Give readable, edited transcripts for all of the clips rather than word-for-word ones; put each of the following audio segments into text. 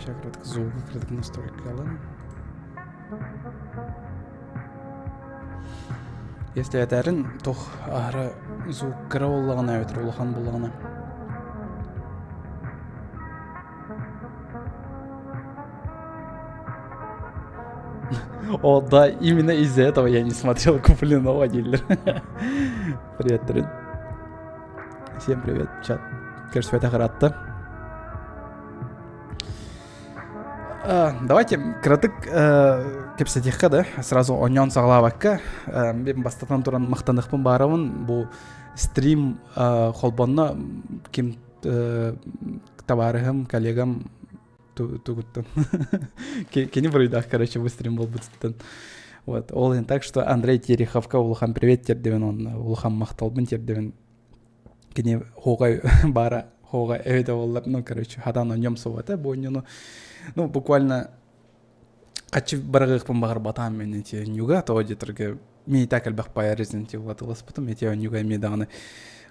Сейчас кратко звук, кратко настройка Если этэрин туох аһара звук кыра буоллаҕына эбэтэр улахан буоллаҕына О, да, именно из-за этого я не смотрел Куплинова дилер. Привет, Трин. Всем привет, чат. Кажется, это ыраатта. Давайте кыратык кэпсэтиэххэ да, сразу оонньоон саҕалаабакка. Мен бастатан туран махтаныхпын баарабын. Бу стрим холбонно ким табаарыһым, коллегам тугуттан кини буруйдаах короче бу стрим буолбутуттан вот ол иһин так что Андрей Тереховка улахан привет тиэрдэбин уонна улахан махталбын тиэрдэбин кини хоҕай баара хоҕай эбитэ буоллар ну короче хатан онньом суоҕа бу онньону ну буквально хаччы барыгыахпын баҕарбатаам мен эти ньуга тоҕо диэтэргэ мин и так элбэх пая Resident Evil атыласпытым эти ньуга эмиэ даҕаны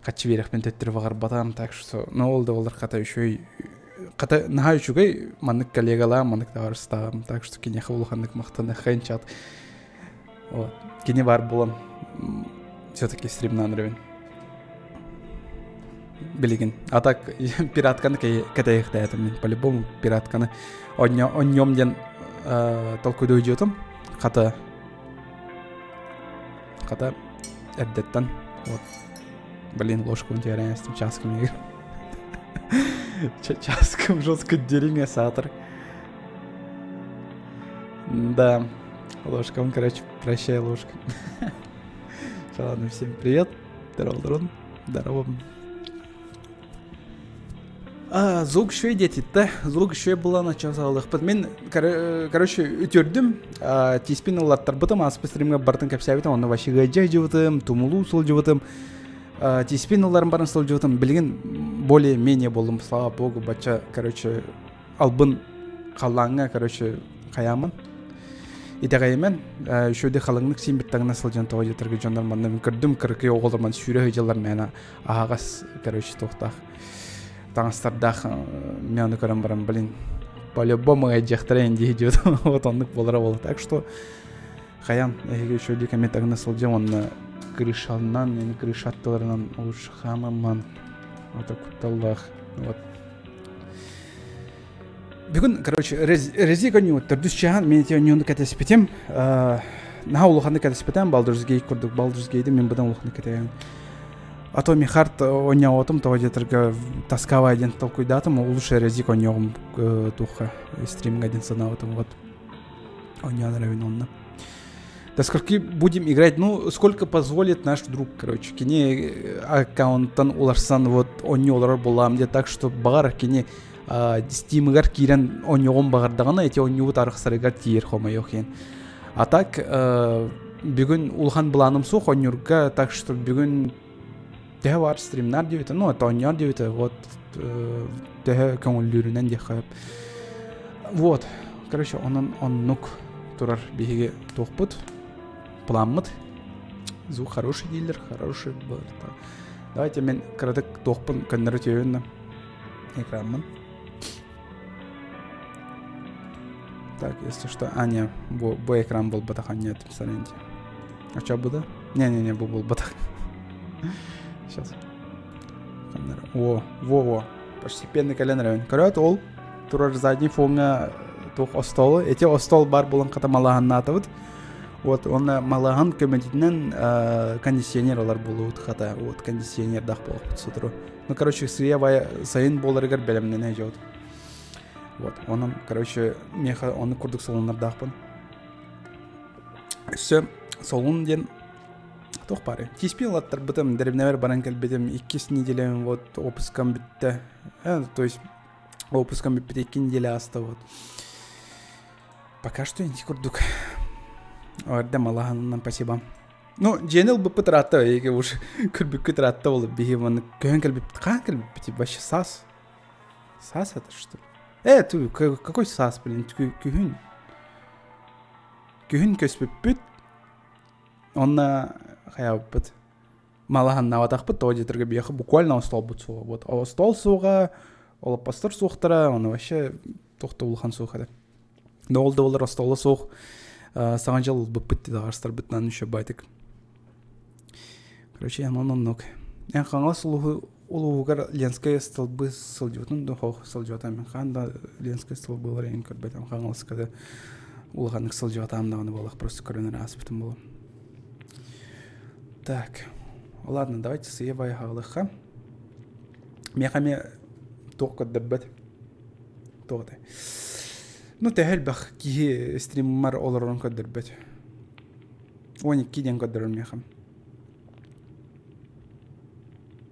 хаччы биэрэхпин төттөрү баҕарбатаам так что ну ол да буоллар хата үчүгэй хата наһаа үчүгэй маннык коллегалаам маннык табаарыстаам так что киниэхэ улаханнык махтаныаххайын чат вот кини баар буолан все-таки стримнаан эрэбин билигин а так пиратканы кэтэйихтээтим мин по-любому пиратканы онньом диэн толкуйдуу дьиэтим хата хата эрдэттэн вот блин ложку теряем часкым часкым жестко дериҥэ саатар да ложкам короче прощай ложка ладно всем привет здорово здорово здорово Звук үчүгэй диэтиттэ. Звук үчүгэй буолан оччоҕо саҕалыахпыт. Мин, короче, үтүөрдүм. Тииспин ыллаттарбытым, ааспыт стримҥа барытын кэпсээбитим. Онно вообще ыалдьа сылдьыбытым, тумулуу сылдьыбытым. Тииспин ылларым баран сылдьыбытым. Билигин более-менее буоллум, слава богу, бачча, короче, албын халлааҥҥа, короче, хайааммын. Итэҕэйимэн, үчүгэйдик халыҥнык сиинбит таҥна сылдьан тоҕо диэтэргэ дьоннор манна мин көрдүм, кыракый оҕолор ман сүүрэ сылдьаллар мээнэ аһаҕас короче туохтаах таҥастардаах мен ону көрөн баран блин по-любому ыйдьахтара дии диэт вот оннук буолара буолла так что хайан эһиги үчүгэйдик эмиэ таҥна сылдьам уонна крышаннан эми крыша аттыларынан лучше хаамамман ото кутталлаах вот Бүгүн, короче, Резик оонньуубут төрдүс чааһын мен ити оонньууну кэтэспитим. Наһаа улаханнык кэтэспитим Baldur's Gate курдук Baldur's Gate мен быдан улаханнык кэтэһэн. А то Михарт оонньоотум тоҕо диэтэргэ тасковай диэн толкуйдаатым лучше Резик оонньуоҕум туохха стримҥа диэн санаабытым вот оонньоон эрэбин онно. До скольки будем играть? Ну, сколько позволит наш друг, короче. Кини аккаунттан уларсан вот оонньуу олорор буолаам диэ так что баҕар кини Steamыгар киирэн оонньуоҕун баҕардаҕына ити оонньуубут арахсарыгар тиийэр хомойуох иһин. А так бүгүн улахан былааным суох оонньуурга, так что бүгүн төһө баар стримнар диэбитэ, ну это оонньоор диэбитэ, вот төһө көҥүллүүрүнэн диэххэ Вот, короче, онон оннук турар биһиги туохпут, планмыт. Звук хороший дииллэр, хороший был. Давайте мен кыратык туохпун көннөрү түөйүн экранмын. Так, если что, а, не, бу, бу экран буолбатах, нет, смотрите. А что буду? Не-не-не, бу буолбатах. Сейчас. О, во-во. Постепенно кэлэн эрэбин. Көрөөт, ол турар задний фоҥҥа туох остуолу. Эти остуол бар буолан хата малаһаннаатыбыт. Вот, уонна малаһан көмөтүнэн кондиционер олар буолуут хата. Вот, кондиционердаах буолуохпут сотору. Ну, короче, сыйа сайын буоларыгар бэлэмнэнэ дьот. Вот, онон, короче, миэхэ оннук курдук солуннардаахпын. Өссө солун диэн туох баарый? Тииспин ылаттарбытым, дэриэбинэбэр баран кэлбитим, иккис неделям вот отпускам бүттэ. То есть отпускам бүппүтэ икки неделя ааста вот. Пока что инти курдук. Эрдэ малаһанынан спасибо. Ну, дьиэни ылбыппыт ыраатта, эйиги уж көрбүккүт ыраатта буолуп биһи маннык көһөн кэлбиппит. Хаһан кэлбиппит вообще саас? Саас это что ли? Э, какой саас, блин, күһүн. Күһүн көспүппүт. Онно хайаабыппыт. Малаһаннаабатахпыт, тоҕо диэтэргэ биһиэхэ буквально остуолбут суоҕа. Вот остуол суоҕа, олоппостор суохтара, ону вообще. Туох да улахан суох этэ. Да ол да буоллар остуола суох Саҥа дьыл ылбыппыт даҕарстарбытынан еще байтык. Короче, онон оннук. Эн Хаҥалас улууһу улууһугар Ленскэй столбы сылдьыбытын да хоох сылдьыбатам. Мен хаан да Ленскэй столбылар эҥин көрбөтөм. Хаҥаласка да улаханнык сылдьыбатаам даҕаны буолах просто көрөн эрэ ааспытым буолуо. Так, ладно, давайте сыйа байхаалыхха. Миэхэ эмиэ туох көрдөрбөт. Туох этэй? Ну, төһө элбэх киһи стриммар олорорун көрдөрбөт. 12 диэн көрдөрөр миэхэ.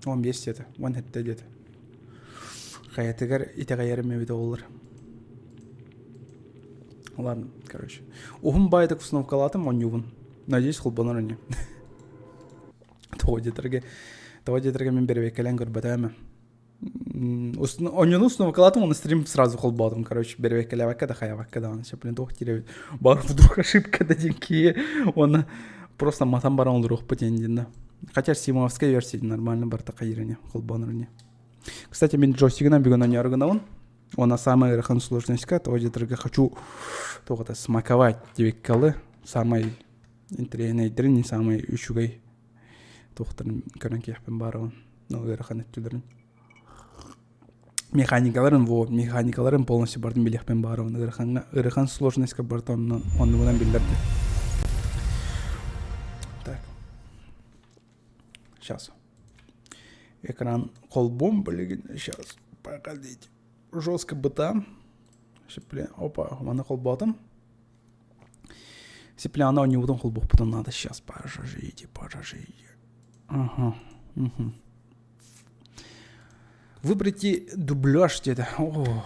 15 диэтэ, 17 диэтэ. Хайатыгар итэҕэйэрим эбит оҕолор. Ладно, короче. Уһун баайдык установкалаатым оонньуубун. Надеюсь, холбонор ини. Тоҕо диэтэргэ, тоҕо диэтэргэ мин бэрэбиэркэлээн көрбөтөөмө. Онньуну установкалаатым, уонна стрим сразу холбоотум, короче, бэрэбиэркэлээбэккэ да хайабакка даҕаны сөп, блин, туох диир эбит. Баар вдруг ошибка да диэн киһи уонна просто матан баран олоруохпут диэн диэн да. Хотя симовская версия нормально барыта хайыыр ини, холбонор ини. Кстати, мин джойстигынан бүгүн оонньоору гынабын. Уонна самая ыарахан сложностька, того диэтэргэ хочу туох это смаковать диэбиккэ самай интэриэһинэйдэрин, самай үчүгэй туохтарын көрөн киэхпин баарабын ыарахан өттүлэрин механикаларын вот механикаларын полностью бардым билиэхпин баарабын ыарахаҥҥа ыарахан сложностька барыта оннун оннугунан биллэрди так сейчас экран холбуом билигин сейчас погодите жестко быта опа маны холбоотум Сепляна оонньуубутун холбуохпутун надо сейчас. Пожалуйте, пожалуйте. Ага. Угу. Выберите дубляж где-то. О,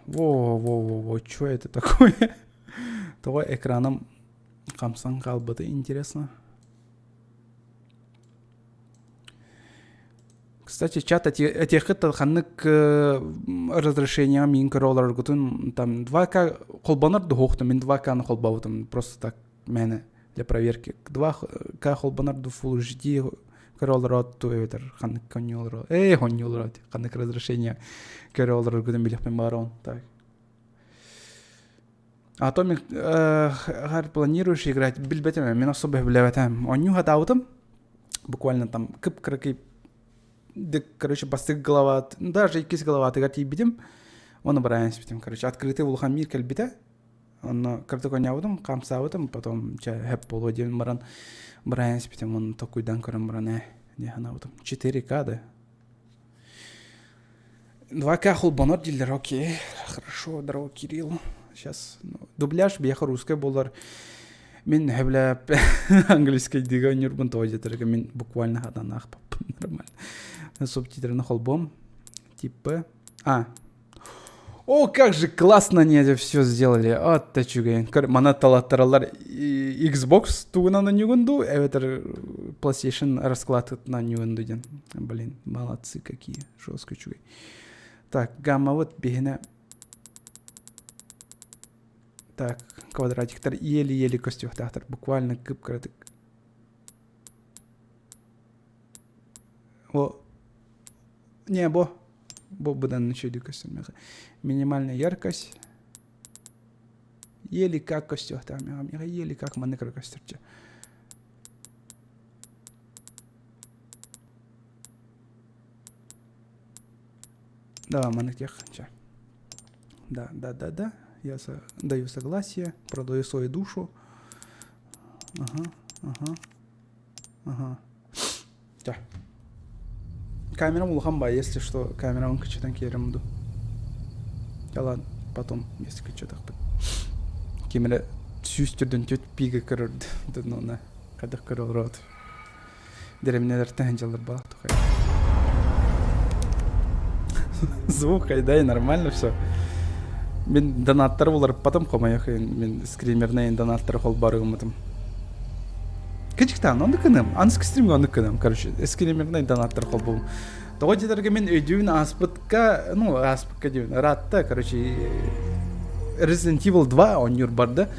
во, во, во, во, что это такое? Того экраном хамсан хаалбыта интересно. Кстати, чат этиэххит ханнык разрешение миин көрө олороргутун там 2К холбонор дуһуохтум мин 2К-ны холбообутум просто так мээнэ для проверки 2К холбонор ду Full HD көрө олороот эбэтэр ханнык конньу олоро эй хонньу олороот ханнык разрешение көрө олороргутун билиэхпин баарон так Atomic Heart планируешь играть билбэтим мин особо билбэтим онньуу хатаабытым буквально там кып-кыракый короче бастакы глава даже иккис главатыгар тиийбитим оны барайан испитим короче открытый улахан мир кэлбитэ онно кырдык оонньообутум хамсаабытым потом чэ хэп буолуо диэн баран барайан испитим оны токуйдан көрөн баран ээ дии санаабытым 4К да 2К холбонор дииллэр окей хорошо здорово Кирилл сейчас ну, дубляж биэхэ русскай буолар мин сөбүлээп английскайдыыга оонньуурбун тоҕо диэтэргэ мин буквально хатан аахпаппын нормально субтитрын холбуом типа а О, как же классно они это все сделали. От үчүгэй. Мана талаттаралар Xbox тугунан оонньуугун дуу, эбэтэр PlayStation раскладкатынан оонньуугун дуу диэн. Блин, молодцы какие. Жестко үчүгэй. Так, гамма вот биһинэ. Так, квадратиктар еле-еле көстүөхтаахтар. Буквально кып-кыратык. О, не, бо. Бу быдан үчүгэй көстөр Минимальная яркость. Еле как көстүөхтээх миэхэ еле как маннык эрэ көстөрчү. Да, маннык диэх. Да, да, да, да. Я даю согласие, продаю свою душу. Ага, ага, ага. Чэ. Камерам улахан баа, если что, камерам кыччатан киэрим ду. Да ладно, потом, если кыччатахпыт. Ким эрэ сүүс түрдэн түт пига көрөр донна хайдах көрө олороот. Дэриэбинэлэртэн сылдьаллар баа тухай. Звук хайдай нормально все. Мин донаттары уларыппатым хомойох мин скримернай донаттары холбоору гыммытым. Кычыктаан оннук гыныам. Аныгы стримҥэ оннук гыныам. Короче, скримернай донаттары холбуум. Тоҕо диэтэргэ мин өйдүүбүн ааспытка, ну ааспыкка диэбин, ыраатта, короче, Resident Evil 2 оонньуур барда.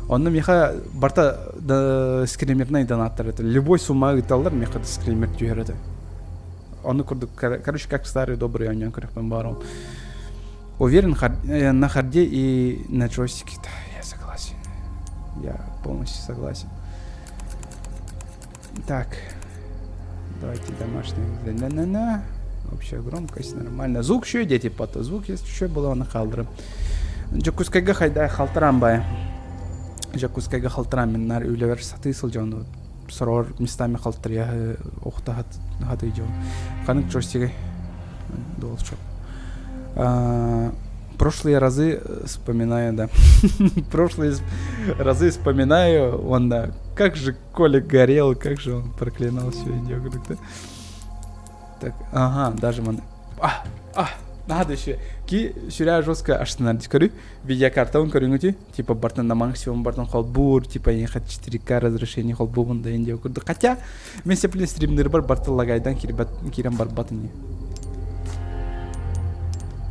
Онно миэхэ барта да скримернай донаттар это. Любой сумма ыыталлар, миэхэ скример түһэр этэ. Ону курдук, короче, как старый добрый оонньоон көрөхпүн баар ол. Уверен, хар, э, на харде и на джойстике. Да, я согласен. Я полностью согласен. Так, давайте домашний. На-на-на. Общая громкость нормально. Звук еще дети потом. Звук есть еще было на халдыры. Дьокуускайга хайда халтаран бай. Дьокуускайга халтаран мин нар үлэбэр сатыы сылдьан сороор местами халтарыйа охта хатыы дьон. Ханнык джойстигай DualShock. Прошлые разы вспоминаю, да. Прошлые разы вспоминаю, он, да, как же Коля горел, как же он проклинал все да. Так, ага, даже ман... А, а, надо еще. Ки сүрэ жестко аштынар көрү. Видеокартабын көрүҥүтү. Типа бартын на максимум бартын холбуур, типа ехать 4К разрешение холбуубун да инде курдук. Хотя, мен сеплин стримнер бар бартын лагайдан кирен барбатын.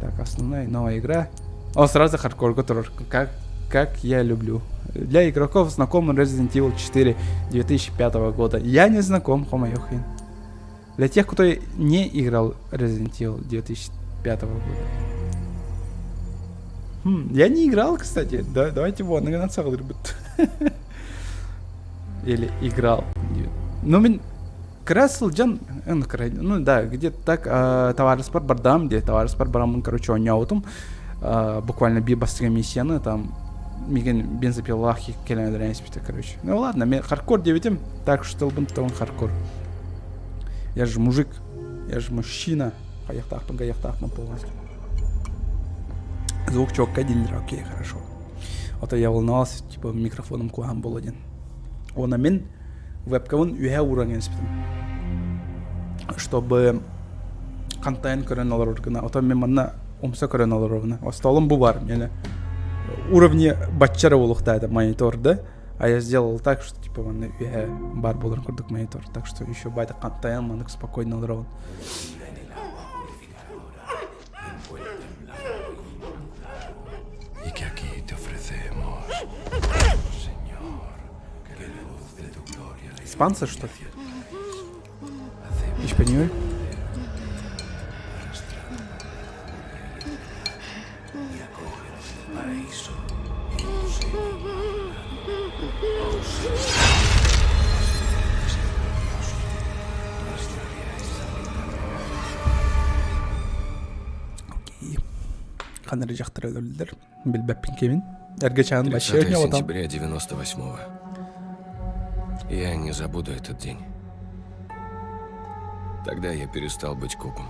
Так, основная новая игра. О, сразу хардкор турар. Как, как я люблю. Для игроков знаком Resident Evil 4 2005 года. Я не знаком, хомойуох иһин. Для тех, кто не играл Resident Evil 2005 года. Хм, я не играл, кстати. Да, давайте вон, Или играл. Ну, мин кыра сылдьан, ну да, где-то так табаарыспар бардам, где табаарыспар бараммын, короче, оонньообутум. Буквально биир бастакы миссияны там миигин бензопилалаах кэлэн өлөрөн испитэ, короче. Ну ладно, мен хардкор диэбитим, так что тылбын тутабын хардкор. Я же мужик, я же мужчина. Хайахтаахпын, хайахтаахпын полностью. Звук четко дииллэр, окей, хорошо. А то я волновался, типа микрофоном куһаҕан буолуо диэн. Уонна мин вебкабын үөһэ ууран кэбиспитим. Чтобы хантайан көрөн олорор гына. Оттон мин манна умса көрөн олоробуна. Остолум бу бар. Мені уровне баччара буолуохтаах монитор да. А я сделал так, что типа манна үөһэ бар буоларын курдук монитор. Так что еще байда хантайан маннык спокойно олоробун. Y que aquí te ofrecemos, Señor, que luz de tu gloria Испанцы, что ли? Испаньоль? Ханна эрэ дьахтар өлөллөр. Билбэппин кимин. Эргэ чаан вообще 30 сентября 98-го. Я не забуду этот день. Тогда я перестал быть копом.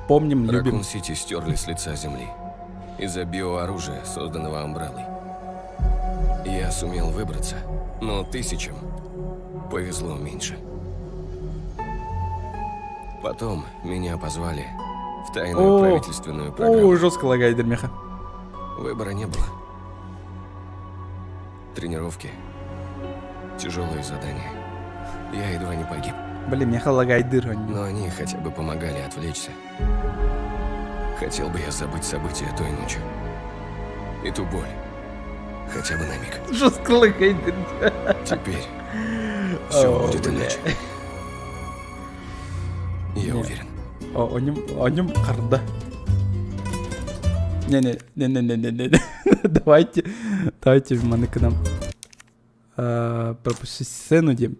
Помним, любим. Ракун-Сити стерли с лица земли. Из-за биооружия, созданного Амбреллой. Я сумел выбраться, но тысячам повезло меньше. Потом меня позвали в тайную О, правительственную О, программу. жестко лагает меха. Выбора не было. Тренировки, тяжелые задания. Я едва не погиб, Блин, меха лагайдыр. но они хотя бы помогали отвлечься. Хотел бы я забыть события той ночи. И ту боль. Хотя бы на миг. Жестко лагайдыр. Теперь все О, будет бля. иначе. Я Не. уверен. О, о нем, о нем харда. Не-не, не-не-не-не-не. Давайте, давайте маны к нам пропустить сцену диэн.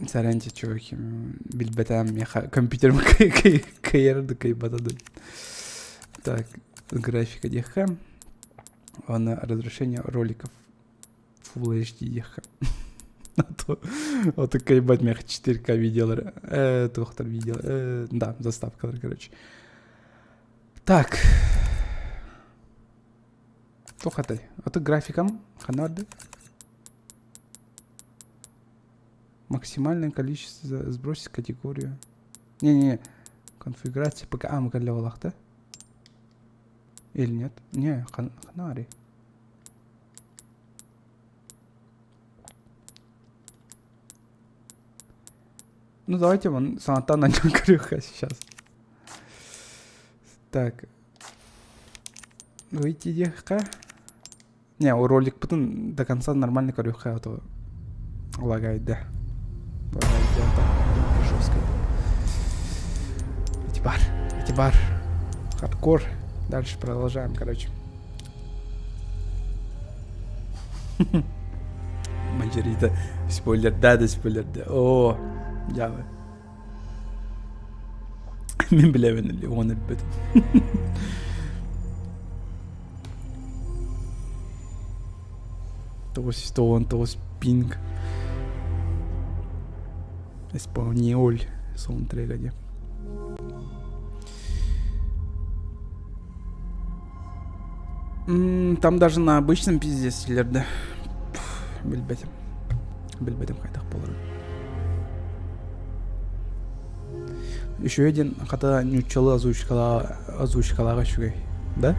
Сарянте, чуваки, билбэтээм миэхэ компьютерым кыйар да кыйбата да. Так, графика диэххэ. Уонна разрешение роликов Full HD диэххэ. А то вот кыйбат миэхэ 4К видеолар. Э, туохтар видео. Э, да, заставкалар, короче. Так. Туох А то графикам ханна Максимальное количество сбросить категорию. Не-не-не. Конфигурация ПК. А, мы да? Или нет? Не, ханари. Ну давайте вон саҥаттан анньан көрүөххэ сейчас. Так. Выйти диэххэ. Не, роликпытын до конца нормально көрүөххэ, а то лагайда. Лагайда так жестко. Эти бар, эти бар. Хардкор. Дальше продолжаем, короче. Манчарита спойлер, да, да, спойлер, да. О, дьаабы. Мин билэбин Леон өлбүт. 999 пинг. Исполнеоль саундтрека де. Там даже на обычном пиздец да. Билбэтим. Билбэтим хайдах буоларын. Үчүгэй диэн хата нууччалыы озвучкалааҕа үчүгэй. Да?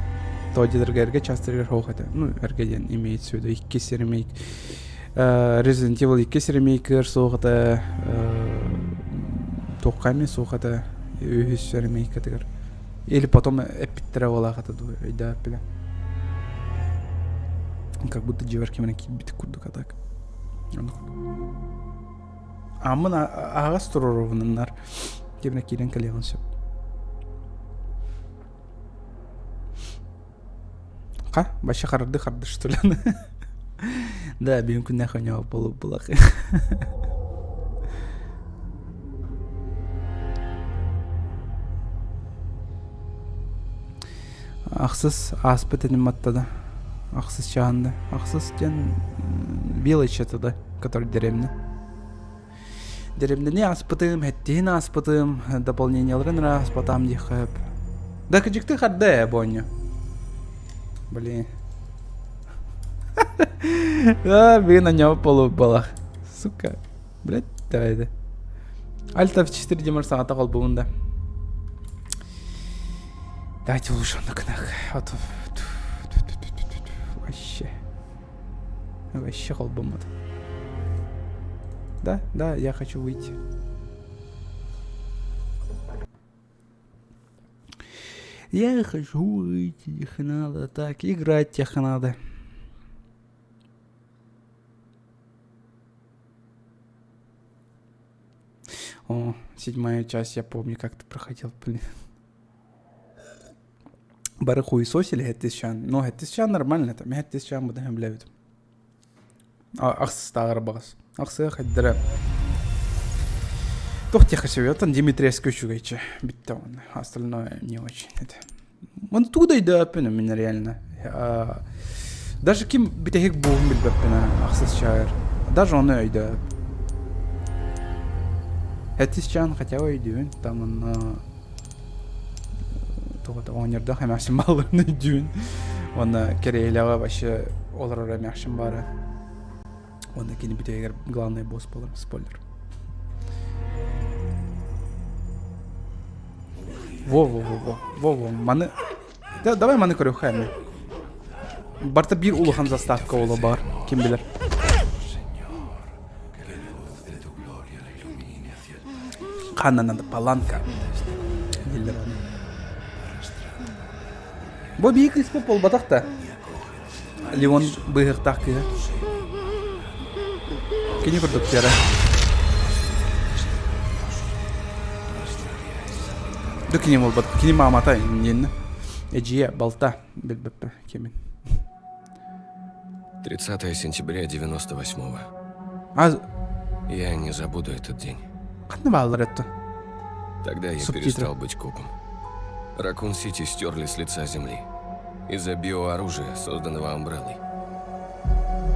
Тоҕо диэтэргэ эргэ частарыгар суох этэ. Ну, эргэ диэн имеется в виду иккис ремейк. Resident Evil иккис ремейкер суох этэ. Туохха эмиэ суох этэ. Үһүс ремейкатыгар. Или потом эппиттэрэ буолаах этэ дуу, өйдөөппүнэ. Как будто дьиэбэр кимэрэ киирбит курдук а так. Ааммын аһаҕас туруорубунаннар кимэрэ киирэн кэлиэҕин сөп. Ха, вообще харды харды что ли? Да, бүгүн күннээх өньөө буолуп булах. Ахсыс ааспыт иним аттада. Ахсыс чаһында. Ахсыс диэн белый да, который деревня. Деревняны ааспытым, хэттиһин ааспытым, дополненияларын эрэ ааспатаам диэххэ сөп. Да кыдьыкты харда ээ буонньу. Блин. А, бүгүн анньабыт буолуп балах. Сука. Блядь, давай это. Альт F4 демар саҥата холбугун да. Давайте лучше оннукунах. Вообще. Вообще холбоммут. Да, да, я хочу выйти. Я хочу выйти, их надо так, играть тех надо. О, седьмая часть, я помню, как ты проходил, блин. Бары хуесосили хэттисчан. Ну, хэттисчан нормально там. Хэттисчан будаһын билэбит. Ахсыстааҕар баҕас. Ахсыа хайдара. Туох диэххэ сөбүй? Оттон Дмитриевскэй үчүгэйчэ. Бүттэ уонна. Остальное не очень. Это. Он туда өйдөөппүн мин реально. Даже ким бүтэһик буолун билбэппин ахсыс чаар. Даже ону өйдөөп. Хэттис чаан хотя бы өйдүүбүн. Там онно туох оонньордоох эмээхсин баалларын өйдүүбүн. Уонна Кэриэлэҕэ вообще олорор эмээхсин баара. Уонна кини бүтэһигэр главный босс буолар, спойлер. Во-во-во-во. Во-во. Маны... Да, давай маны көрүөххэ эмэ. Барта биир улахан заставка ола бар. Ким билэр. Ханна надо паланка. Дииллэр оны. Бу биир кыыспыт буолбатах да. Леон быыһыктаах кыыһа. Кини курдук тиэрэ. Ду кини буолбат. Кини маамата иннинэ. Эдьиийэ, балта билбэппэ кимин. 30 сентября 98-го. А Я не забуду этот день. ханна бааллар этто? Тогда я Субтитры. перестал быть копом. Ракун-Сити стерли с лица земли. Из-за биооружия, созданного Амбреллой.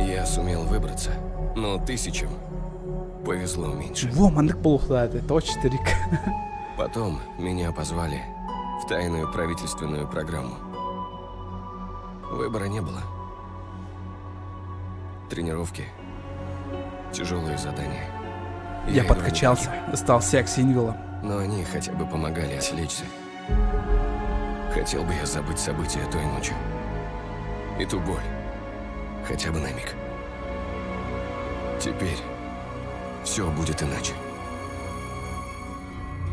Я сумел выбраться, но тысячам повезло меньше. Во, маннык буолуохтаах этэ. Точ трик. Потом меня позвали в тайную правительственную программу. Выбора не было. Тренировки, тяжелые задания. Я едва не подкачался, погиб, стал секс-символом. Но они хотя бы помогали отвлечься. Хотел бы я забыть события той ночи. И ту боль. Хотя бы на миг. Теперь все будет иначе.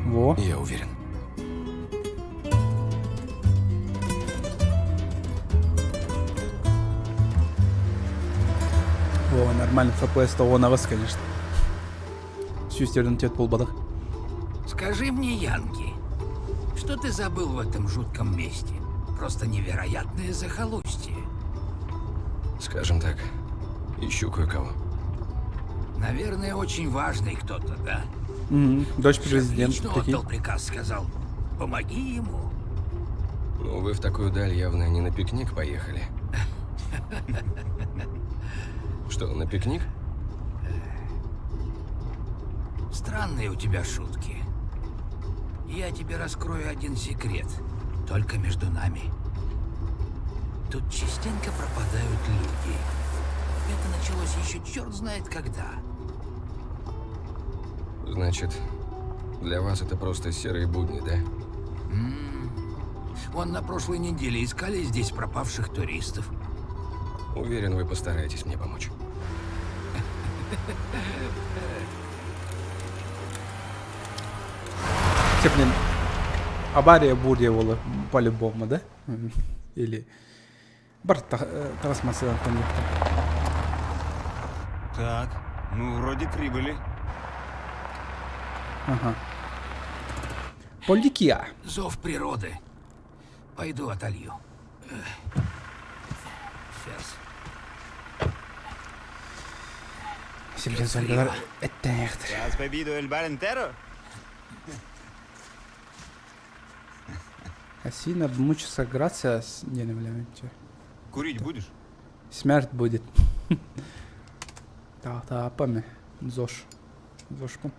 Во. Я уверен. Во, нормально, FPS 118, конечно. Сүүстерден тет буолбатах. Скажи мне, Янки, что ты забыл в этом жутком месте? Просто невероятное захолустье. Скажем так, ищу кое-кого. Наверное, очень важный кто-то, да? Дочь Шеф президента. лично Прикинь. отдал приказ, сказал, помоги ему. Ну, вы в такую даль явно не на пикник поехали. Что, на пикник? Странные у тебя шутки. Я тебе раскрою один секрет. Только между нами. Тут частенько пропадают люди. Это началось еще черт знает когда. Значит, для вас это просто серые будни, да? Вон на прошлой неделе искали здесь пропавших туристов. Уверен, вы постараетесь мне помочь. Чэ, блин, авария буря буолар по-любому, да? Или бар таҕыс массыынаттан Так, ну вроде прибыли. Ага. Поликия. Зов природы. Пойду отолью. Сейчас. Сибирь зомбилар эттэниэхтэр. ¿Has bebido el bar entero? Асина muchas gracias диэн билэмиччэ. Курить будешь? Смерть будет. Таапаме. Зош. Зошпун.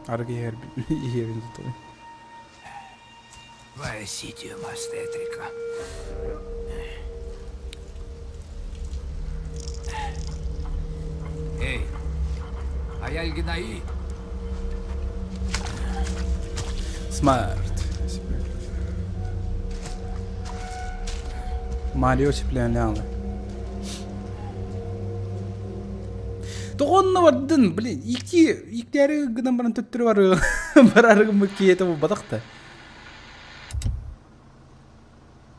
Арыгы иһэр иһиэбин тутуй. Vaya sitio más tétrico. Эй, hay alguien ahí? Смерть. Марио сиплээнэ Тоҕо онно бардын, блин, икки иккиэри гынан баран төттөрү бар барарыгым киһиэтэ буолбатах да.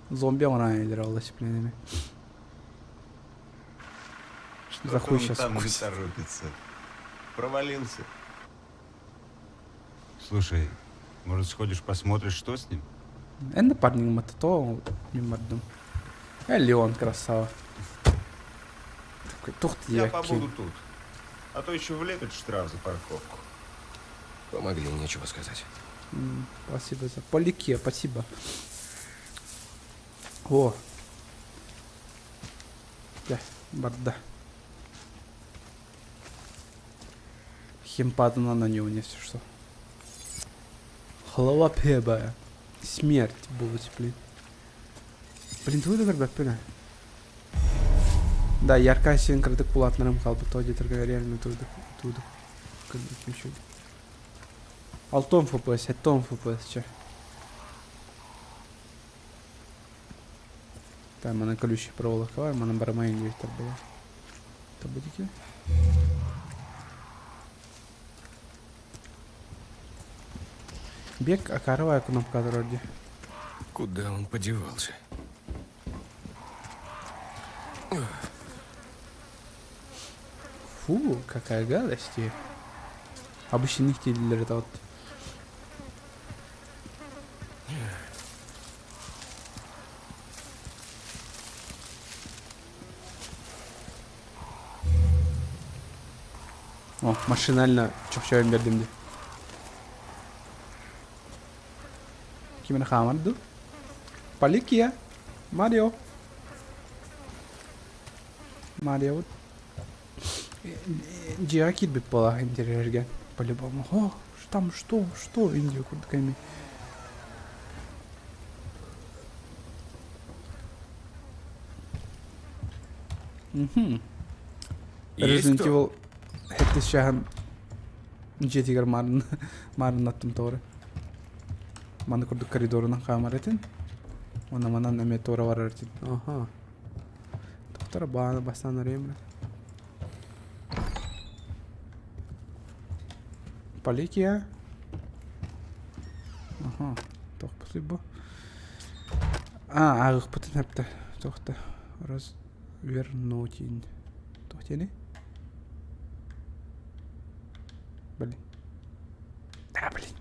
Зомби оҥорон ол сиплээнэми. Что-то За хуй он сейчас там не укусит. торопится. Провалился. Слушай, может, сходишь посмотришь, что с ним? Эн напарнигым то мин бардым. Э, Леон красава. Такой, тух ты Я я побуду тут. А то еще влепят штраф за парковку. Помогли, нечего сказать. Спасибо за Полике, спасибо. О. Дьэ, барда. Химпадана на него не все что. Голова пебая. Смерть будет, блин. Блин, тугу да көрбөппүн Да, яркай син кырдык булатнарым хаалбыт тоҕо диэтэргэ реально тугу тугу көрбөппүн Алтон FPS, сэттон FPS чэ. Там манан колючий проволока бар, манан барамайын диэбиттэр буолар. Табудики. Бег, акаровая кнопка вроде. Куда он подевался? Фу, какая гадость. Обычно нигде это вот. О, машинально чохчойон биэрдим дии. Ким эрэ хаамар дуу? Поликия! Марио! Марио дьиэҕэ киирбит буолаах интерьергэ по-любому. О, там что, что Индия курдук эми. Мгм. Есть Resident кто? Evil сэттис чааһын дьиэтигэр маарын маарыннаттым тоҕо Маны курдук коридорунан хаамар этин. Уонна манан эмиэ туора барар этин. Аха. Доктор бааны бастаан арыйым Поликия. Аха. Туох бу? А, ааҕыахпытын эптэ. Туохта развернуть. Туох диэний? Блин. Да, блин.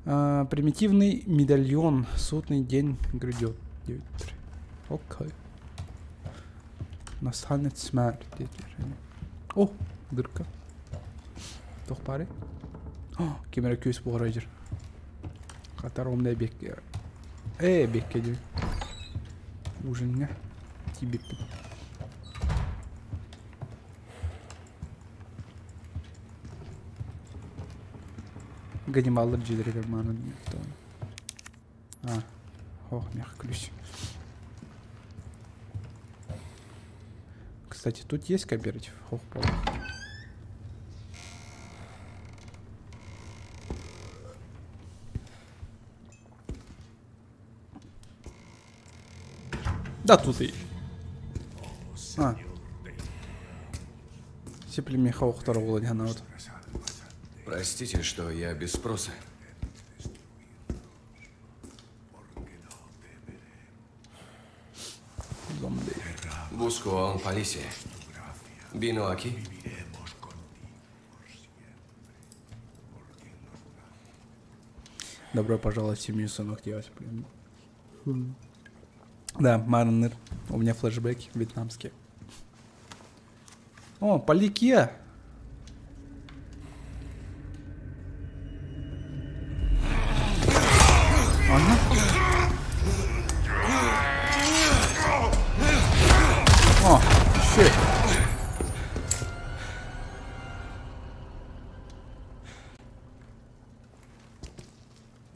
Примитивный медальон. Судный день грядет. Окей. Настанет смерть диэтилэр. О, дырка. Туох баарый? Ким эрэ күөс буһара дьир. Хатар омнай бекке. Ээ, бекке диир. Ужинҥа тиийбиппит. Ганнибаллар дьиэлэригэр маанан А, ох, мягкий ключ. Кстати, тут есть кооператив? Ох, пол. Да, тут и. А. Сипли меха охтар вот. Простите, что я без спроса. Зомби. Busco a un policía. ¿Vino aquí? Добро пожаловать в семью, сынок, делать, блин. Да, Марнер. У меня флешбеки вьетнамские. О, Поликия! Ага. О, shit.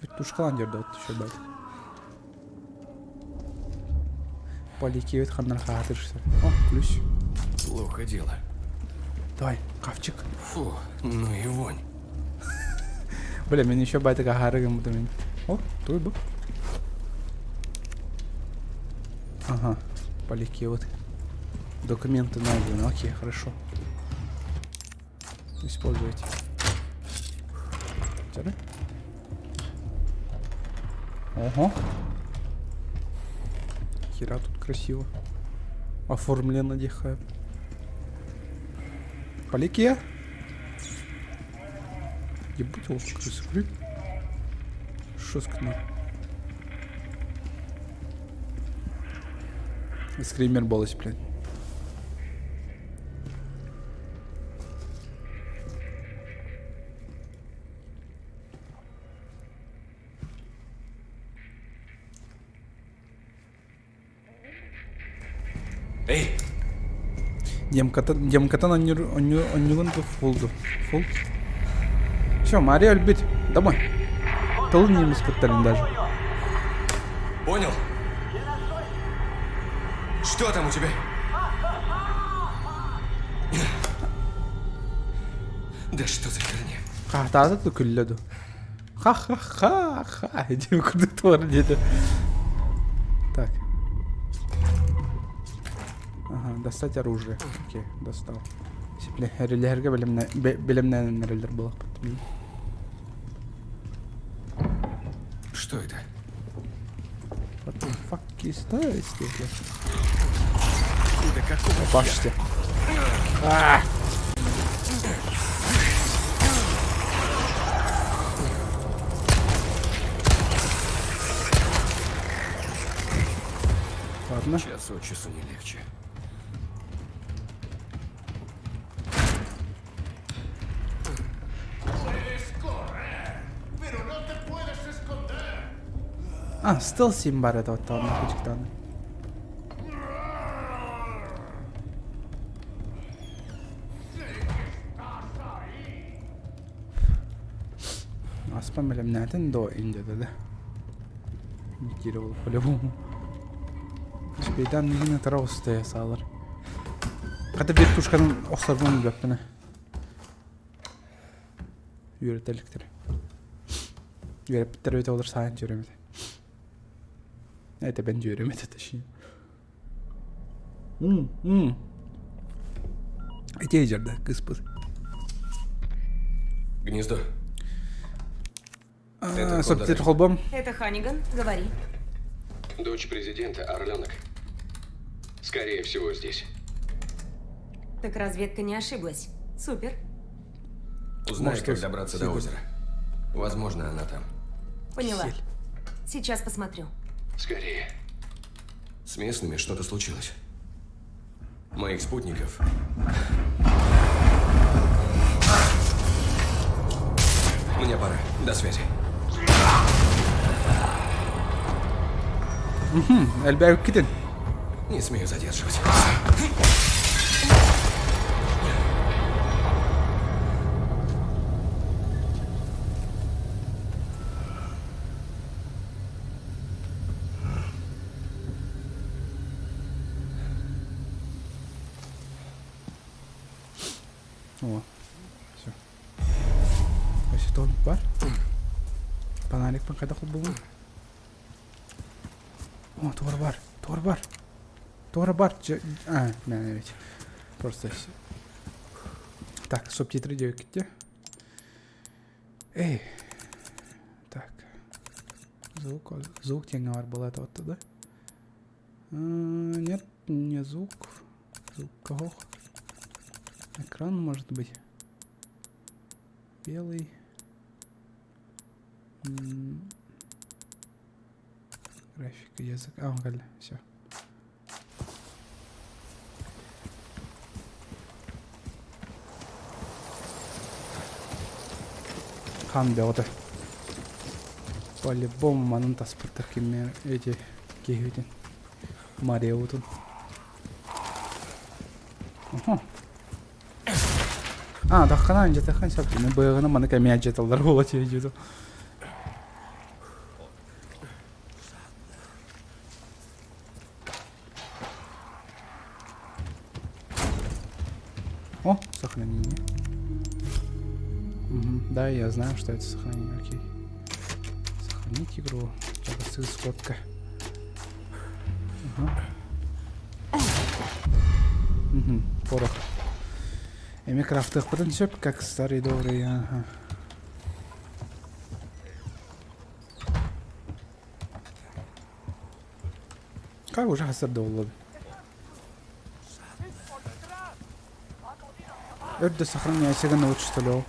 Вертушкалаан диэр да еще бать. Поликиевит ханнар хаатыршыр. О, ключ. Плохо дело. Давай, кавчик. Фу, ну и вонь. Бля, мен еще байтыга харыгым бу мен. О, туй бу. Ага, поликиевит. Документы найдены. Окей, хорошо. Используйте. Чары? Ого. Хера тут красиво. Оформлено дихает. Поликия? Ебать, его крысы. Шоскно. Скример болос, блядь. Эй! Демкатын, демкатын онньугун фулду. Фул. Все, Мария өлбүт. Домой. Тылын немес кыттарын даже. Понял? Что там у тебя? Да что за херня? Хаһытаата да күллэ ду. Ха-ха-ха-ха. Диэн курдук туора диэтэ. Так. Ага, достать оружие. Окей, достал. Сипле, эрилэһэргэ бэлэмнээн эрэллэр буолахпыт. Что это? What the fuck is this? Да какого Башня. А! Ладно. Час от часу не легче. А, стелс им бар это вот там, на Аспан бэлэмнээтин до индиада да. Киирэ ол по-любому. Успейдан мигин атара устая саалар. Хата вертушканын охсорбун билбэппин. Үөрэтэликтэр. Үөрэппиттэр эбитэ олор саан дьүөрэммит. Это бен дьүөрэммит точнее. Эти дьэрдэ кыспыт. Гнездо. Это Субтитр Кондор. холбом. Это Ханиган, говори. Дочь президента Орленок. Скорее всего, здесь. Так разведка не ошиблась. Супер. Узнай, Может, как добраться до сидор. озера. Возможно, она там. Поняла. Кисель. Сейчас посмотрю. Скорее. С местными что-то случилось. Моих спутников. Мне пора. До связи. Элбээбиккитин. Не смею задерживать. О, все. Өссө тоҕо бар. Панарикпын хайдах холбуубун? О, туора бар, туора бар. Туора бар. А, мэн эбит. Просто Так, субтитры диэбиккит Эй. Так. Звук, звук диэҥҥэ бар буолла это да? Нет, не звук. Звук кого? Экран может быть. Белый. Графика, язык. А, он все. Хан бөҕөтө. По-любому манан таспыттар кимнэр эти киһибитин. Мариябытын. Оһо. А, таххана дьатахан сөп. Мен быйыгынан маны кэмиэ дьаталлар буола тиийдьи. О, сохранение. Угу, да, я знаю, что это сохранение, окей. Сохранить игру. Сходка. Ага. Угу, порох. Эми крафтыахпытын сөп, как старый добрый, ага. Как уже хасар да буолла Өр да сохраняйся гына что ли ол.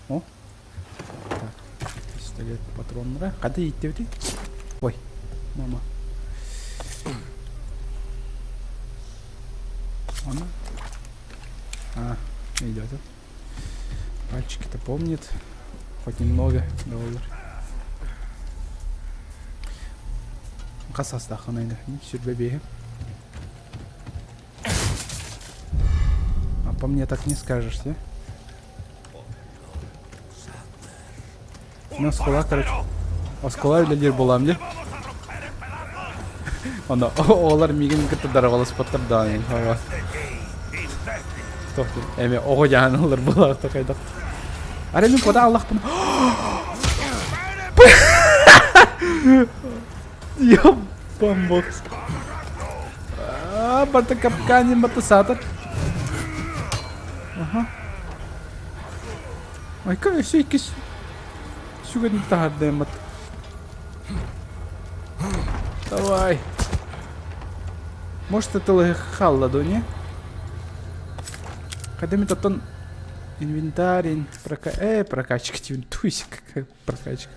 О. Так. Пистолет патроннара. Хата ииттибити? Ой, мама. Она? А, идет. Пальчики-то помнит. Хоть немного, доллар. Хас астаахын айда. Сүрбэ биэһи. А по мне так не скажешь, да? Мен оскуола, короче. Оскуола үлэлиир буолаам дии. Оно оҕолор миигин кытта дараҕаласпаттар даҕаны. Эми оҕо дьаһан ылар буолаахта хайдах. Арай мин куда аллахпын. Ёбан А, барта капканин барта саатар. Аха. Айка өссө иккис сүгэн таһардыаммат. Давай. Может это хаалла дуо не? Когда мен оттон инвентарь прока... Э, прокачка тиун туйся какая прокачка.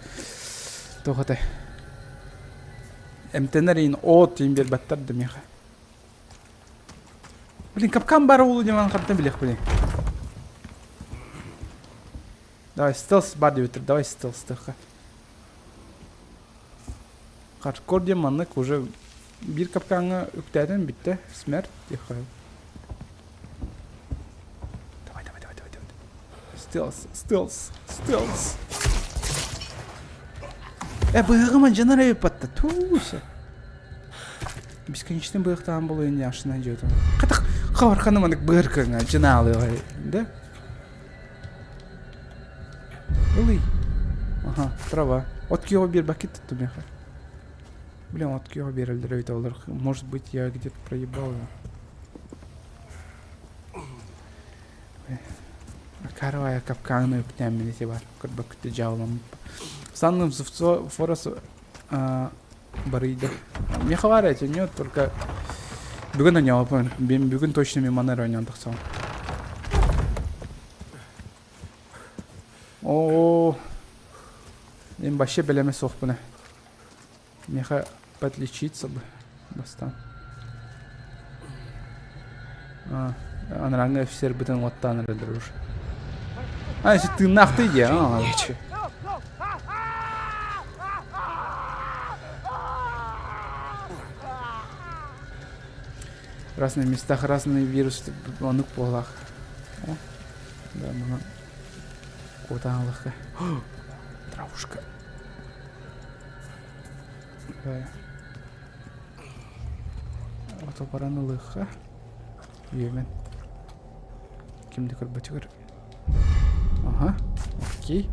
Тоҕотой. Эмтэнэр иин от иин биэрбэттэр да миэхэ. Блин, капкан баар уолу диэн хантан билиэхпиний? Давай, стелс бар диэбиттэр, давай стелстыахха. Хардкор диэн маннык уже биир капкаҥҥа үктээтин бүттэ. Смерть диэххэ. Давай, давай, давай, давай, давай. Стелс, стелс, стелс. Э, быһыҕым дьанар эбиппатта. Туся. Бесконечный быһыктаан болуйун яшына дьиэтим. Хатах хабарханы манык быһыр кырҥа дьынаалыга да? Ылый. Ага, трава. От киһи биэрбэккит тутту миэхэ. Блин, от киһи биэрэллэр эбит олор. Может быть, я где-то проебал его. Карвая капканы үктээммин ити бар. Көрбөккүтэ дьаабыламмыт. Санным Форос. Барыйда. Миэхэ баар этэ, нет, только бүгүн оонньообоппун. Бүгүн точно мин манна эрэ оонньоон тахсабын. Оо, мин вообще бэлэмэ суохпун ээ. Миэхэ подлечиться бы бастаан. А, анарааҥҥы офицербытын уоттаан эрэллэр уже. А, если тыыннаахтыы дии, а, вообще. В разных местах разные вирусы оннук буолаах. О, да, мана куотаан ылыахха. Травушка. Ото баран ылыахха. Үөмэн. Ким да көрбөтүгэр. Ага, окей.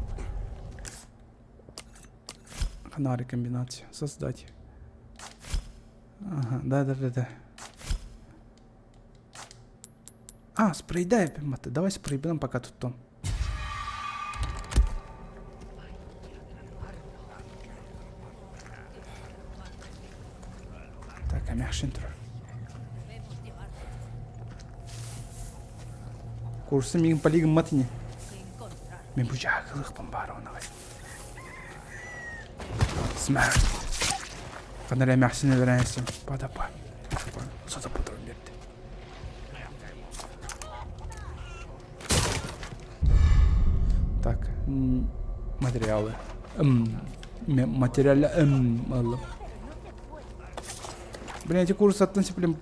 Ханаары комбинация. Создать. Ага, да-да-да-да. А, спрей дай, Давай спрей пока тут том. Так, эмээхсин турар. Курсы миигин полигыммат ини. Мин бу дьааһылыахпын баар онаҕай. Смерть. Ханна эрэ эмээхсин өлөрөн Падапа. Сатаппа туран биэрдэ. Так, материалы. Материалы ыллым. Блин, эти курсаттан сеплем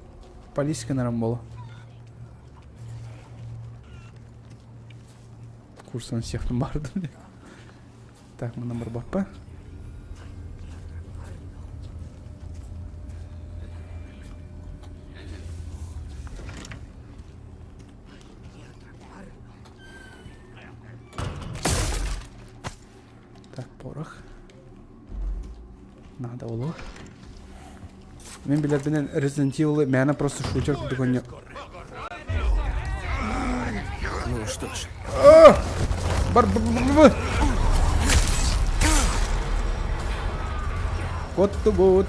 полиция нарам было. Курсан всех бардым. Так, мы номер баппа. Так, порох. Надо улу. Мин билэрбинэн Resident Evil мээнэ просто шутер курдук оонньуу. Ну что ж. Бар бар бар бар. Куоттубут.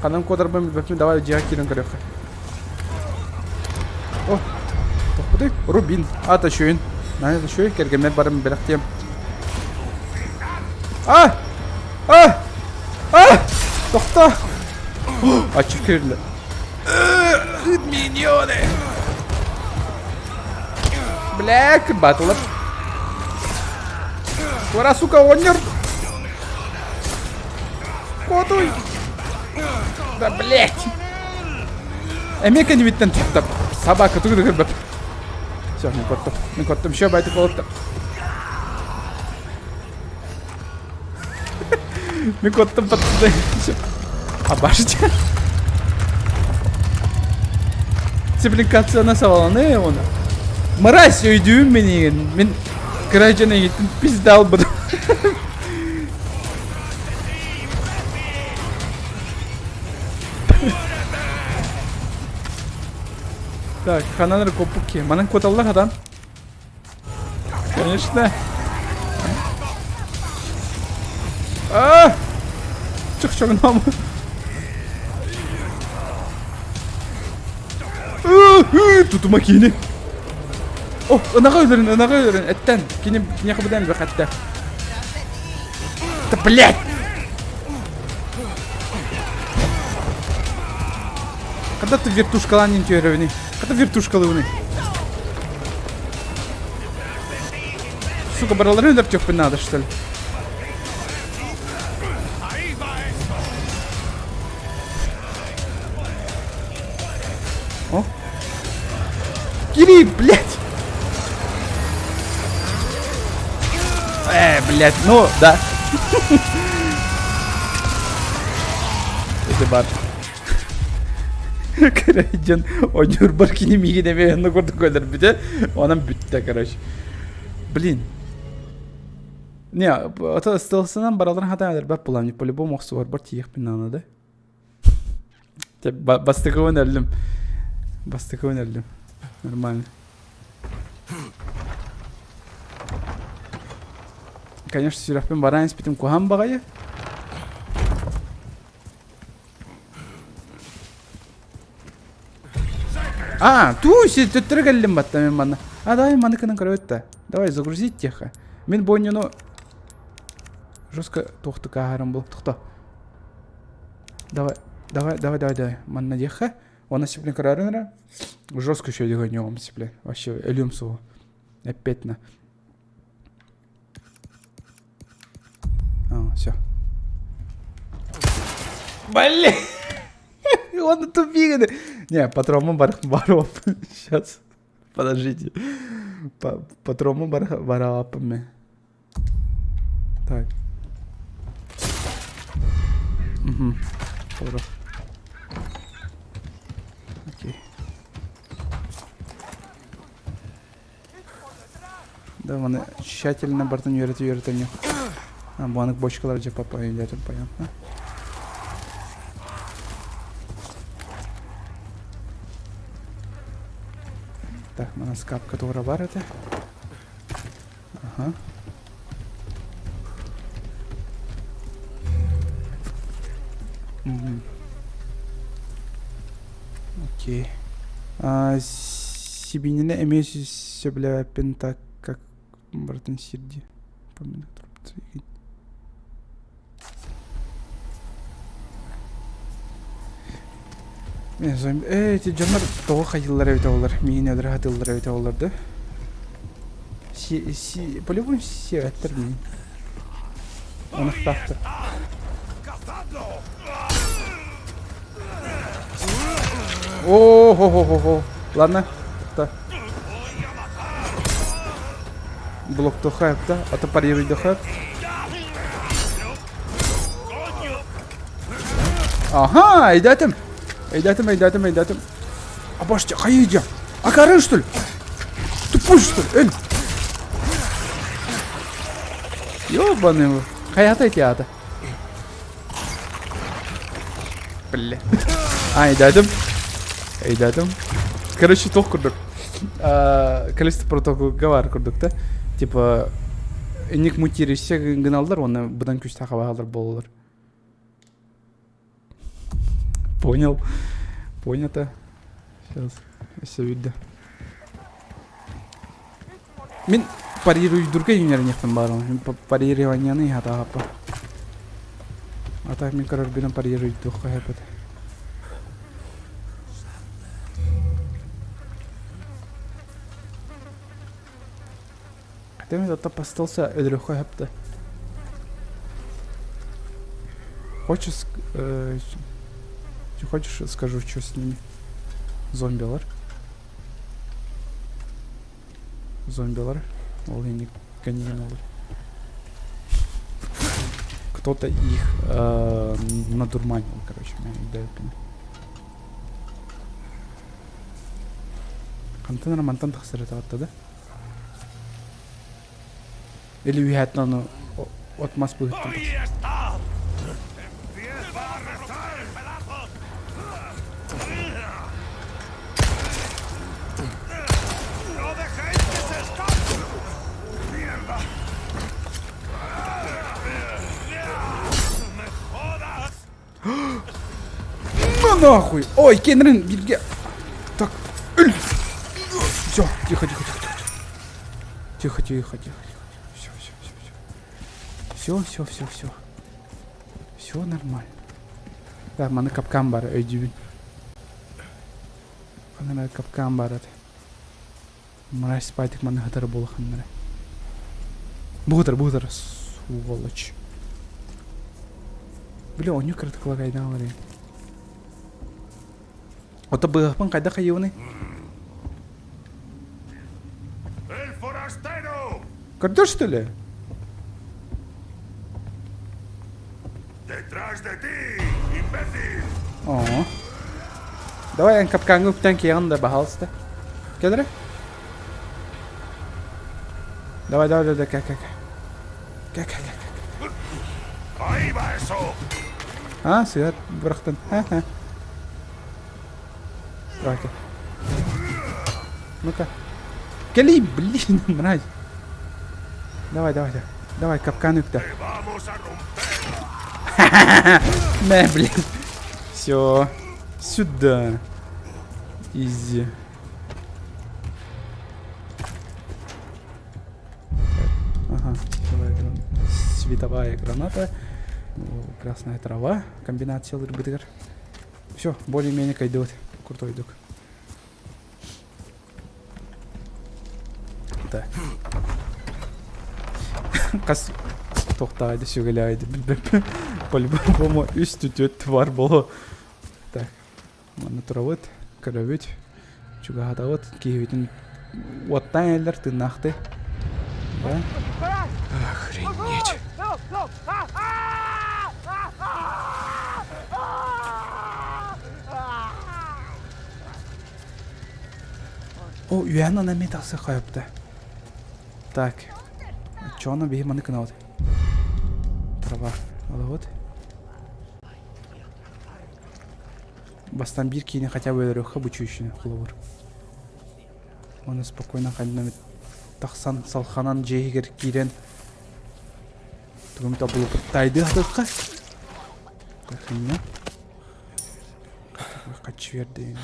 Ханан куотарбын билбэппин давай дьиэҕэ киирэн көрүөххэ. О, тохпутуй? Рубин. Ата үчүгүн. Наһаа үчүгэй кэргэммэр баран бэлэхтиэм. А! А! А! Тохто! Аччык киирдэ. Миньоны! Бля, батылар. Туора, сука, оҕонньор! Куотуй! Да, блять! Эмиэ кэннибиттэн тутта. Собака тугу да көрбөт. Все, мин куоттум. Мин куоттум. Все, байтык болотта. Мин куоттум пацаны. А башня? Цепликацияна сабаланы оны. Мразь өйдүүм минигин. Мин кыра дьон эйигиттэн пизда албытым. Так, ханан коппук Манан куоталлар хадан. Конечно. А! Чох-чогном. Тутума кини. О, ынаҕы өлөрүн, ынаҕы өлөрүн, эттэн. Кини киниэхэ быдан элбэх этте. Да блядь! Когда ты вертушкалаан түһэребиний? Когда вертушкалыыбыный? Сука, бараларын өлөртүөхпүн надо, что ли? О! Кири, блядь! Э, блядь, ну, да. Это бар. Короче, одьурбар кини миигин эмиэ онно курдук өлөрбүтэ. Онон бүттэ, короче. Блин. Не, ото стелсынан бараларын хатан өлөрбөт буолан, по-любому охсуһарбар тиийиэхпин наада да. Бастакыбын өллүм. Бастакыбын өллүм. Нормально. Конечно, сүрэхпин баран испитим куһаан баҕайы. А, туу, төттөрү кэллим батта мин манна. А, давай маны кынан көрөбүт да. Давай, загрузить тихо. Мин бонньуну жестко туохтук ааһарым был. Тохто. Давай, давай, давай, давай, давай. Манна диэххэ. Оны сиплин көрөрүн эрэ. Жестко еще дегонём сиплин. Вообще, өлүм суо. Эппетна. А, все. Блин! Он тупик. Не, патрону бар бароп. Сейчас. Подождите. Патрону бар барапами. Так. Угу. Окей. Да, маны тщательно бартын үөрэтэ үөрэтэ А, буанык бочкалар же папа өйдетим, понятно. Так, мана скапка тура бар это. Ага. Угу. Окей. А, Сибинине эмиэ сөбүлээбэппин так как барытын сирди. Ээ, ити дьоннор тоҕо хайыыллар эбитэ буоллар, миигин өлөрө сатыыллар эбитэ буоллар да? Си, си, по-любому сиэбэттэр миигин. Ынахтаахтар. О-хо-хо-хо-хо. Ладно, та. Блоктуха да, а то парируйдуха. Ага, өйдөөтүм. Өйдөөтүм, өйдөөтүм, өйдөөтүм. Абашча, хайы Акары, что ли? Тупой, что ли? Эл. Ёбаный его. Хайата эти ата. Бля. А, өйдөөтүм. Өйдөөтүм. Короче, туох курдук. Количество протоколга бар курдук да. Типа, инник мутируйся гыналлар, оны быдан күсті хабағалар болалар. Понял. Понято. Сейчас. Все видно. Мин парируйдурга юнернехпин баарым. Парированияны хатааппа. А так мин көрөрбүнэн парируйдуохха сөп этэ. Хотя мен ата постался өлөрөххө сөп да. Хочешь, э, хочешь скажу, что с ними? Зомбилар. Зомбилар. Ол енді олар. Кто-то их э, надурманил, короче, мен Хантан романтан тахсыр это да? Или үһээтин ону от-мас быһыттан тахсар. На нахуй! Ой, Кенрин, бииргэ. Так, Все, тихо, тихо, тихо, тихо. Тихо, тихо, тихо, тихо. Все, все, все, все. Все, все, все, все. Все нормально. Так, маны капкан бар, өйдүүбүн. Ханна капкан бар аты. Мразь спайтик маны хатары буола ханнара. Бу хатар, сволочь. Бля, онньу кыратык кайдан алар Ото быһахпын хайда хайыуный? Көрдөр, что ли? Detrás de ti, imbécil! О. Давай эн капкаҥҥа үктэн киэҕин да, пожалуйста. Кэлэрэ? Давай, давай, давай, кэ, кэ, кэ. Кэ, кэ, кэ, кэ. Ahí va eso! А, сыат бырахтын. Ха-ха. Давай, кэ. Ну-ка. Кэли, блин, мразь. Давай, давай, давай. Давай, капкан үктэ. ¡Te vamos a romper! Мэ, блин. Все. Сюда. Изи. Световая граната, красная трава комбинацияларбытыгар. Все, более-менее кайдыбыт, крутойдук. Так. Хас туохтаайды сүгэлээйди билбэппин. По-любому үс түтүөт бар боло. Так. Манна турабыт, көрөбүт, чугаһатабыт, киһибитин уоттаан эллэр тыыннаахты. Да? Охренеть. О, үөһэн ана эмиэ тахса хайапта. Так. Чоно биһи маны кынабыт. Трава алабыт. Бастан биир киини хотя бы өлөрүөххэ бу чүүшүнү холобур. Оны спокойно ханна тахсан салханан дьиэ иһигэр киирэн тугум тобулуппут тайды хатыахха. Ханна? Хаччы берди.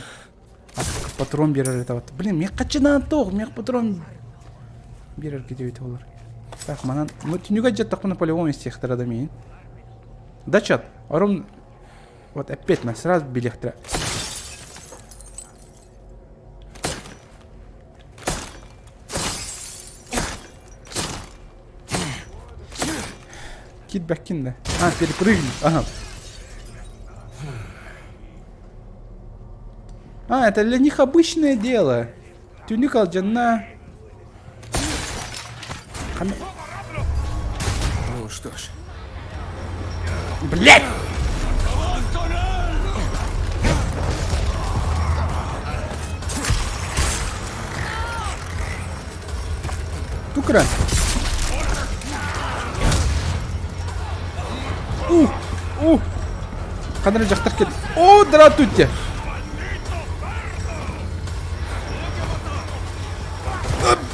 Патрон берер это вот. Блин, мне хаччынаан тоох, мне патрон берер кетебит олар. Так, манан, ну түнүгө жаттакпына по-любому истиэхтэрэ да миин. Да чат, орум вот опять на сразу билиэхтэрэ. Кит да. А, перепрыгни. Ага. А, это для них обычное дело. Түнүк алдьанна. Ну что ж. Блять! Тукра! Ух! Ух! Ханна дьахтар кет. О, здравствуйте!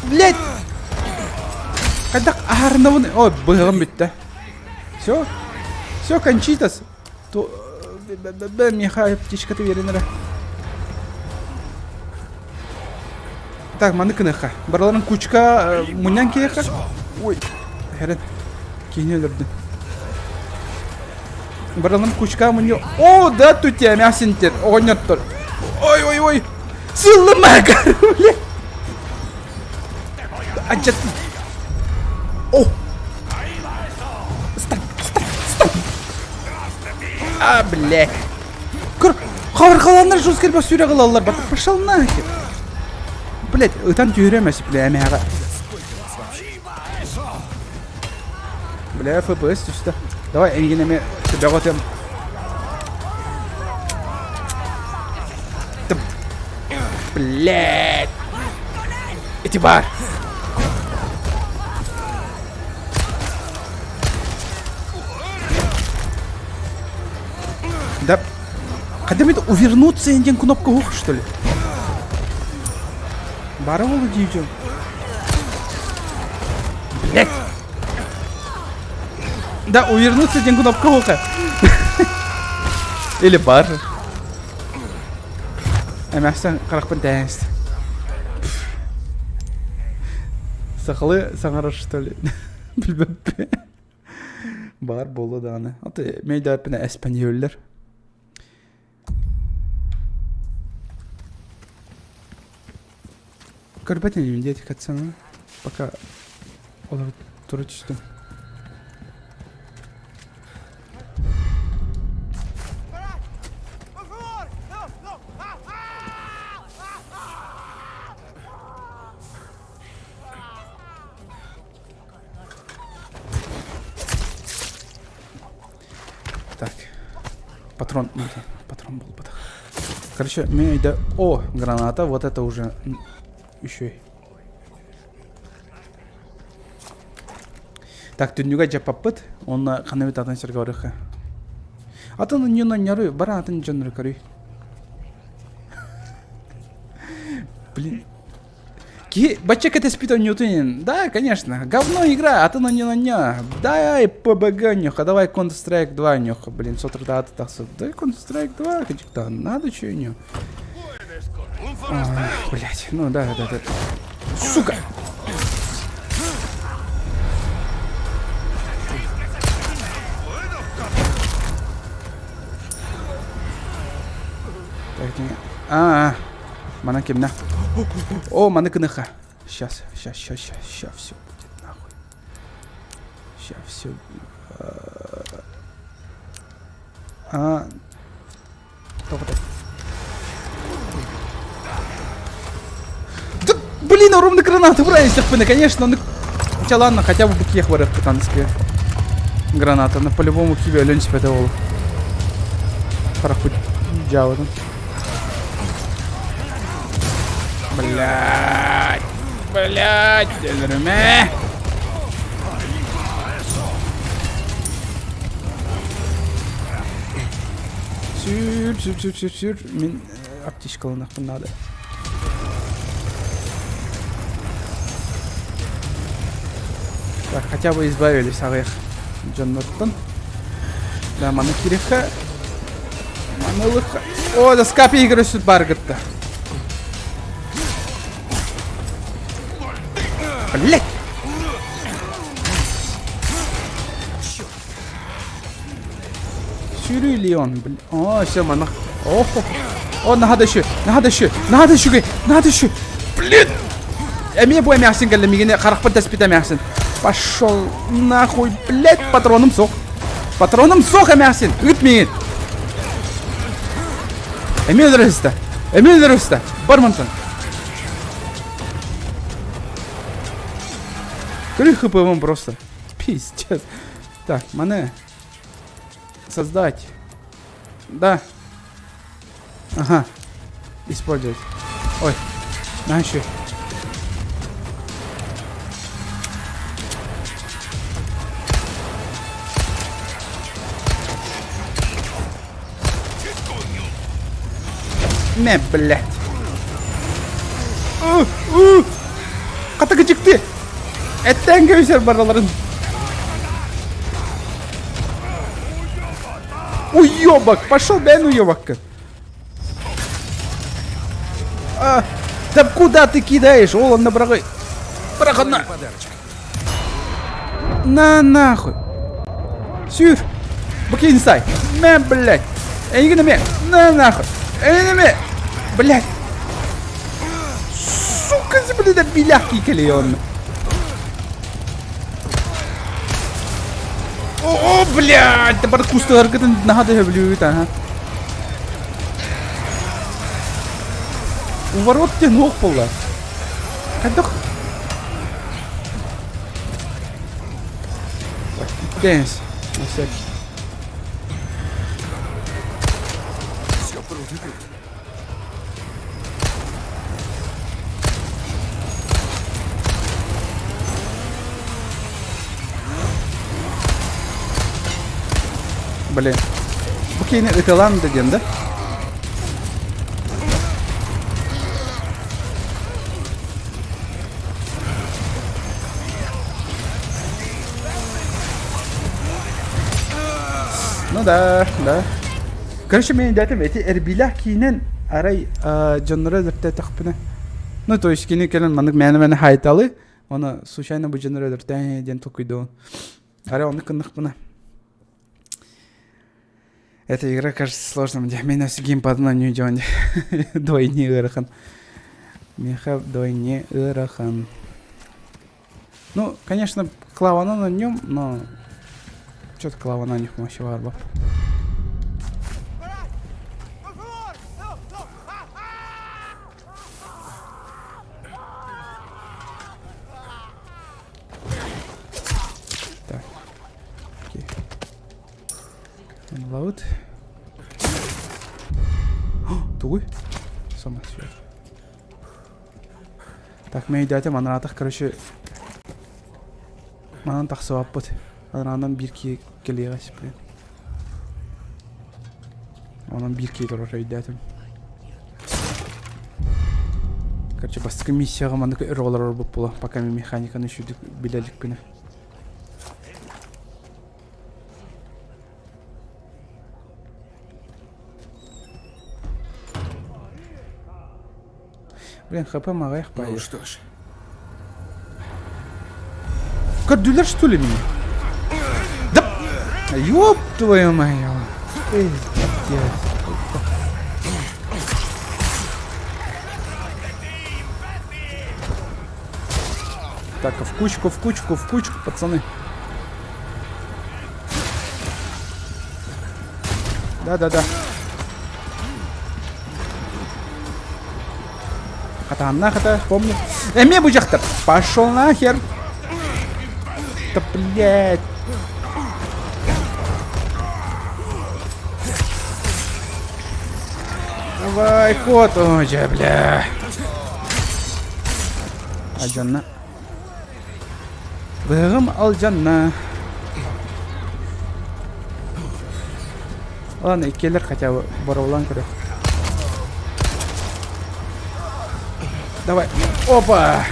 Блять! Хайдах аһарынабын? Ой, быһыгым бүттэ. Все? Все, кончитас. То... Миха птичка ты верен Так, маны кыныха. Бараларын кучка муньян киэхэ. Ой, херен. Киһини өлөрдүн. Бараларын кучка мунньу. О, да тут тебя мясинтер. Оҕонньоттор. Ой, ой, ой. Сыллыма, блядь. Ачат. О! Стоп, стоп, стоп. А, блядь. Көр, хабаргаланнар жестко элбэх сүүрэ ылаллар. Пошел нахер. Блядь, ытан түһүрэмэс, бля, эмэҕэ. Бля, FPS түстэ. Давай, эйигин эмиэ төбөҕө Блядь. Эти бар. Да, когда мне увернуться один кнопку ух, что ли? Барову дивдем. Блять! Да, увернуться один кнопка уха. Или бар. Эмээхсин харахпын тэһэс. Сахалыы саҥарар что ли? Билбэппин. Баар буолуо даҕаны. Аты мейдээппинэ эспэньиөллэр. Көрбөт инибин диэти катсана. Пока олор тура түстүм. Так. Патрон, патрон был бы. Короче, мне да... О, граната, вот это уже еще и. Так, түннүгэ дьаппаппыт, онно ханна эбит атын сиргэ барыахха. Атын ньоннору, бара атын дьоннору көрүй. Блин. Киһи бачча кэтэспит оонньуутун Да, конечно. Говно игра, атын оонньуу Дай PUBG нюха, давай Counter-Strike 2 нюха. Блин, соторутааҕыта тахсыбыт. Дай Counter-Strike 2, кыдьыктаан, надо чё ню. Блять, ну да, да, да. Сука! А, мана кимнэ? О, маны кыныха. Сейчас, сейчас, сейчас, сейчас, сейчас все будет нахуй. Сейчас все. А, Да, блин, ровно гранату брали, конечно, ну... Хотя ладно, хотя бы букех варят катанские. Граната, но по-любому киви олень себе ол. Хараху дьяволом. Блядь. Блядь, өлөрүмэ. Сүр, сүр, сүр, сүр, сүр. Мин аптечкаланахпын наада. Так, хотя бы избавились аҕыйах дьоннортон. Да, маны кириэххэ. Маны ылыхха. О, да скапи игры сүт бар гытта. Блять! Сүүрүү Леон, бля. О, все, манах. О, о, наһаа да үчүгэй, наһаа да үчүгэй, наһаа да үчүгэй, наһаа да үчүгэй. Блин! Эмиэ бу эмээхсин кэллэ, мигини харахпын тэспит эмээхсин. Пошел нахуй, блядь, патроным суох. Патроным суох эмээхсин, ыт миигин. Эмиэ өлөрөстө, эмиэ өлөрөстө. Бар мантан. Көрүй хпвым просто. Пиздец. Так, маны создать. Да. Ага. Использовать. Ой. На еще. Мэ, блядь. Хата кычыкты. Эттээн кэбисэр бараларын. Уебок! Пошел бэн уебокка. А, да куда ты кидаешь? Ол онно быраҕый. Бырах онно. На нахуй. Сүүр. Букин сай. Мэ, блядь. Эйигин эмиэ. На нахуй. Эйигин эмиэ. Блядь. Сука, блядь, биляки кэлион. О, блядь, да бар кустаргытын наһаа да сөбүлүүбүт, аха. Уворот диэн уох буолла. Хайдах? Дэнс. На всякий. Все круто, круто. Блин. Бу киһини ытылаан да диэн да? Ну да, да. Короче, мен дятым эти эрбилэх киинэн арай дьонноро өлөртөөтөхпүнэ. Ну, то есть кини кэлэн маннык мээнэ-мээнэ хаайталы, оны случайно бу дьонноро өлөртөө диэн толкуйдуон. Арай оннук гыннахпына. Эта игра кажется сложным. Мен өссө геймпадынан ньүдьон двойне ыарахан. Миэхэ двойне ыарахан. Ну, конечно, клавана на нем, но что-то клавана них вообще барбап. Так. Окей. Лаут. Тугуй? Сама свет. Так, мен өйдөөтүм анараатах, короче, манан тахсыбаппыт. Анараанан биир киһи кэлиэҕэ блин. Онон биир киһи турар өйдөөтүм. Короче, бастакы миссияҕа маннык өр олорорбут буолуо, пока мин механиканы үчүгдүк билэ иликпинэ. Блин, хп маҕайах Ну баайы. что ж, Көрдүлэр что ли меня? Да ёб твою мою! Пиздец. Так, в кучку, в кучку, в кучку, пацаны. Да-да-да. Хатаанна хата, помню. Эмиэ бу дьахтар. Пошел нахер. Да блядь. Давай, кот. Ой, бля. Алдьанна. Быһаҕым алдьанна. Ладно, иккиэлэр хотя бы боровлан көрөх. Давай. Опа!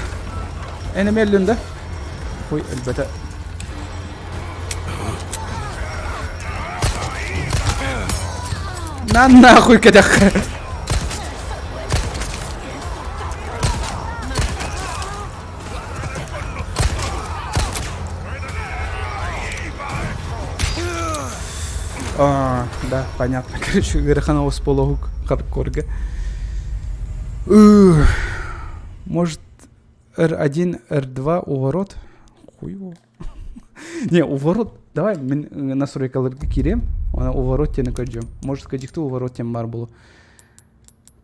Энеми өллүн да? Ой, өлбөтө. На нахуй кэтэххэ. А, да, понятно. Короче, ыарахан оҕус буолуоһук хардкорга. Может, R1, R2 уворот? Хуй Не, уворот. Давай мин настройкаларга киириэм. Она уворот диэни көрдүм. Может, кадикты уворот диэн баар буолуо.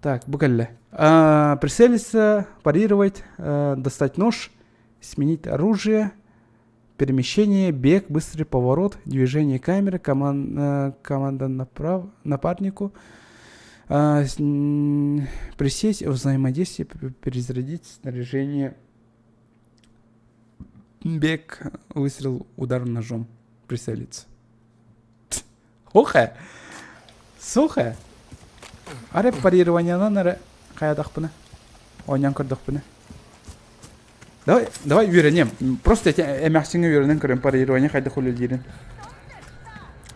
Так, бу кэллэ. А, прицелиться, парировать, достать нож, сменить оружие, перемещение, бег, быстрый поворот, движение камеры, коман, команда направ, напарнику, присесть, взаимодействие, перезарядить снаряжение, бег, выстрел, удар ножом, прицелиться. Охэ! Сухэ! Арай парированиенан эрэ хайатахпына, оонньоон көрдөхпүнэ. Давай, давай үөрэниэм. Просто эти эмээхсиҥҥэ үөрэнэн көрөм парирование хайдах үлэлиирин.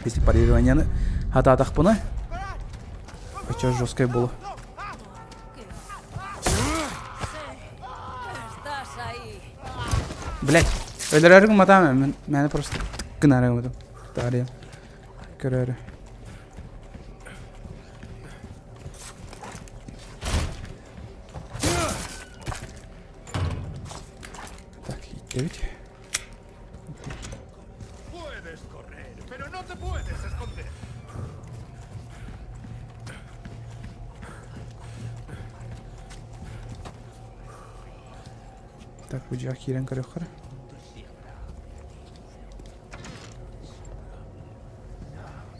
Если парированиены хатаатахпына, оччо жесткай буолуо. Блять, өлөрөрүҥ матаам, мээнэ просто гынары гыммытым. Таарыйан. Көрөөрү. Так, ииттэбит. Так, бу дьиэҕэ киирэн көрүөххэ эрэ.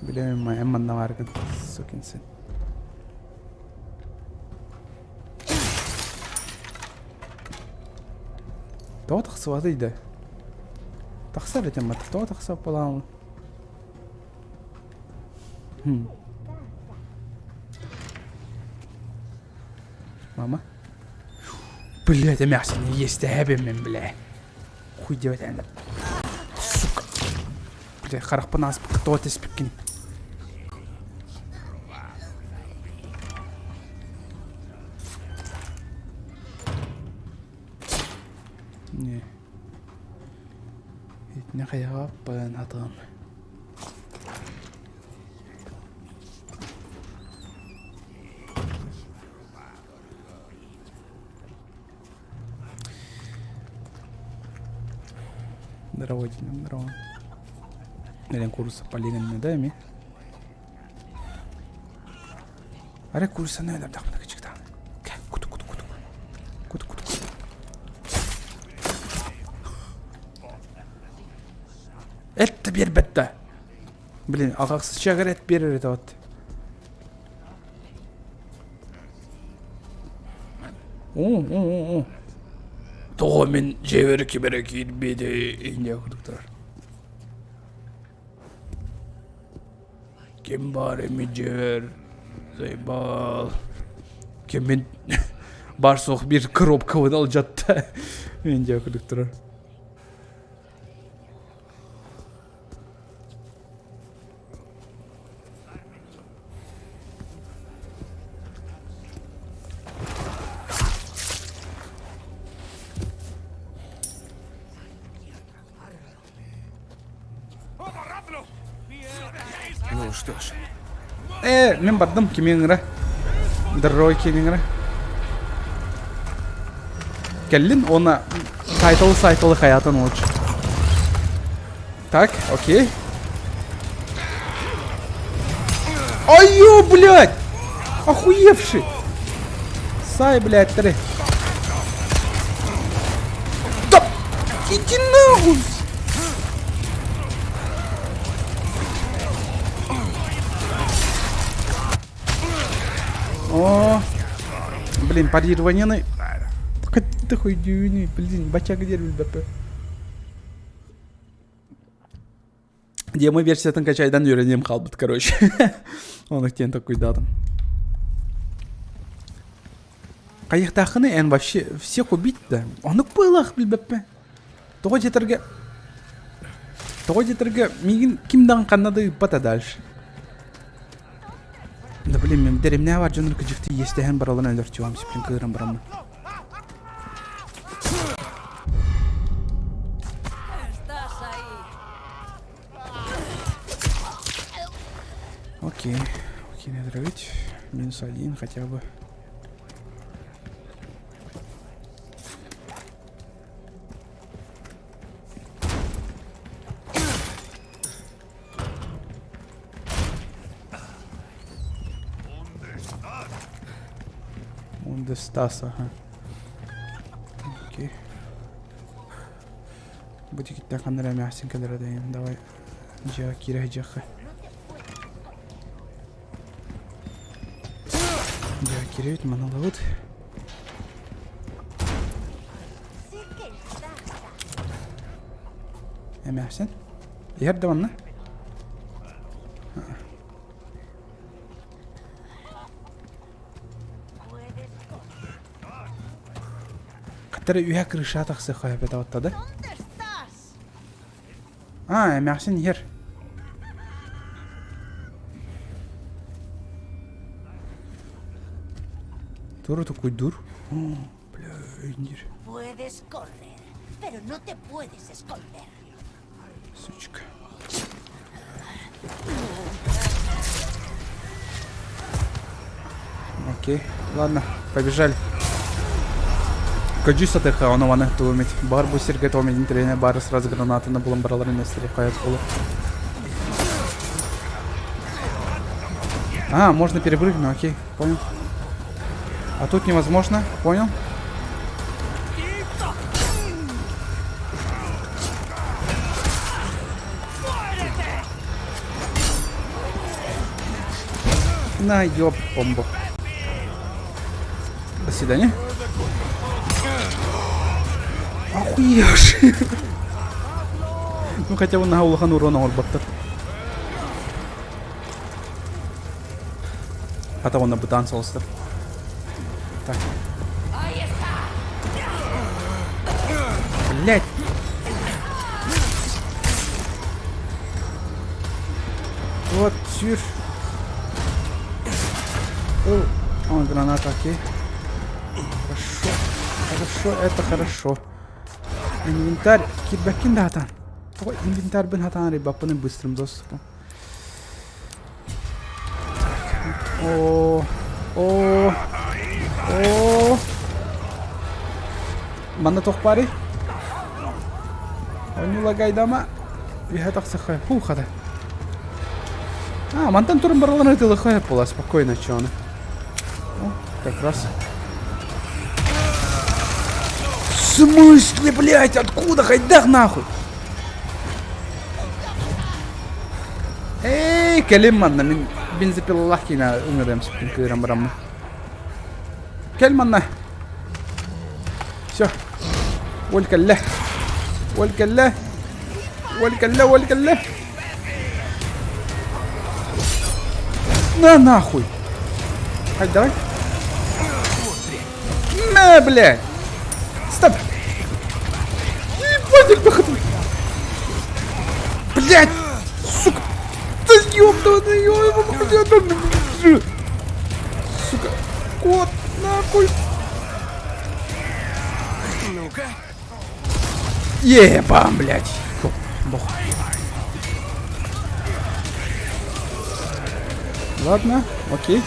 Билэмин эн манна бааргын, сукин сын. Тоҕо тахсыбатый да? Тахсар этим бат, тоҕо тахсар буолаҕын? Хм. Мама? Блядь, эмээхсин иэстэһэбин бля. Хуй диэбэт эн. Сука. Бля, харахпын ааспыкка тоҕо түспүккүн. Не. Итини хайаҕаппын атым. Здорово, здорово. Нелен курса полигонна да эми? Арай курсаны өлөрдөхпүнэ кычыктаан. Куту куту куту. Куту куту. Эт биэрбэт да. Блин, алҕахсыччагар эт биэрэр этэ вот. Оо, Тоҕо мин дьиэбэр ким эрэ киирбитий инньэ курдук турар. Ким баар эми дьиэбэр заебал. Ким мин баар суох биир коробкабын алдьатта инньэ курдук турар. Ну что ж. Э, мин бардым кими ыҥыра. Здоровый кими ыҥыра. Кэллин уонна... Сайталы сайталы хаятын лучше. Так, окей. Ай, блядь! Охуевший! Сай, блядь, три. Да! Иди нахуй! О, блин, парированияны блин, бача где билбэппэ. Демо версиятын качайдан үөрэниэм хаалбыт, короче. Оны тен такуйдадым. Хайыхтаахыны эн вообще всех убить да? Онук быылах билбэппэ. Тоҕо диэтэргэ Тоҕо диэтэргэ миигин ким даҕаны ханна да ыыппата дальше. Да блин, мен дэримнээ бар дьоннор кыдьыкты иэстэһэн бараларын өлөрчү сиплин кыыран бараммын. Окей, окей, не травить. Минус один хотя бы. Ундестас, ага. Окей. Бу тикиттэн ханна эрэ эмээхсин кэлэрэ дэйин. Давай дьиэҕэ киирэ сылдьыахха. Дьиэҕэ киирэбит, маны ылабыт. Эмээхсин. Иһэр да манна? Хаттара үһэ крыша тахсыахха сөп этэ да? А, эмээхсин иһэр. Тура тукуйдуур. Бля, индир. Puedes correr, pero no te puedes esconder. Сучка. Окей, ладно, побежали. Көдьүүс сатыха, ону маны туумит. Бар бу сиргэ туомидин тренер бары сразу гранатаны булан бараларын эстери хаят болу. А, можно перепрыгнуть, окей, понял. А тут невозможно, понял? На, ёб, бомбу. До свидания. Охуешь. Ну хотя бы на улахан урон оҥорботтор. Хата уонна бытаан соҕустар. Так. Блять! Вот, сүр. О, он граната, окей. Хорошо. Хорошо, это хорошо. Инвентарь. Кирбэккин да хатан. Ой, инвентарьбын хатан рыбаппыны быстрым доступом. О, о, о. Манна туох баарый? Онньулагайдама үһэ тахсыхха фу хата. А, мантан туран бараларын ытылыхха була спокойно чоны. О, как раз. В смысле, блядь, откуда? Хайдах нахуй? Эй, кэлин манна мин бензопилалаах киинэ ыҥырыам сүппүн кыыран бараммын. Кэл манна. Все. Уол кэллэ. Уол кэллэ. Уол кэллэ, уол кэллэ. На нахуй. Хай, давай. На, блядь. Стоп. Ебать, элбэх Блядь! Сука! Да ёб твою, Сука! Кот, нахуй! Ну-ка. Ебам, блядь! Ёб, бог. Ладно, окей.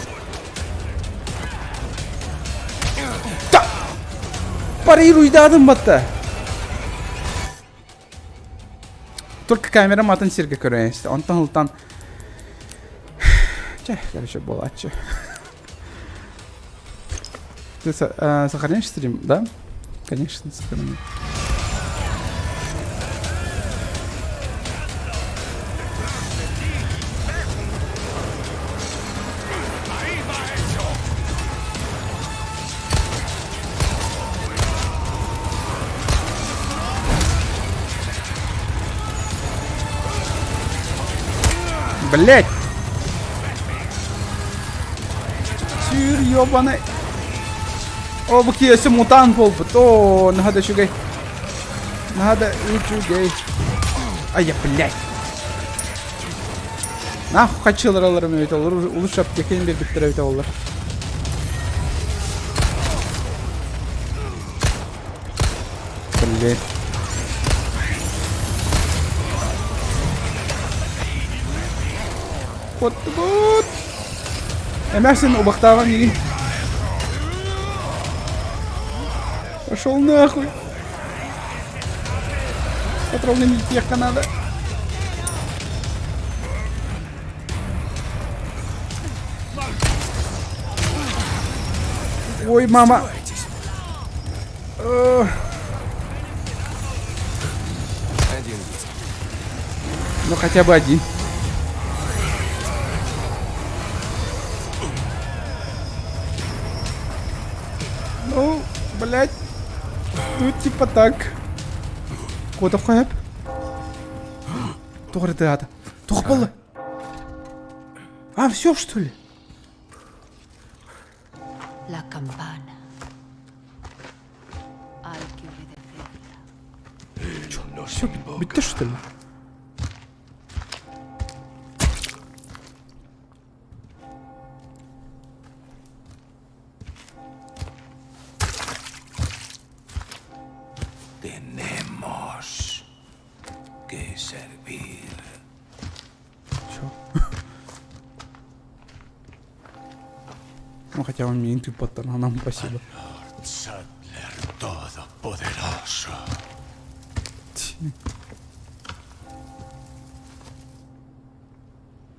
Да! Парируйдаатым батта! Только камерам атын сиргэ көрөн истэ. Онтон ылтан Чэ, короче, буолааччы. Ты сохраняешь стрим, да? Конечно, сохраняю. Блять! Сүр ёбаный. О, бу киэсэ мутант буолбут. О, наһаа да үчүгэй. Наһаа да үчүгэй. Ай, блядь. Нахуй хаччылараларым эбит олор улус аптекин биэрбиттэр эбит олор. Блин. Вот вот. Эмээхсин убахтааҕа миигин. Пошел нахуй. Патроны не тех надо. Ой, мама. Один. Ну хотя бы один. Ну, блядь. Ну, типа так. Куда хайп? Туох эрэ Туох буолла? А, все, что ли? La campana. Hay que obedecerla. Все, бүттэ, что ли? Tenemos que servir. Чё? Ну, хотя он мне инту нам спасибо. Sattler Todopoderoso.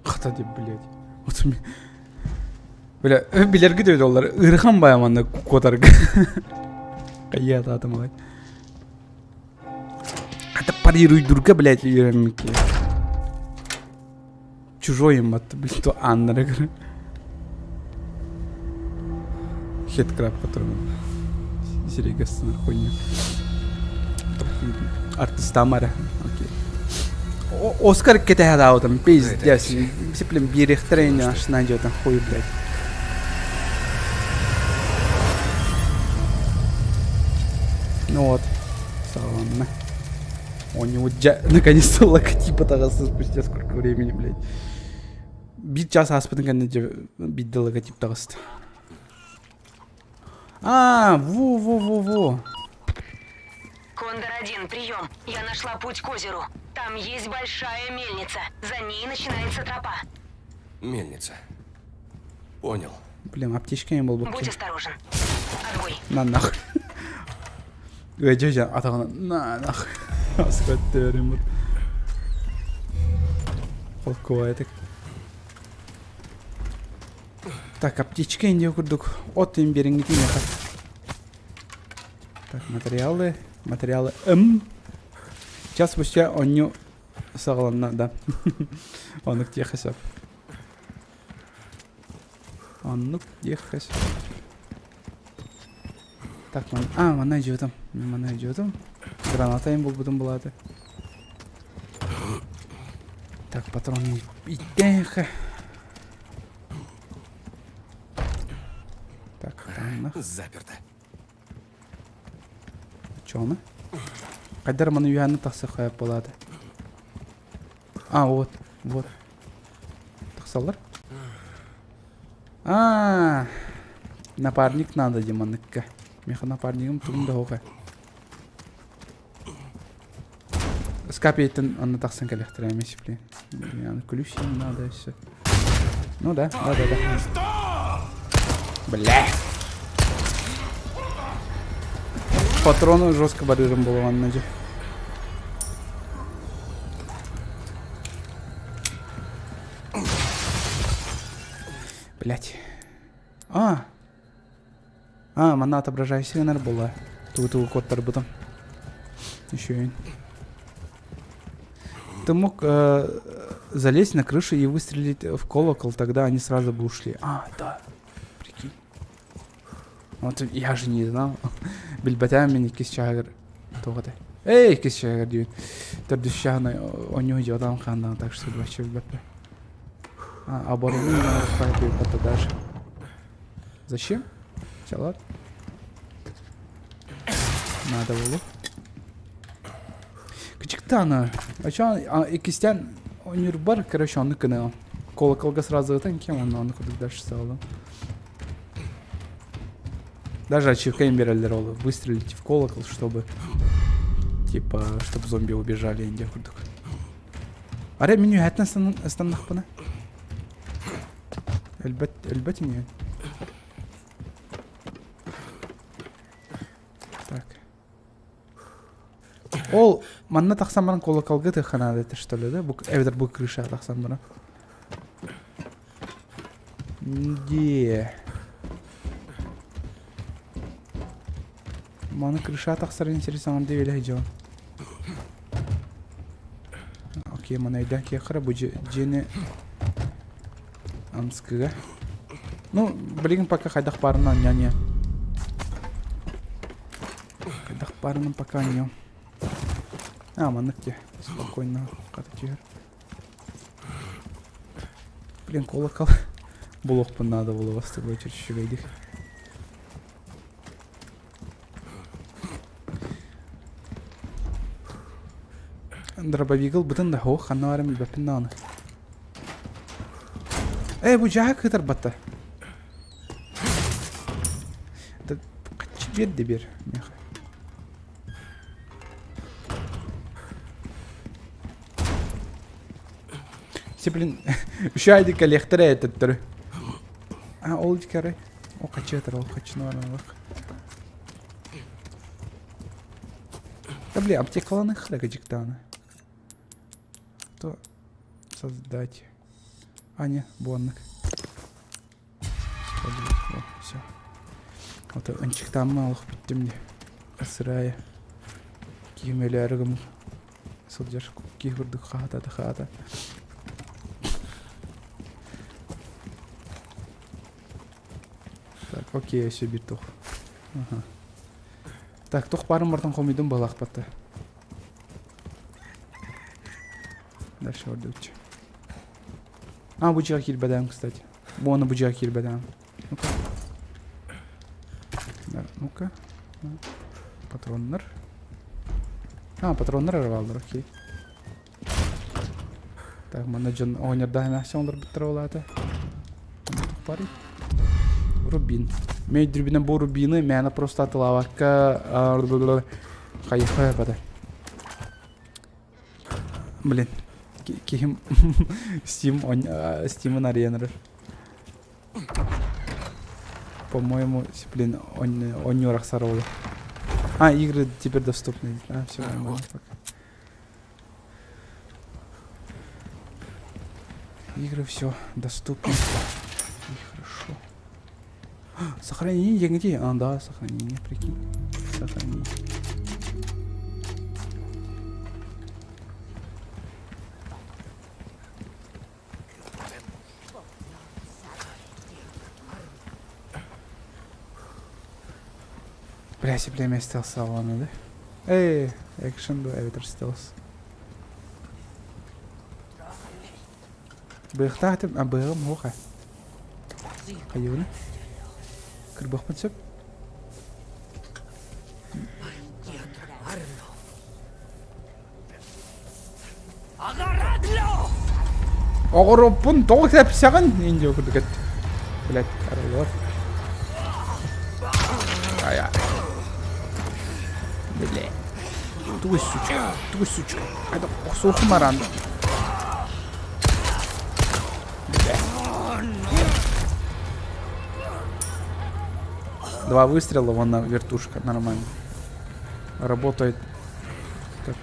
Хата деп, блядь. Вот у меня... Бля, билэргэ да олар ырхан баяманна куотарга. Хайа таатым алай. Это парируйдурга, блядь, үөрэммикки. Чужой им атты, блин, то Анна Хедкраб, который сирэйгэ станар хуйня. Артистамара. Окей. Оскар кэтэһэ пиздец. Сиплем биэриэхтэрэ аш найдет хуй, блядь. Ну вот, салонно. У него дя... наконец-то логотип таҕыста спустя сколько времени, блядь. Биир час ааспытын кэннэ биирдэ логотип таҕыста. А, во-во-во-во. Кондор-1, прием. Я нашла путь к озеру. Там есть большая мельница. За ней начинается тропа. Мельница. Понял. Блин, аптечка не был бы. Будь осторожен. Отбой. На нахуй. Дьэ, атаҕына на нахуй. Аскөттөрүм. Холкуайтык. Так, аптечка инде курдук. От имбериңити Так, материалы. Материалы М. Час спустя онню саҕаланна, да. Оннук диэххэ сөп. Оннук диэххэ сөп. Так, ман... А, манна идиотом. Манна идиотом. Граната им булбутум булааты. Так, патрон иттэхэ. Так, таннах. Заперто. Чоны? Хайдар маны үһәні тахса хайап болады. А, вот, вот. Тахсалар. А, напарник надо демоныкка. Меха напарнигым тугум да хоға. Скапейтін аны тахсан кэлэхтэрэ эмес, блин. Ключ им надо все. Ну да, да, да, да. Бля. Патроны жестко барырым было ванна. Блять. А! А, манна отображайся гынар була. Тугу-тугу куоттарбытым. Еще Ты мог э, залезть на крышу и выстрелить в колокол, тогда они сразу бы ушли. А, да. Прикинь. Вот я же не знал. Билбэтээм мин иккис чааһыгар туох этэй? Эй, иккис чааһыгар диибин. Төрдүс чааһын оонньуу дьиотаам хааннаан так что вообще билбэппин. А, оборудование даже. Зачем? Салат. Надо было. Кычыктаана. Ачан иккистэн оонньуурбар, короче, оннук гына. Колоколга сразу ытан кем онно оннук курдук дальше стало. Даже ачивка им берэллэр ол выстрелить в колокол, чтобы типа, чтобы зомби убежали инде курдук. Арай мин үһэттэн ыстаннахпына. Өлбөт, өлбөт ини. Так. Ол манна тахсан баран колоколга тыахха наада этэ что ли, да? Бу эбэтэр бу крышаҕа тахсан баран. Где? Маны крыша тахсар интересно диэ билэ дьон. Окей, маны өйдөөн киэххэ бу дьиэни Амскыга. Ну, билигин пока хайдах баарынан няня. Хайдах баарынан пока не. А, маннык дии. Спокойно хата түһэр. Блин, колокол. Булуохпун надо было с тобой чуть-чуть Дробовигыл бытын да хоох ханна баран билбэппин даҕаны. Ээ бу дьааһык кытарбатта. Хаччы биэр да биэр миэхэ. Все, блин, үчүгэй айды кэлиэхтэрэ этеттөрү. А, ол дикары. О, хачы ол хачыны баран Да, бля, аптекаланыхра кыдьыктааны. То создать. А, не, буоннук. О, все. Вот ынчыктаамма олох бүттүм дии. Сырая. Киһим өлөөрү гыммыт. Сылдьар киһи курдук хаата да хаата. Так, окей, өссө биир туох. Аха. Так, туох баарын бартан хомуйдум балаахпатта. Дальше ордуччу. А, бу дьиэҕэ киирбэтэҕим, кстати. Бу уонна бу дьиэҕэ киирбэтэҕим. Ну-ка. Да, ну-ка. Патроннар. А, патроннар эрэ бааллар, окей. Так, манна дьон оҕонньордоох эмээхсин олорбуттара ол аата. Барый. Рубин. Мен өйдүүрбүнэн бу рубины мээнэ просто атылаабакка хайыха бата. Блин, киһим Steam Steam'ын арыйан эрэр. По-моему, блин, оонньуур ахсар ол. А, игры теперь доступны. А, все, нормально. Игры все доступны. И хорошо. Сохранение где? А, да, сохранение, прикинь. Сохранение. Бля, бля, стелс саланы, да? Эй, экшен да, эбэтэр стелс. Быахтаатым, а быаҕым суох ээ. Хайыыбыный? Кырбыахпын сөп. Оҕороппун тоҕо тэпсэҕин? Индия курдук эт. Блядь, арыллар. Ая. Бля. Тугуй сучка, тугуй сучка. Айда охсуохум араан. Бля. Два выстрела, вон на вертушка, нормально. Работает как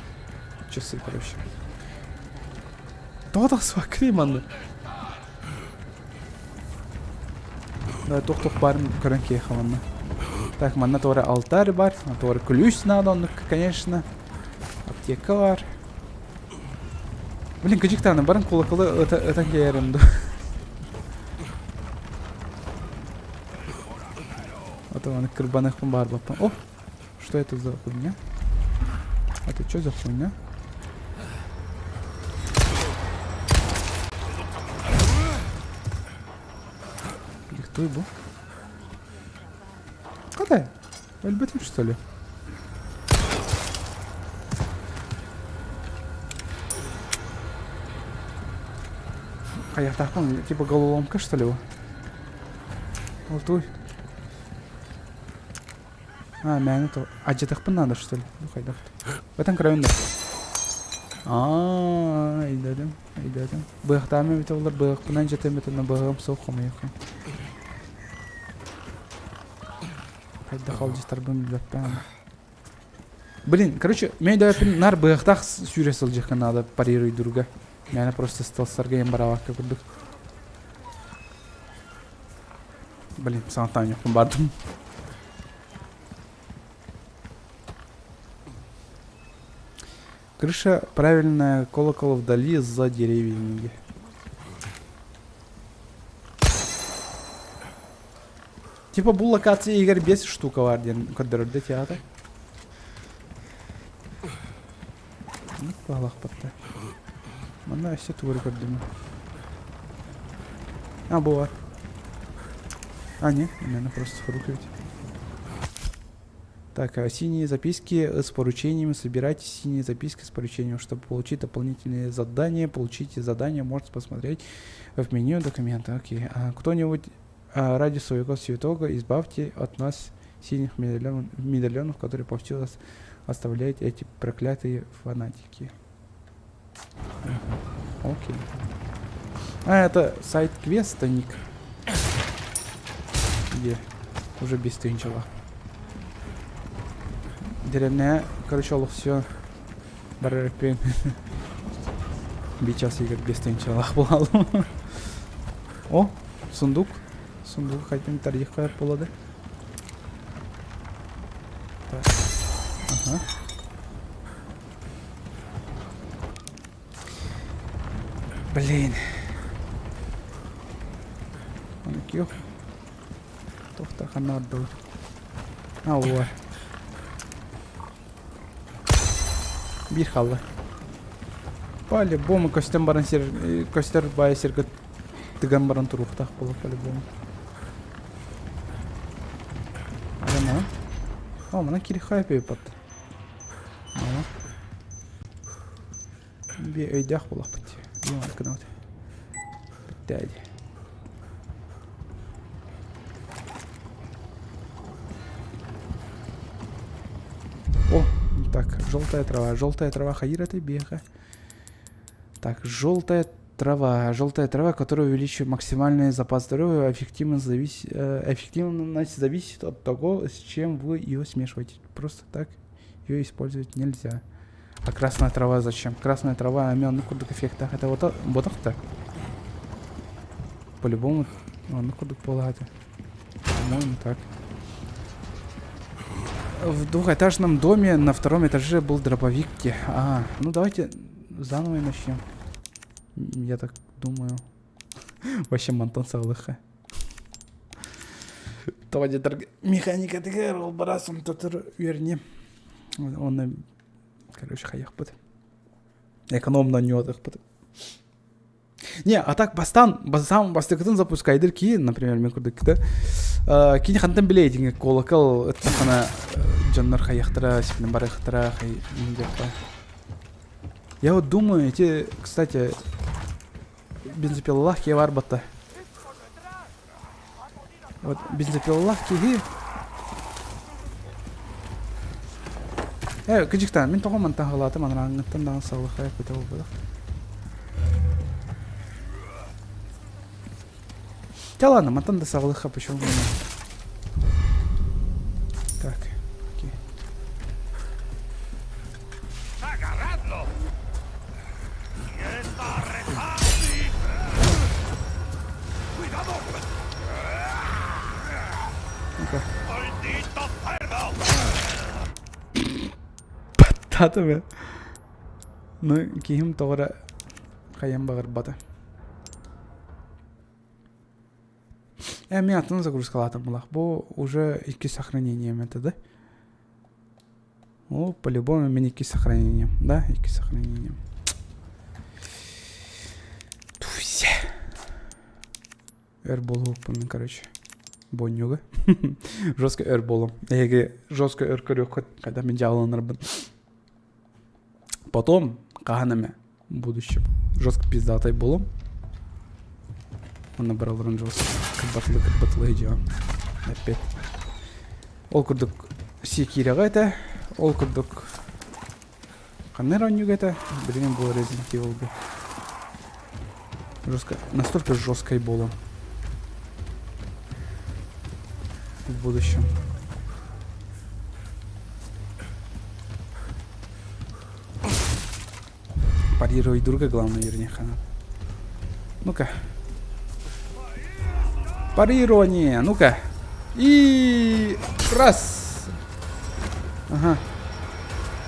часы, короче. Тоҕо тахсыбаккыный манна? Туох-туох баарын көрөн киһиэхэ манна. Так, манна туора алтарь бар, туора ключ надо, оннук, конечно. Аптека бар. Блин, кыдьыктааны баран кулакалы ытан кэйэрим ду. А то аны кырбаныахпын баарбаппын. О, что это за хуйня? Это что за хуйня? Кто бу? Када? Өлбөтүм что ли? Хайахтаахпын типа головоломка что ли? Алтуй. А, мээнэ то адьатахпын надо что ли? Ну хайдах. Бэтэн көрөбүн да. Аа, өйдөөтүм, өйдөөтүм. Быһахтаам эбитэ боллар, быһахпынан дьатым этэ, быһаҕым суох хомуйуоххун. Хайдах алдьатарбын билбэппин. Блин, короче, мен өйдөөппүн нар быһахтаах сүүрэ сылдьыахха наада парируйдурга. Мээнэ просто стелсарга иһэн барабакка курдук. Блин, саҥаттан оонньуохпун бардым. Крыша правильная, колокол вдали за деревьями. Типа бу локация игр 5 штука бар диэн көрдөрөрдө театр. Баалахпатта. Манна өссө тугу көрдүм. А, бу бар. А, нет, наверное, просто руки ведь. Так, а синие записки с поручениями. Собирайте синие записки с поручением, чтобы получить дополнительные задания. Получите задание, можете посмотреть в меню документа. Окей. А кто-нибудь ради своего святого избавьте от нас синих медальонов, которые повсюду оставляют эти проклятые фанатики. Окей. А, это сайт квеста, ник. Где? Уже без тынчала. Деревня, короче, олох все. Барар Бичас игр без тынчалах буолалым. О, сундук. Сундук хотим тарих болады. Так. Ага. Блин. Киох. Тохта ханардыл. А, о. Биир хаалла. По-любому көстөн баран сир көстөр баай сиргэ тыган баран туруохтаах буолар по-любому. Ана. О, мана кири хайпе пат. Би өйдөөх буолахпыт. Би марканабыт. Бүттэ О, так, желтая трава. Желтая трава Хаира ты беха. Так, желтая трава. Желтая трава, которая увеличивает максимальный запас здоровья, эффективность, завис... эффективность зависит от того, с чем вы ее смешиваете. Просто так ее использовать нельзя. А красная трава зачем? Красная трава, амен, курдук эффекта. Это вот, вот так По-любому, ну курдук полаты. По-моему, так. В двухэтажном доме на втором этаже был дробовик. А, ну давайте заново и начнем. Я так думаю. Вообще мантан саҕалыахха. Тоҕо диэтэр механикатыгар ол барасым тотор үөрнем. Онно короче хайахпыт. Экономно ньуотахпыт. Не, а так бастан, сам бастыкытын запускайдыр киин, например, мен курдук да. Кини хантан билейтиҥ колокол ыттахана дьоннор хайахтара, сипнен барыхтара, хай Я вот думаю, эти, кстати, бензопилалаах киһи барбатта. Вот бензопилалаах киһи Э, кыдьыктаан, мин тоҕо мантан халаатым анарааҥҥыттан даҕаны саҕалыахха эппитэ буолбатах. Чэ ладно, мантан да саҕалыахха почему бы нет. Так, окей. Куттаатым ээ. Ну, киһим тоҕо эрэ хайан баҕарбата. Э, мин атын загрузкалаатым булах. Бу уже икки сохранением это, да? О, по-любому мин икки сохранением. Да, икки сохранением. Туся. Өр буолуохпун, короче. Бонньуга. Жестко өр буолум. Эһиги жестко өр көрүөххүт, когда мин дьааланарбын. Потом, хаһан эмэ, в будущем, жестко пиздатай буолум. Онно бараларын жестко кырбатылы-кырбатылы дьон. Эппит. Ол курдук Секирэҕэ этэ, ол курдук ханна эрэ оонньууга этэ, билигин бу Resident Evil-га. Жестко, настолько жесткой буолан. В будущем. Парировать друга главное, вернее, хана. Ну-ка. Парирование, ну-ка. И раз. Ага.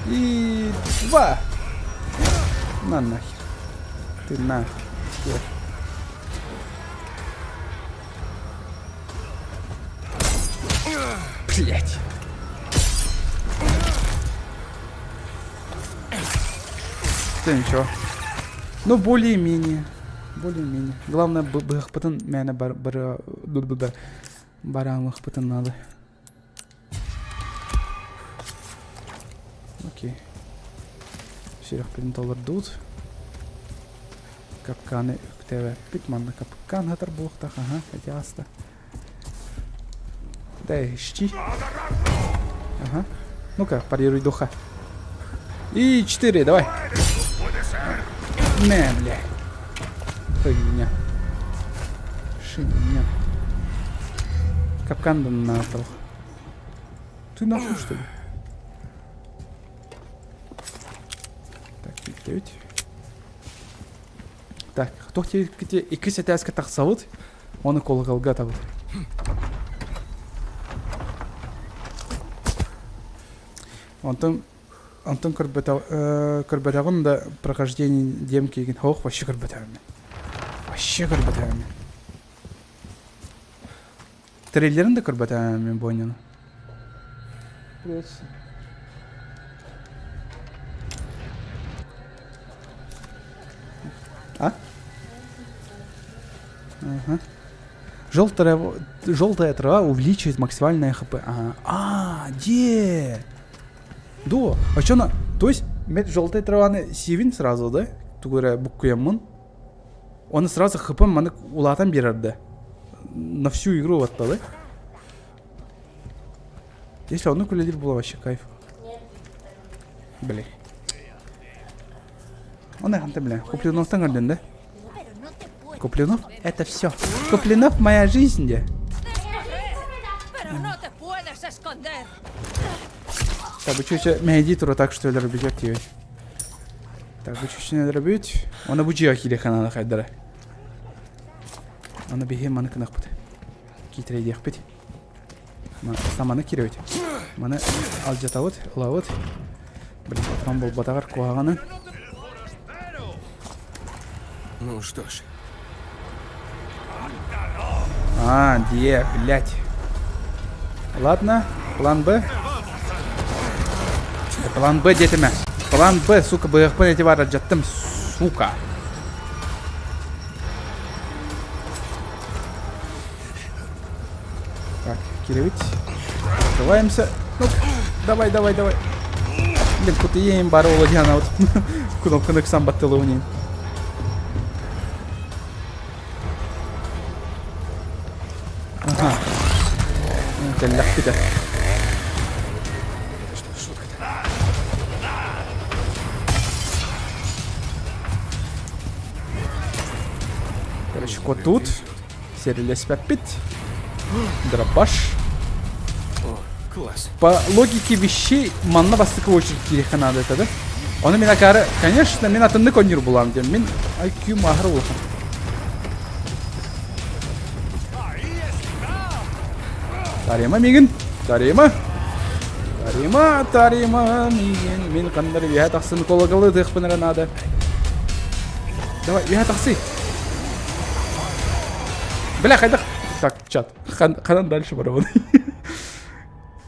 И два. На нахер. Ты на хер. Блять. Да ничего. Ну, более-менее. Более-менее. Главное, быһахпытын мээнэ бар бар бараамыхпытын надо. Окей. Сүрэхпитин толордубут. Капканы үктээбэппит. Манна капкан хатар буолуохтаах. Аха, эти ааста. Дай, ищи. Ага. Ну-ка, парируй духа. И четыре, давай. Не, бля. Хуйня. Шиня. Капкан на Ты нахуй, что ли? Так, 9. Так, туох диэбиккити иккис этээскэ тахсабыт, ону колоколга атабыт. Онтон онтон көрбөтөҕүм да прохождение диэм киигин ох вообще көрбөтөҕүм вообще көрбөтөҕүм трейлерин да көрбөтөҕүм мин бу Привет. А? Ага. Желтая, желтая трава увеличивает максимальное хп. Ага. А, де? До. А что на... То есть, желтая траваны сиибин сразу, да? Тугу эрэ буккуйаммын. Оны сразу хп маны улаатан биэрэр да. На всю игру батталы. Если оннук үлэлиир буола вообще кайф. Бля. Он ханта бля. Куплиновтан көрдүн да? Куплинов это все. Куплинов моя жизнь де. Так, бу чуть мэйди тура так что өлөрбүтэр тиэбит. Так, бу чуть өлөрбүт. Оны бу дьиэ киирэ ханана хайдара. Аны биһи маны кынахпыт. Киитирэйдиэхпит. Саманы киирэбит. Маны алдьатабыт, ылабыт. Блин, патрон буолбатаҕар куһаҕаны. Ну что ж. А, где, блядь. Ладно, план Б. План Б диэтимэ. План Б, сука, быһахпын эти бар алдьаттым, сука. Так, киирэбит. Открываемся. Ну, давай, давай, давай. Блин, кутуйем бары ола диэн вот. Кнопканы ыксаан баттылыбын Ага. Кэллэхпит Короче, кот тут. Сэрилэспэппит. Дробаш. О, класс. По логике вещей, манна бастакы очередь киириэххэ наада этэ да? Ону мин акаары, конечно, мин атыннык оонньуур булаам диэн. Мин IQ маһар улахан. Тарема мигин. Тарема. Тарима, тарима, миигин, мин ханнар үөһэ тахсын колоколы тыахпын эрэ наада. Давай, үөһэ тахсый. Бля, хайдах... Так, чат, ханан дальше барабын.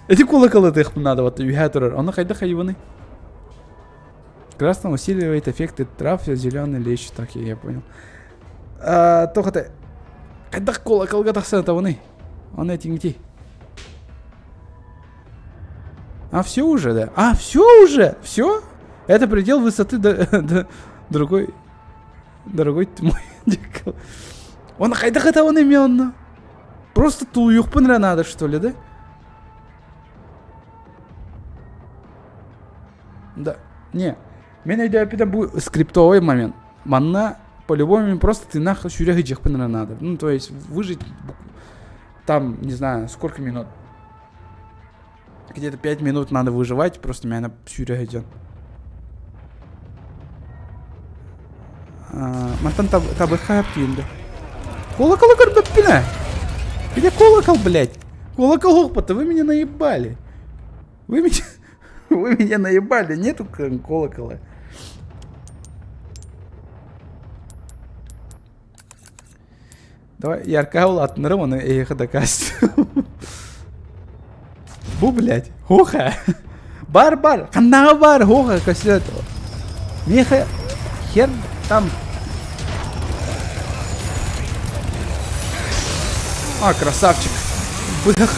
Эти колоколы тыахпын наада, вот үөһэ турар. Ону хайдах хайыбыный? Красный усиливает эффекты трав, зеленый лечит. Так, я понял. Тоқ это... Хайдах колоколга тахсан табыный? Оны этиңити. А, все уже, да? А, все уже? Все? Это предел высоты до, до другой... Дорогой ты мой. Он хайдах это он именно? Просто тулуйухпун эрэ надо, что ли, да? Да. Не. Мен өйдөөппүтэ бу скриптовый момент. Манна по-любому просто ты нахуй сүүрэ сылдьыахпын эрэ надо. Ну, то есть выжить там, не знаю, сколько минут. Где-то 5 минут надо выживать, просто меня сүүрэ сылдьан. Мантан табыхха тиийдэ. Колокол көрбөппүн Где колокол, блядь? Колокол опыта, вы меня наебали. Вы меня, вы меня наебали, нету колокола. Давай, ярка улаатыннарым, оны эйиэхэ дакаас. Бу, блядь, хоха. Бар, бар, ханнаҕа бар, хоха, көстөөт. Миэхэ хер там. А, красавчик. Бых.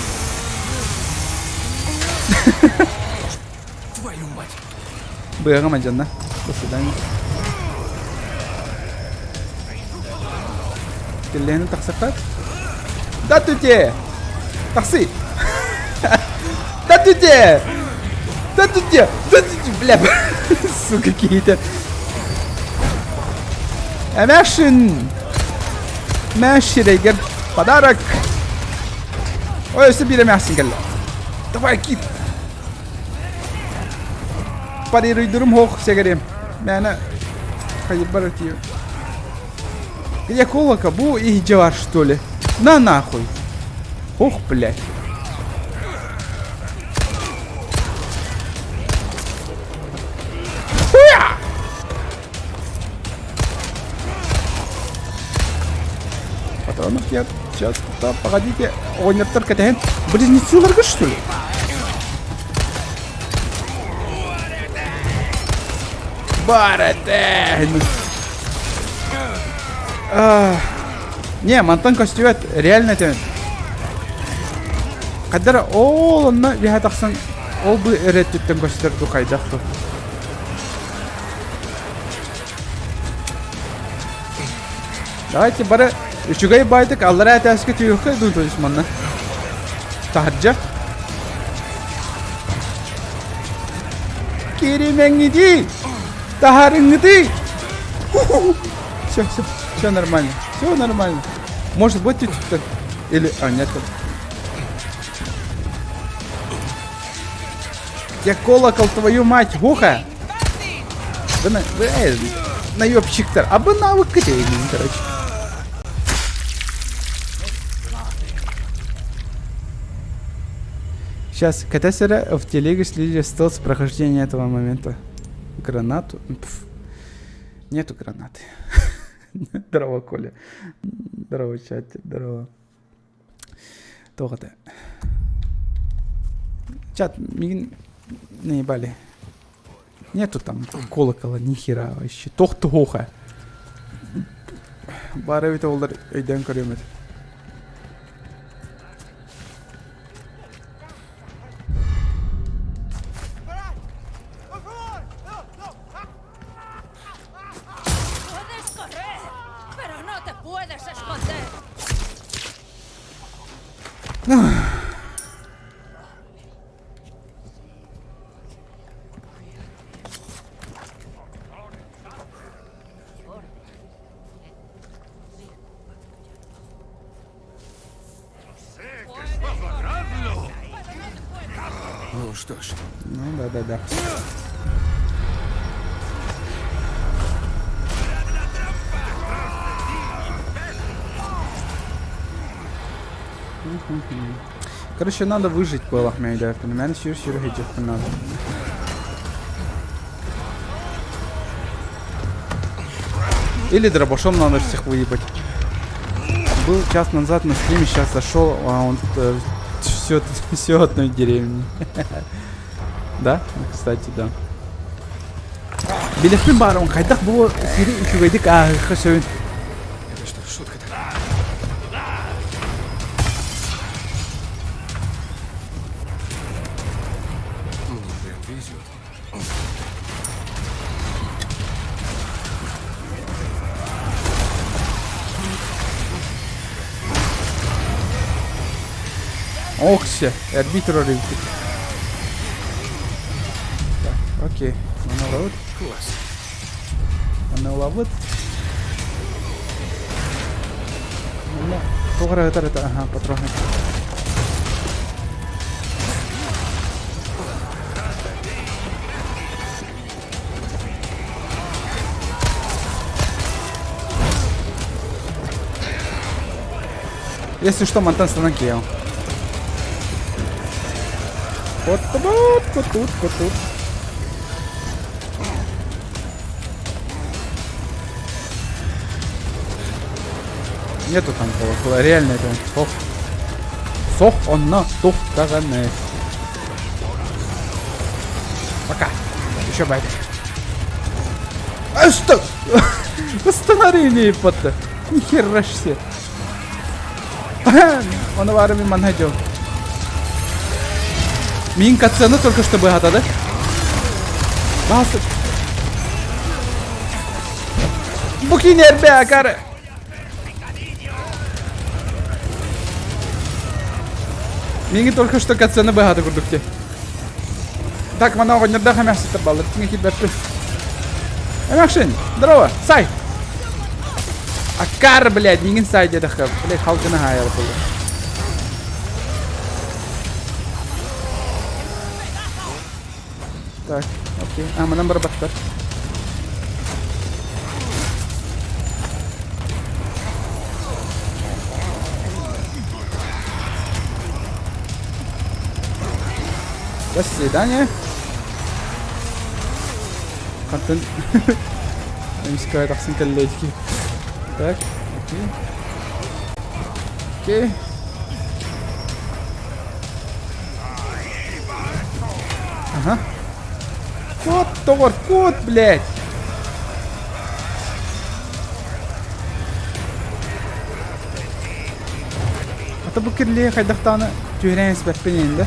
Твою мать! Быаҕым адьанна. До свидания. Киллэһини тахсахха. Да түте! Тахсы! Да түте! Да түте! Да түте! Бля! Сука, какие-то. Эмээхсин! Мэширегер подарок! Ой, өссө биир эмээхсин кэллэ. Давай, кит! Парируйдурум хоох сэгэрим. Мээнэ хайбар тиийэ. Где колока? Бу иһдьэ бар что ли? На нахуй. Ох, блядь. Хуя! Патронов нет. Сейчас, да, погодите. Оҕонньоттор кэтэһэн. Близнецыларга что ли? Бар этэ! Не, мантан көстүбэт, реально этэн. Хайдара ол онно үһэ тахсан ол бу эрэ өттүттэн көстөр ду хайдах ду. Давайте бары үчүгэй баайдык аллараа этээскэ түһүөххэ дуу то есть манна. Таһырдьа. Киримэҥҥитий! Таһаарыҥҥытый! Все, все, все нормально. Все нормально. Может быть, тут или... А, нет. Я колокол, твою мать, глухо! Да на, э, наебщиктар. А бы навык короче. Сейчас, КТСР в телеге следили стелс прохождения этого момента. Гранату? Пф. Нету гранаты. Здорово, Коля. Здорово, чат. Здорово. Туох этэ? Чат, мигин наебали. Нету там колокола, ни хера вообще. Тох туоха. Бары эбитэ буоллар өйдөөн көрүөм этэ. Puedes correr, pero no te puedes esconder. Ну что ж, Ну да-да-да. Короче, надо выжить было, понимаешь, сюр-сюр надо. Или дробашом надо всех выебать. Был час назад на стриме, сейчас зашел, а он все, все одной деревни. Да? Кстати, да. Билэхпин баар, он хайдах бу сири үчүгэйдик ааһыахха сөбүн. Это что, шутка такая? Мне прям везет. Ох все, арбитр эбиппит. Так, окей. Маны ылабыт. Класс. Маны ылабыт. Манна туох эрэ ытар это, ага, патроны. Если что, мантан станок киел. Вот вот, вот тут, вот тут. Нету там колокола, реально это сох. Сох онно тух даҕаны. Пока. Еще байт. А что? Восстановление потто. Нихера ж себе. Оны бары мин манна дьон. Мин катсыаны только что быһата да? Басы. Бу кинербе акары. Миңи только что катсыаны быһата курдук те. Так, мана оҕонньордоох эмээхситтэр баллар. Тиҥэ киирбэппин. Эмээхсин, здорово, сай! Акар, блядь, миигин сай диэтэххэ, блядь, халгына хаайар буолуо. Так, окей. А, манан барбаттар. До свидания. Хантан эмискэ тахсан кэллээтики. Так, окей. Окей. Ага. Кот, тоҕор, кот, блядь! Ата бу кирлиэ хайдахтааны түһэрэн испэппин иһин да.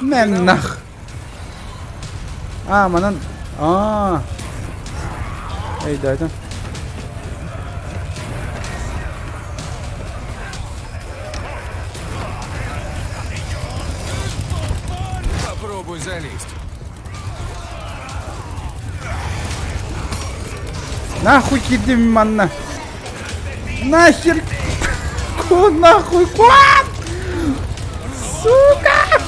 Мэннах. А, манан. А. Эй, да, это. Попробуй залезть. Нахуй киирдим манна. Нахер. Ку нахуй куат. Сука.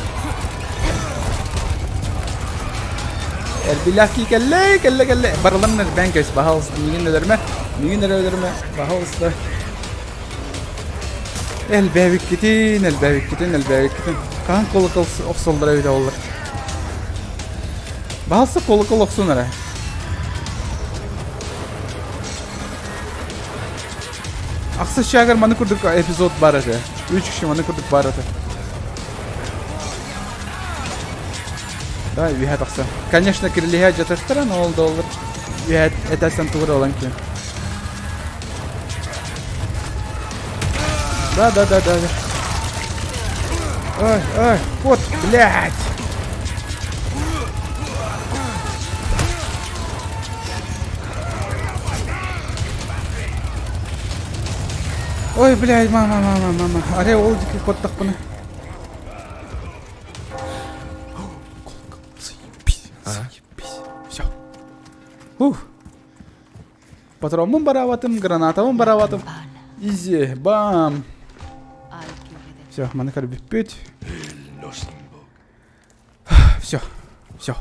Эрбилэх ки кэллэ, кэллэ, кэллэ. Барыларын эрбээн кэс, баһалыста, миигин өлөрүмэ, миигин эрэ өлөрүмэ, баһалыста. Элбээбиккитин, элбээбиккитин, элбээбиккитин. Хаһан колокол охсоллоро эбитэ буоллар. Баһалса колокол охсун эрэ. Ахсыс чаагар маны курдук эпизод бар этэ. Үч киши маны курдук бар этэ. Да, үһэ тахса. Конечно, кирилиһэ дьататтара, но ол доллар үһэ этээстэн тугура ылан киэн. Да, да, да, да, да. Ой, ой, вот, блядь! Ой, блядь, мама, мама, мама. Арай ол диэки куоттахпына. Заебись, заебись. Все. Ух. Патроммун бараабатым, гранатабын бараабатым. Изи, бам. Все, маны бүппүт. Все, все.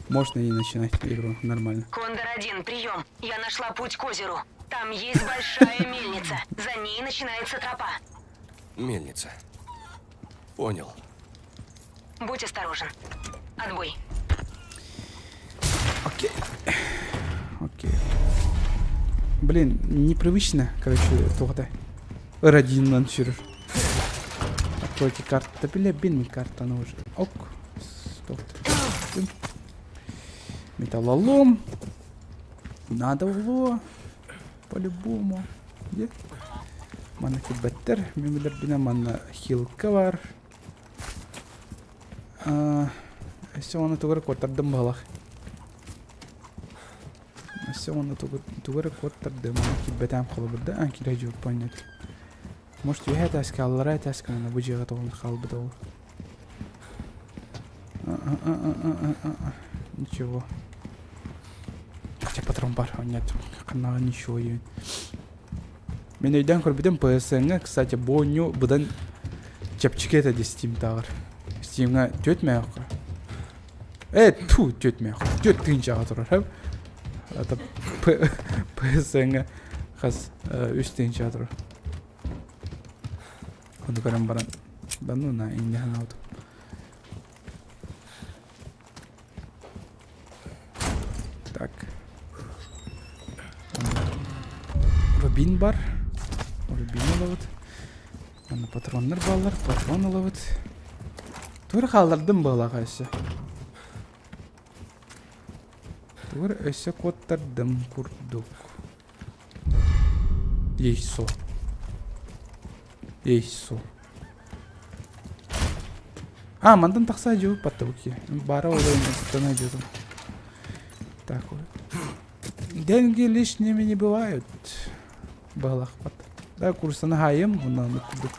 Можно и начинать игру нормально. Кондор-1, прием. Я нашла путь к озеру. Там есть большая мельница. За ней начинается тропа. Мельница. Понял. Будь осторожен. Отбой. Окей. Окей. Блин, непривычно, короче, туохта. Ыр-одинынан сүрүр. Откройте карту. Да бля, бин картаны уже. Ок. Стоп. Металлолом. Надо уло. По-любому. Где? Манна килбэттэр. Мин билэрбинэн манна хилка бар. Өссө уонна тугу эрэ куоттардым быһалах. Өссө уонна тугу, тугу эрэ куоттардым. Киирбэтэм холобурда. А, киирэ дьууппа нет. Может, үөһэ этээскэ, аллараа этээскэ уонна бу дьиэҕэ тоҕун хаалбыта ол. Ничего. Хотя патрон бар, нет, ханнаҕа ничего диэн. Мин өйдөөн көрбүтүм PSN-ҥа, кстати, бу оонньуу быдан чэпчэки этэ дии Steam-тааҕар. Steam-ҥа түөрт мөөххө. Э, ту, түөрт мөөххө. Түөрт тыһыынчаҕа турар, һэ? Это PSN-ҥа хас үс тыһыынчаҕа турар. Ону көрөн баран, да ну на, инньэ санаабытым. Так. Рубин бар. Рубин ылабыт. Аны патроннар бааллар. Патрон ылабыт. Тугу хааллардым быһалаах өссө. Тугу өссө куоттардым курдук. Яйцо. Яйцо. А, мантан тахса дьуу паттабыки. Бара олоруттан дьуутум. Так вот. Деньги лишними не бывают. Баалахпат. Да, курсаны хаайым, онно курдук.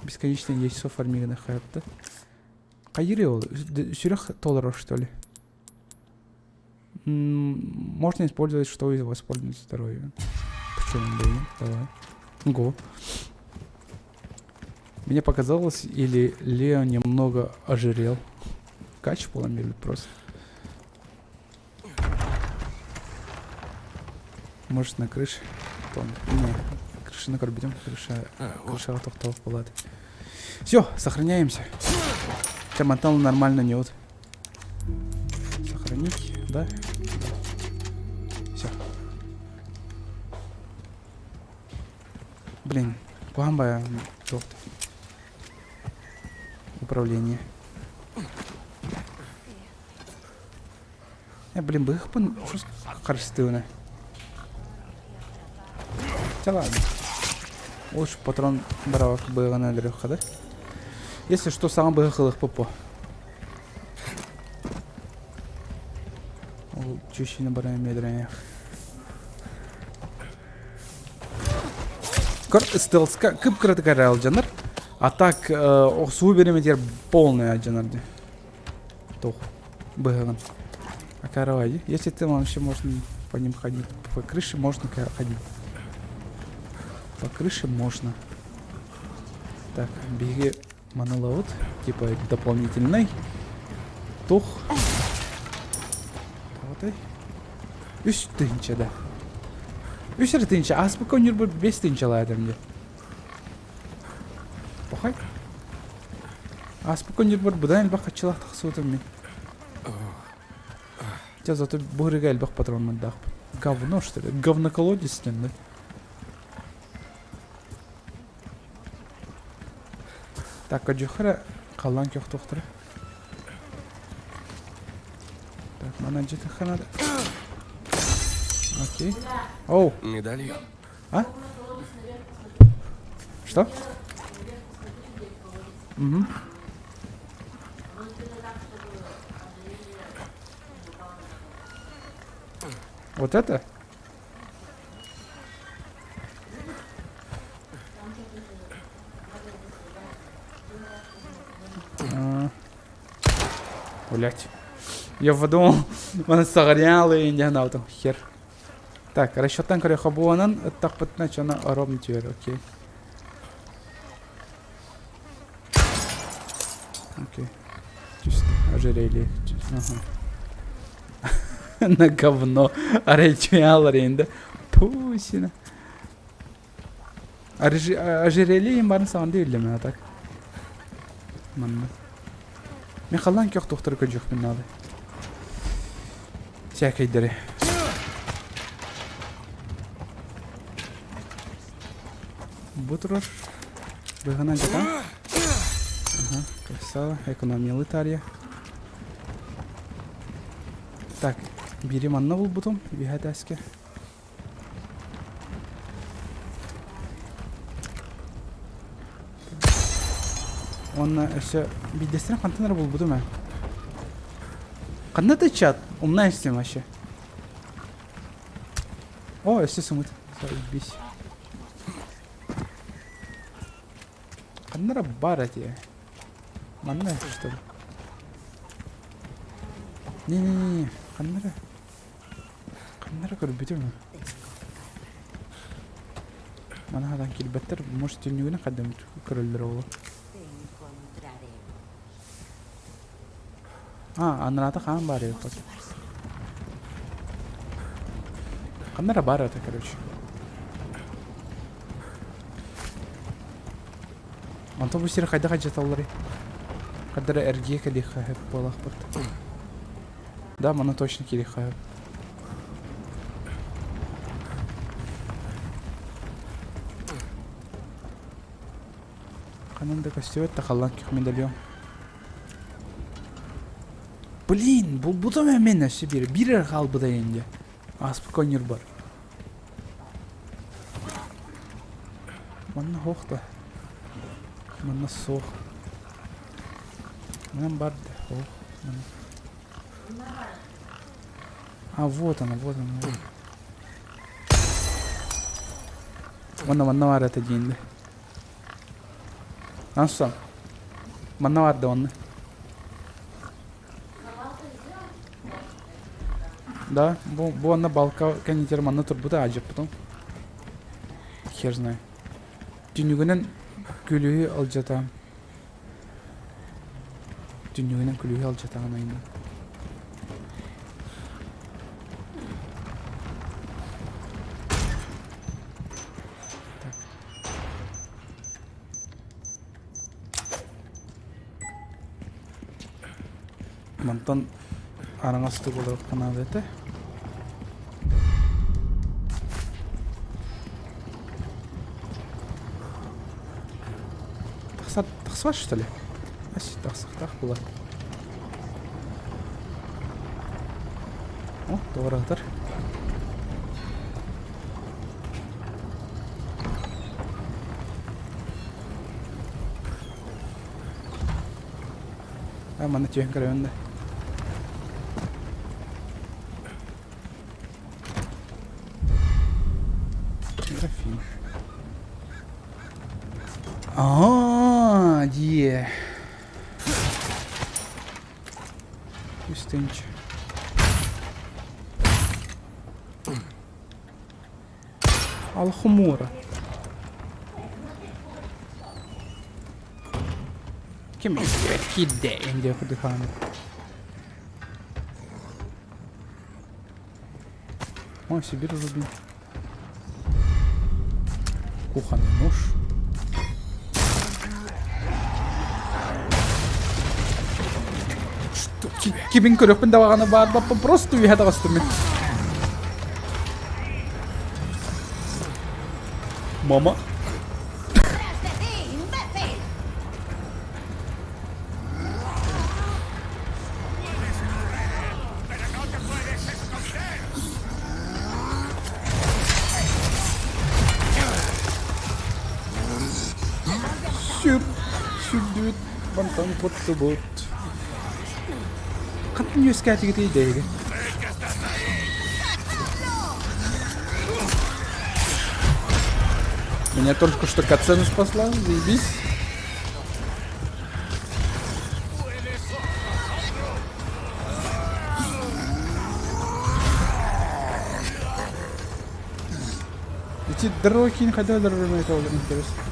Бесконечно яйцо фармиганы хайапты. Хайыры ол, сүрэх толорор, что ли? Можно использовать, что восполнить здоровье. Почему бы и нет? Давай. Го. Мне показалось, или Лео немного ожирел. Кач поломили просто. Может на крыше? Тон. Не, крыша на корбидем, крыша, А, вот. крыша тохтоох буолаат. Все, сохраняемся. Чэ, мантан нормально не вот. Сохранить, да? Все. Блин, куһаҕан баҕайы туох Управление. Э, блин, быһыхпын харыстыына. Чэ ладно. Лучше патрон барабак быһыҕын өлөрүөххэ да. Если что, саҥа быһых ылыахпыт по. Ол чүщини баран эмиэ Көр стелска кып-кыратык эрэ алдьанар. А так охсуу бириэмэтигэр полный алдьанар дии. Туох быһыгын. А каравай, если ты вообще можно по ним ходить. По крыше можно ходить. По крыше можно. Так, беги монолаут, типа дополнительный. Тух. Вот Үс тыһыынча да. Үс эрэ тыһыынча. Ааспыкка Ньурба бэс тыһыынчалаатым дии. Похай. Ааспыкка Ньурба быдан элбэх хаччылаах тахсыбытым мин. Чэ, зато бу ырыга элбэх патроннардаахпын. Говно, что ли? Говноколодец диэн да? Так, көрдүөххэ халлаан көхтөөхтөрө. Так, манан дьиэтиххэ надо. Окей. Оу. Медальон. А? Что? Угу. Вот это? Блять. Я подумал, маны саҕарыйаалы индиан аутом хер. Так, расчеттан көрөхө буонан ыттахпытына чона ором түөр, окей. Окей. Чисто ожерелье. Ага. На говно. Арай чуялар енді. Тусина. Ожерелье им барын саҕанды биллим а так. Манна. Мен халлаан көх тохтору көрдүөхпүн наада. Сээкэйдэри. Бу турар. Быһынан жатан. Ага, красава. Экономиялы тария. Так, бири манна булбутум. Үһэ тәске. Уонна өссө биирдэстэрин хантан эрэ булбутум ээ. Ханна да чат? Умна истим вообще. О, өссө сымыт. Заебись. Ханна эрэ баар этиэ. Манна что ли? Не-не-не, ханна эрэ. Ханна эрэ көрбүтүм. Маны хатан киирбэттэр, может түннүгүнэн хардым көрөллөр оҕолор. А, анараата хаан баар эбит. Ханна эрэ баар это, короче. Онтон бу сири хайдах алдьаталларый? Хайдах эрэ эргийэ кэлиэххэ сөп буолаахпыт. Да, маны точно киириэххэ сөп. Ханан да көстүбэт да халлаан күөх медальон. Блин, булбутум мен өссө биир. Биир эрэ хаалбыта инде. Ааспыкка ойнуур бар. Манна суох да. Манна суох. Манан бар да. Ох. А, вот она, вот она. Вот. Манна манна бар это диинде. Ансан. Манна бар да онно. Да, бу, бу онно балка кэннитер манна турбута ажыппытым. Хер знает. Түнүгүнэн күлүһү алдьатаам. Түннүгүнэн күлүүһү алдьатаҕын айна. Так. Мантан араҥас тугулуохха наада этэ. Тахсар тахсыбат что ли? Ась тахсыахтаах буолар. О, туораатар. А, манна түһэн көрөбүн да. Графин. Аа, дии. Үстэнч. Алхумура. Ким киирдэ диэн курдук хааны. Ой, Сибирь рубин. Кухонный нож. Кибин көрөхпүн даҕаны баар баппын просто үөһэ таҕыстым мин. Мама. Сүр, сүрдүбүт, мантан куттубут. Хантан үөскээтигитий дэйиги? Меня только что катсцена спасла, заебись. Эти дороги не хотел дороги интересно.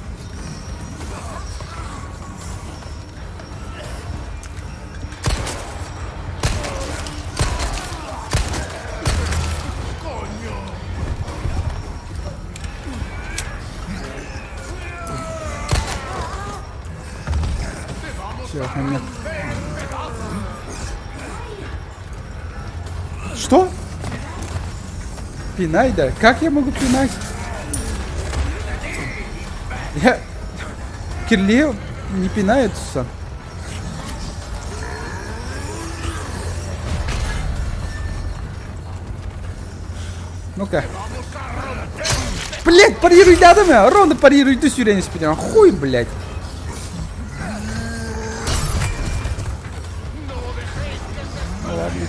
Что? Пинай, да? Как я могу пинать? Я... Кирле не пинается. Ну-ка. Блять, парируй дядами! Ровно парируй, ты сюрень спиня. Хуй, блять. Ну ладно.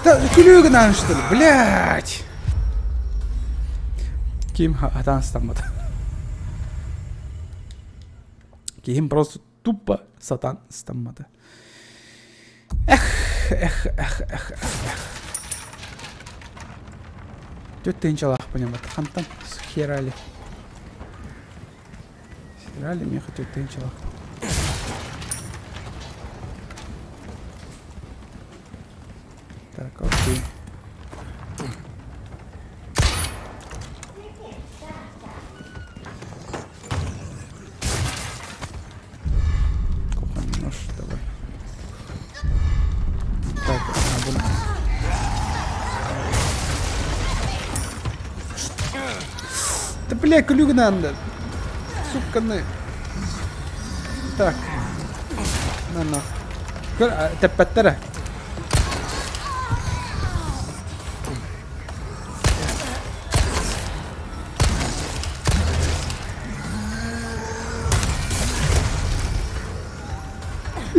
Да, күлүү гынан что ли? Блять! Ким атан стаммат. Ким просто тупо сатан стаммата. Эх, эх, эх, эх, эх. Түт тыынчалаахпын ымат. Хантан херали. Херали меха түт тыынчалаах. Так, окей. Кухонный нож, давай. Так, ага, бу... Да бля, күлүгүн надо. Сука, ны. Так. На на. Көр, тэппэттэрэ.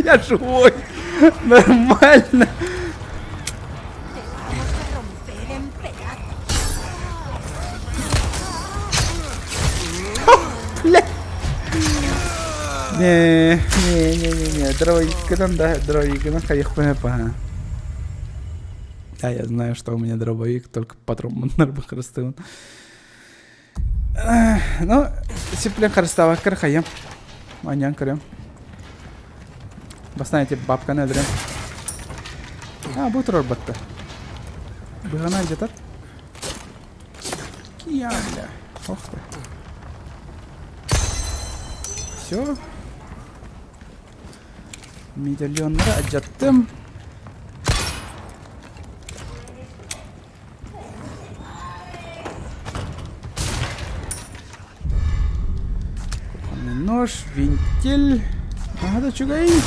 Я живой. Нормально. Бля. Не, не, не, не, не, дровикынан да, дровикынан хайыхпын па. Да, я знаю, что у меня дробовик, только патрон хрустывын. Ну, сиплен харыстабаккар хайым. Аньян көрөм. Бастаан эти бабканы өлөрөм. А, бу турар батта. Быһана жатар. Кия, бля. Ох ты. Все. Медальоннары алдьаттым. Кухонный нож, винтель. Ага, үчүгэй.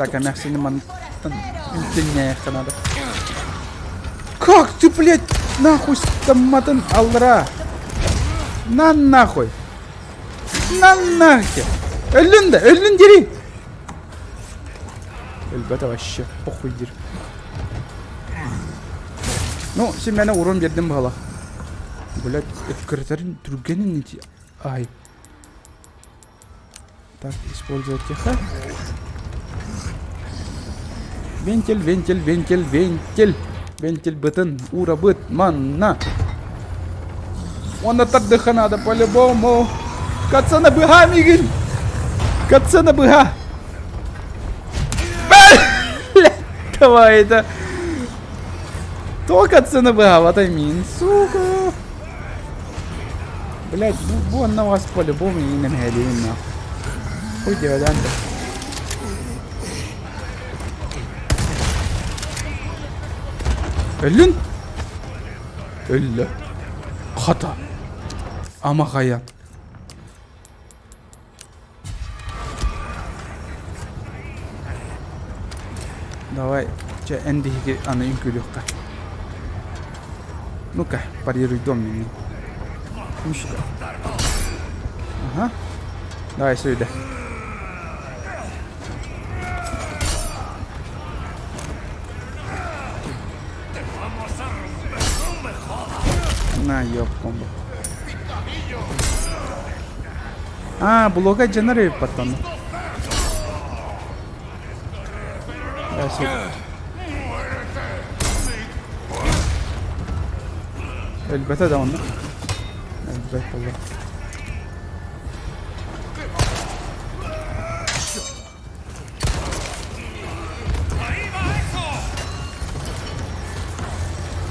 Так, а мясо мантан интеннеехка надо. Как ты, блядь, нахуй стамматын алра? На нахуй. На нахер. Өллүн да, өллүн дири. Өлбөтө вообще, похуй диир. Ну, син мени урон биэрдим баһала. Блядь, эккирэтэрин түргэнин ити. Ай. Так, использовать тихо. Вентиль, вентиль, вентиль, вентиль. Вентиль бытын, ура быт, манна. Уонна тардыха надо по-любому. Кацана быһа мигин. Кацана быһа. Давай это. То кацана быһа, вот мин, сука. Блять, бу, бу онно вас по-любому иинэн эһэлиин нахуй. Хуй девадaan да. Өллүн? Өллө. Хата. Ама хайа. Давай, чэ, эн биһиги аны үҥкүүлүөххэ. Ну-ка, парируй дом меня. Ну сука. Ага. Давай сюда. На, ёб комбо. А, блога дьонор эбит баттанна. Өлбөтө да онно. Өлбөт буолла.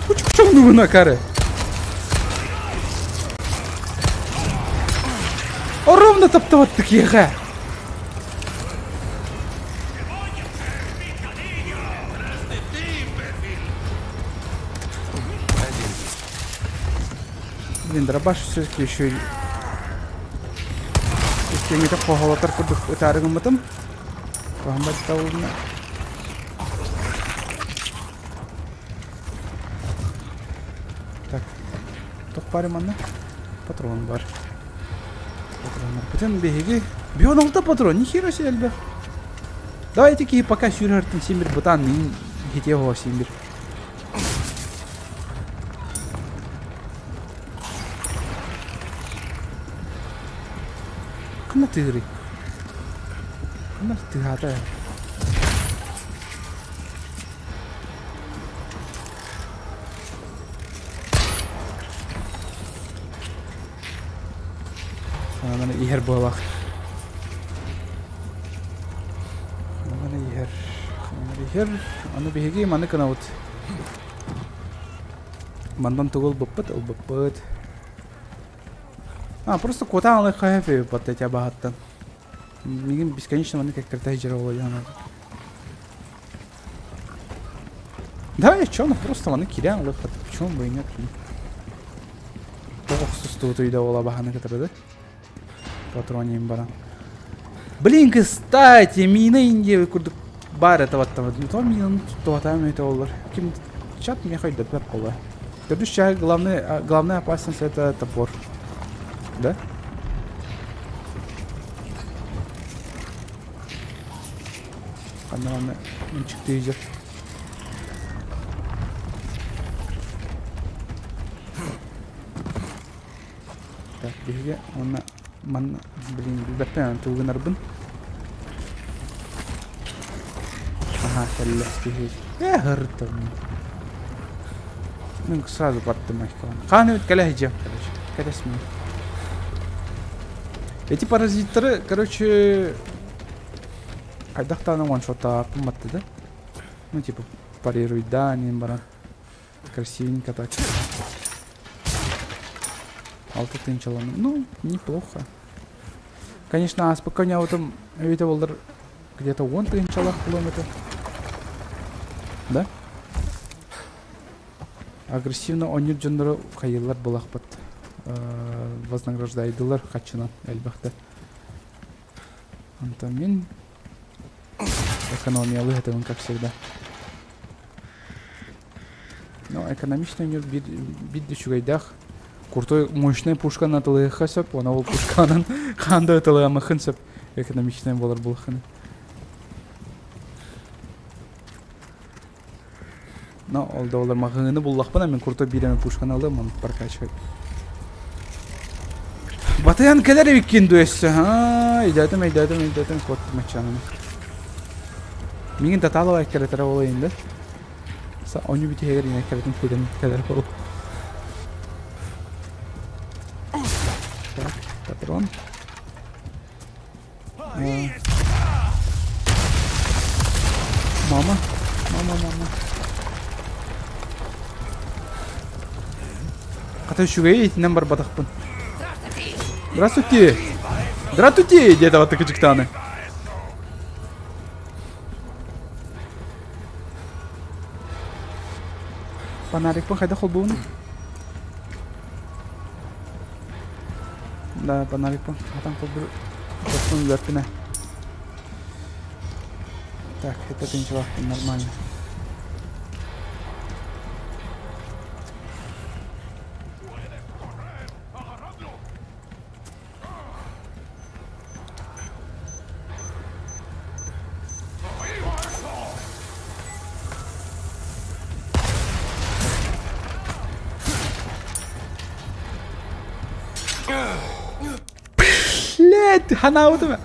Кучу акары. Ровно таптабаттык иэхэ. Блин, дробаш все-таки еще Киҥҥитэ хоһолотор курдук ытаары гыммытым. Куһаҕан табылынна. Так, туох баар манна? Патрон бар. Патроннар. Бүтүн биһиги 16 патрон, нихера себе элбэх. Давайте киһи пока сүүрэртин син бир бытаан мин хитиэ оһо син бир. Ханна тыырый? Ханна тыаата? Ханна иһэр буолах. Ханна иһэр. Ханна иһэр. Аны биһиги маны гынабыт. Мандан тугу ылбыппыт? Ылбыппыт. А, просто куотаан ылыахха сөп эбит эти абаһаттан. Мигин бесконечно маннык эккирэтэ сылдьар буолуо Да, и чё, ну просто маны киирэн ылыахха, почему бы и нет? Тоҕо охсустубутуй да ол абаһаны кытары да? Патроним баран. Блин, кстати, мина Индия курдук баар это вот то минаны туттубатаам это олор. Ким чат миэхэ өйдөппөт буолла. Төрдүс чааһы главный, главная опасность это топор. Да? Ханна манна ынчыктыы Так, биһиги уонна манна, блин, билбэппин тугу гынарбын. Аха, кэллэ киһи. Э, ырыттым. Мин сразу бардым айкалан. Хаан эбит кэлэ сылдьыам, короче. Кэтэсмин. Эти паразиттары, короче, хайдах даҕаны ваншоттааппын батты да. Ну, типа, парируйдаан иһин баран. Красивенько так. Алта тыынчаланым. Ну, неплохо. Конечно, ааспыкка ойнообутум эбитэ буоллар где-то 10 тыынчалаах булуом этэ. Да? Агрессивно оонньуур дьоннору хайыыллар буолахпыт. Вознаграждайдылар хаччынан элбэхтэ. Онтон мин экономиялыы сатыыбын как всегда. Но экономичный ньур биир биир да үчүгэйдээх крутой мощный пушканы атылыахха сөп уонна ол пушканан хаан да ытылыамыххын сөп экономичный буолар буолаххына. Но ол да буоллар маҕаһыыны буллахпына мин крутой биир эмэ пушканы ылыам ону прокачивать. Батыйан кэлэр эбиккин дуо өссө аа өйдөөтүм өйдөөтүм өйдөөтүм куоттум аччаанын. Миигин татаалабай эккирэтэрэ буолайын да. Оонньуу бүтүһүгэр иҥэ эккирэтин киирэн кэлэр буолуо. Так, патрон. Мама, мама, мама. Хата үчүгэй итинэн барбатахпын. Здравствуйте! Здравствуйте! диэтэ баттыкы дьыктааны. Фонарикпын хайдах холбуубун? Да, фонарикпын хатан холбуур Тохтун үөрпүнэ. Так, это ничего, нормально. Блядь, ханаабытым.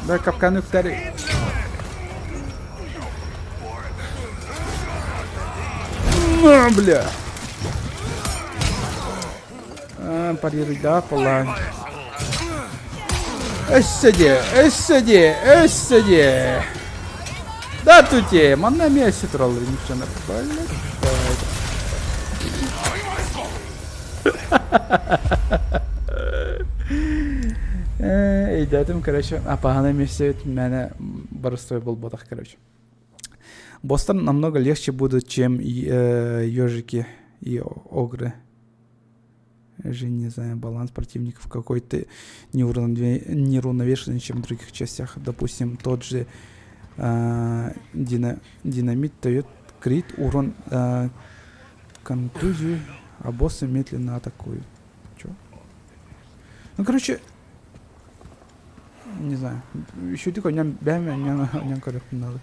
Да, капкан үктэри. На, бля. А, парируй, да, полань. Өссө де, өссө де, өссө де. Да тут манна эмиэ өссө тураллар ничего Блять. Өйдөөтүм, короче, апаһаны эмиэ мээнэ боростуой буолбатах, короче. Босстар намного легче будут, чем ежики и огры. Же не знаю, баланс противников какой-то неуравновешенный, чем в других частях. Допустим, тот же э, дина, динамит дает крит, урон, э, контузию, а боссы медленно атакуют. Чё? Ну, короче, не знаю. Еще такой ням бэм ням ням надо.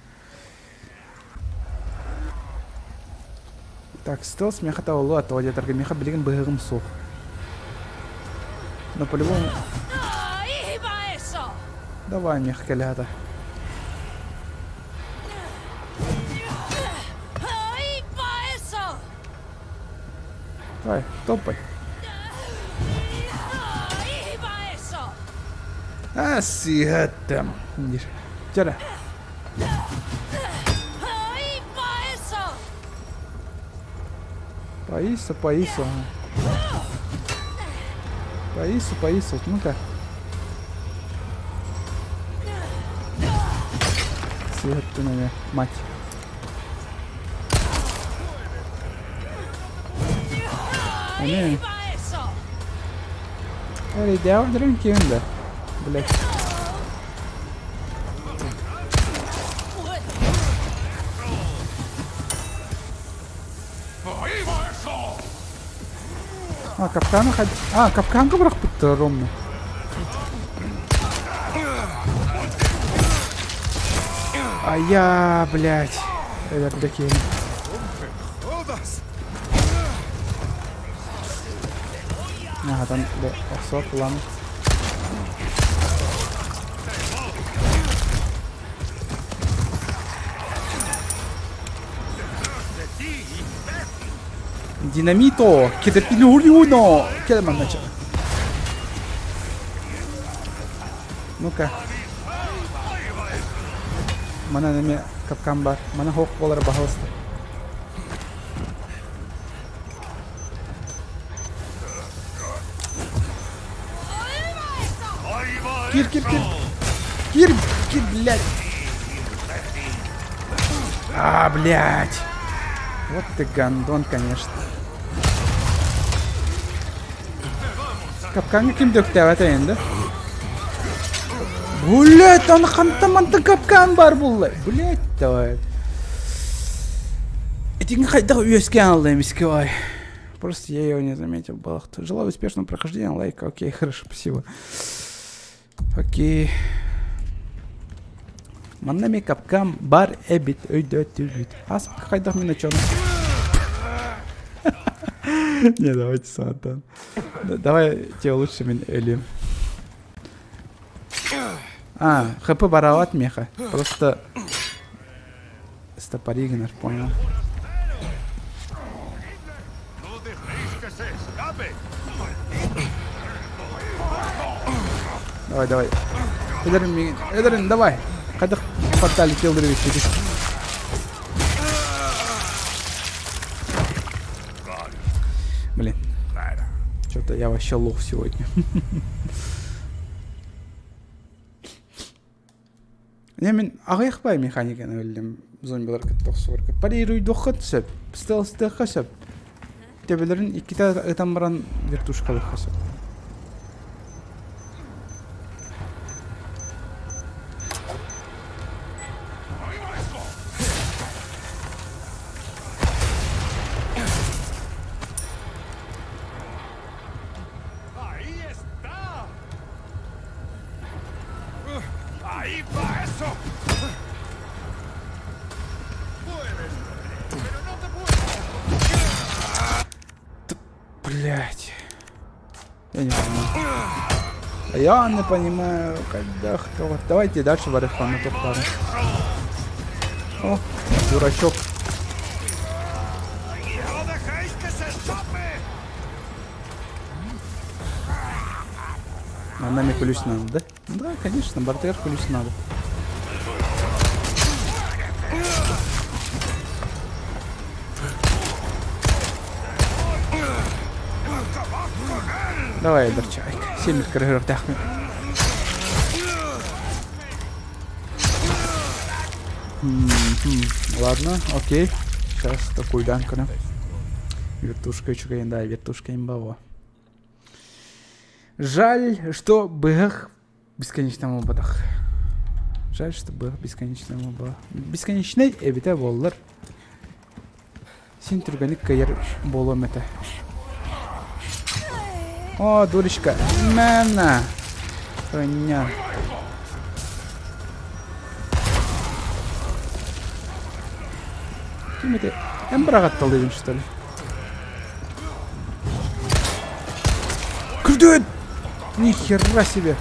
Так, стелс меха табыллыа тоҕо диэтэргэ меха билигин быһыгым суох. Но по-любому... Давай мех кэлээтэ. Давай, топай. А, сигэттем. Чэрэ. Поисо, поисо. Поисо, поисо. Ну-ка. Сигэттин мать. Эмиэ. Эрийдээҕин киһим да. Блядь. А, капканы хад... А, капканга бырахпыттар ровно. А я, блядь. Эдэрдэ киһини. Аһатан охсуох план. Динамито! Кедепилюриуно! Кедеман начало. Ну-ка. Мана неме капкан бар. Мана хоқ болар баһалыста. Кир, кир, кир. Кир, кир, блядь. А, блядь. Вот ты гандон, конечно. Капкаҥҥа ким да үктээбэтэ енді. Блять, аны хантан мантан капкан бар булла. Блять, давай. Этиҥ хайдах үөскээн алла эмискэ ой. Просто я его не заметил, балахта. Желаю успешного прохождения, лайк. Окей, хорошо, спасибо. Окей. Манна ми капкан бар эбит өйдөтүбүт. Ас хайдах мин очону. Не, давайте саатан. Давай тебе лучше мин өлүм. А, хп барават меха. Просто стопоригнер, понял. Давай, давай. Эдерин, Эдерин, давай. Хайдах фаталити ылдырыбыт Блин. Что-то я вообще лох сегодня. Не, мин аҕыйах бай механиканы өллүм зомбилар кытта охсуорга. Парируйдуохха сөп, стелстыахха сөп. Төбөлөрүн иккитэ ытан баран вертушкалыахха сөп. Блять. Я не понимаю. Я не понимаю, когда кто. Давайте дальше барыхпаны тоқтары. О, дурачок. А нами ключ надо, да? Да, конечно, бартер ключ надо. Давай, Эдерчайк. Семир көрөһөрөхтөөхпүн. Ладно, окей. Сейчас такой данкана. Вертушка үчүгэй, да, вертушка имбаво. Жаль, что быһах бесконечно буолбатах. Жаль, что быһах бесконечно буолбатах. Бесконечный эбитэ буоллар. Син түргэнник кыайар буолуом этэ. О, дурочка. Мэна. Коня. Ким это? Эн быраҕатталыыбын, что ли? Күрдүн! Ни хера себе!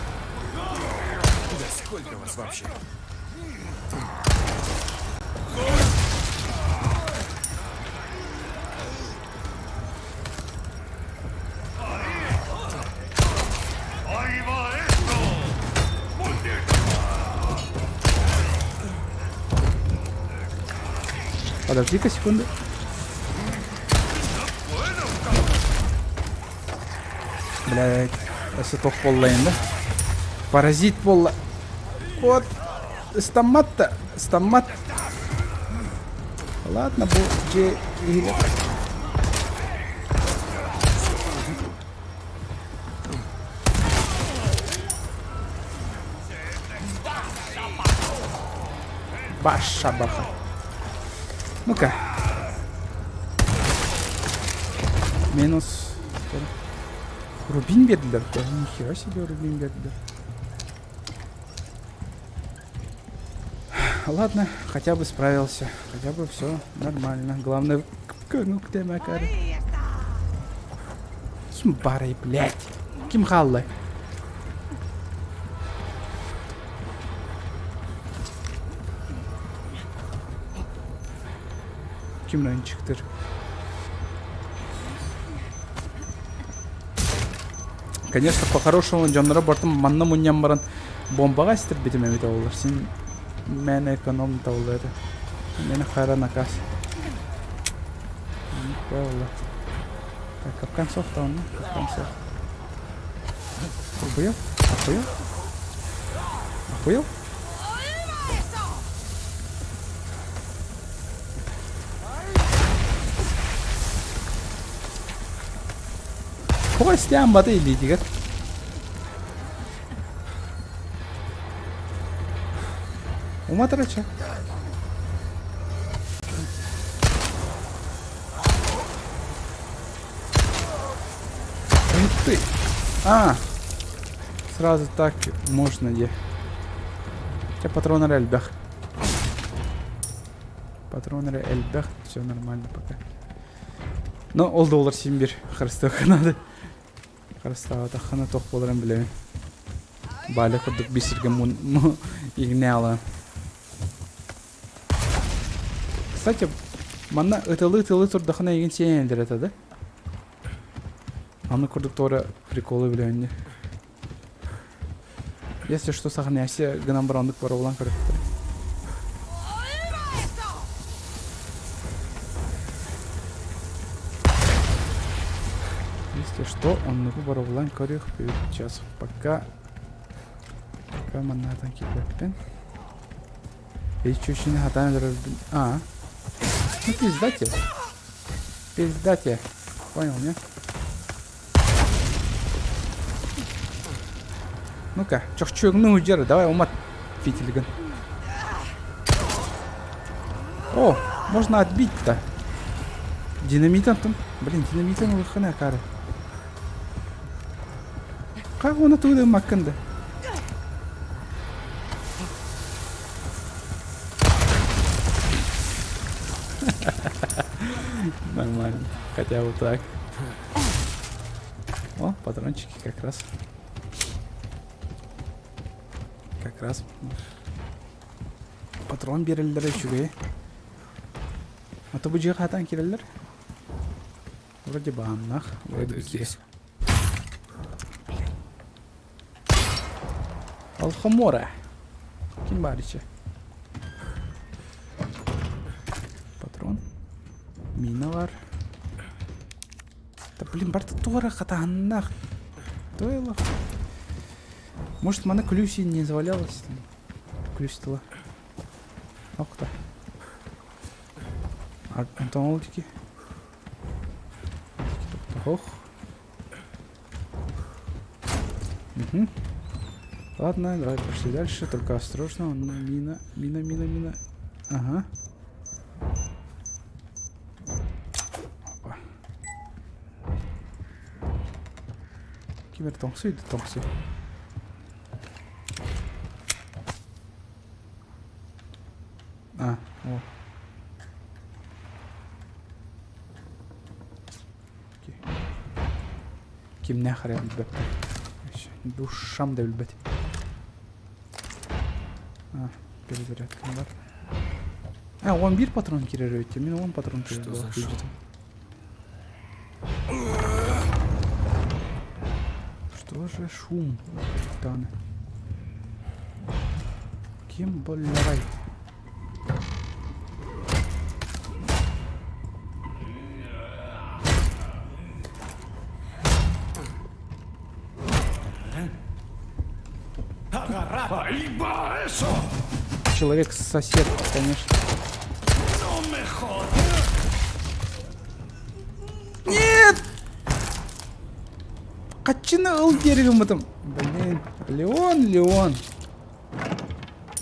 Да сколько вас вообще? Подожди-ка секунду. Блядь, өссө туох буолла да? Паразит буолла. Вот, стаммат-то, стаммат. Ладно, бу дьиэ иһигэр. Баша баха. Ну-ка. Минус. Рубин бердилер. Да, нихера себе рубин бердилер. Ладно, хотя бы справился. Хотя бы все нормально. Главное, ну где Макар? Ким барай, блядь? Ким хаалла? Ким ранчиктыр? Конечно, по-хорошему дьонноро бартым манна мунньан баран бомбаҕа эстэрбитим эбитэ буоллар. Син мээнэ эконом табыллар этэ. Мээнэ хара наказ. Буолла. Так, капкан суох даҕаны, капкан суох. Охуел? Охуел? Охуел? Тоҕо истээн бата илиитигэр? Уматарача. Ух ты! А! Сразу так можно де. Хотя патрон элбэх. Патрон элбэх, все нормально пока. Но ол да болар син бир харыстыахха надо. Харыстаабатаххына туох буоларын билэбин. Баля курдук бисиргэ мун игнэ Кстати, манна ытылы-ытылы турдахына эйигин сиэн элдэр этэ да? Аны курдук туора приколы билэбин дии. Если что, сохраняйся гынан баран оннук боруобалаан көрөттөр. Если что, оннугу боруобалаан көрүөхпүт. Сейчас пока пока маннаатан киирбэппин. Иччүчүнү хатаан өлөрөрбүн. А. Ну пизда тебе. Пизда тебе. Понял, не? Ну-ка, чохчугну удер, давай умат фитильган. О, можно отбить-то. Динамитом там. Блин, динамитом улахана кары. Как он оттуда маккында? Нормально. Хотя бы так. О, патрончики как раз. Как раз. Патрон биэрэллэрэ үчүгэй. А то бу дьиэ хатан кирэллэр. Вроде бааннах. Вроде Это здесь. Алхомора. Ким баарыча? Патрон. Мина бар. Да блин, барта туора хатааннаах. Тойло. Может, мана ключ и не завалялась там? Ключ тыла. Охта. Антон ол дики. Ох. Угу. Ладно, давай пошли дальше. Только осторожно, мина, мина, мина, мина. Ага. Опа. Ким эрэ тоҥсуй да тоҥсуй. А, о. Кимнээх эрэ билбэппин. Душам да билбэт. А, перезарядка бар. А, он бир патрон кирер өтте. Мен он патрон кирер. Что за шум? Что же шум, капитаны? Кем болларай? Человек сосед, конечно. Нет! Хаччыны ыл деревим этом. Блин, Леон, Леон.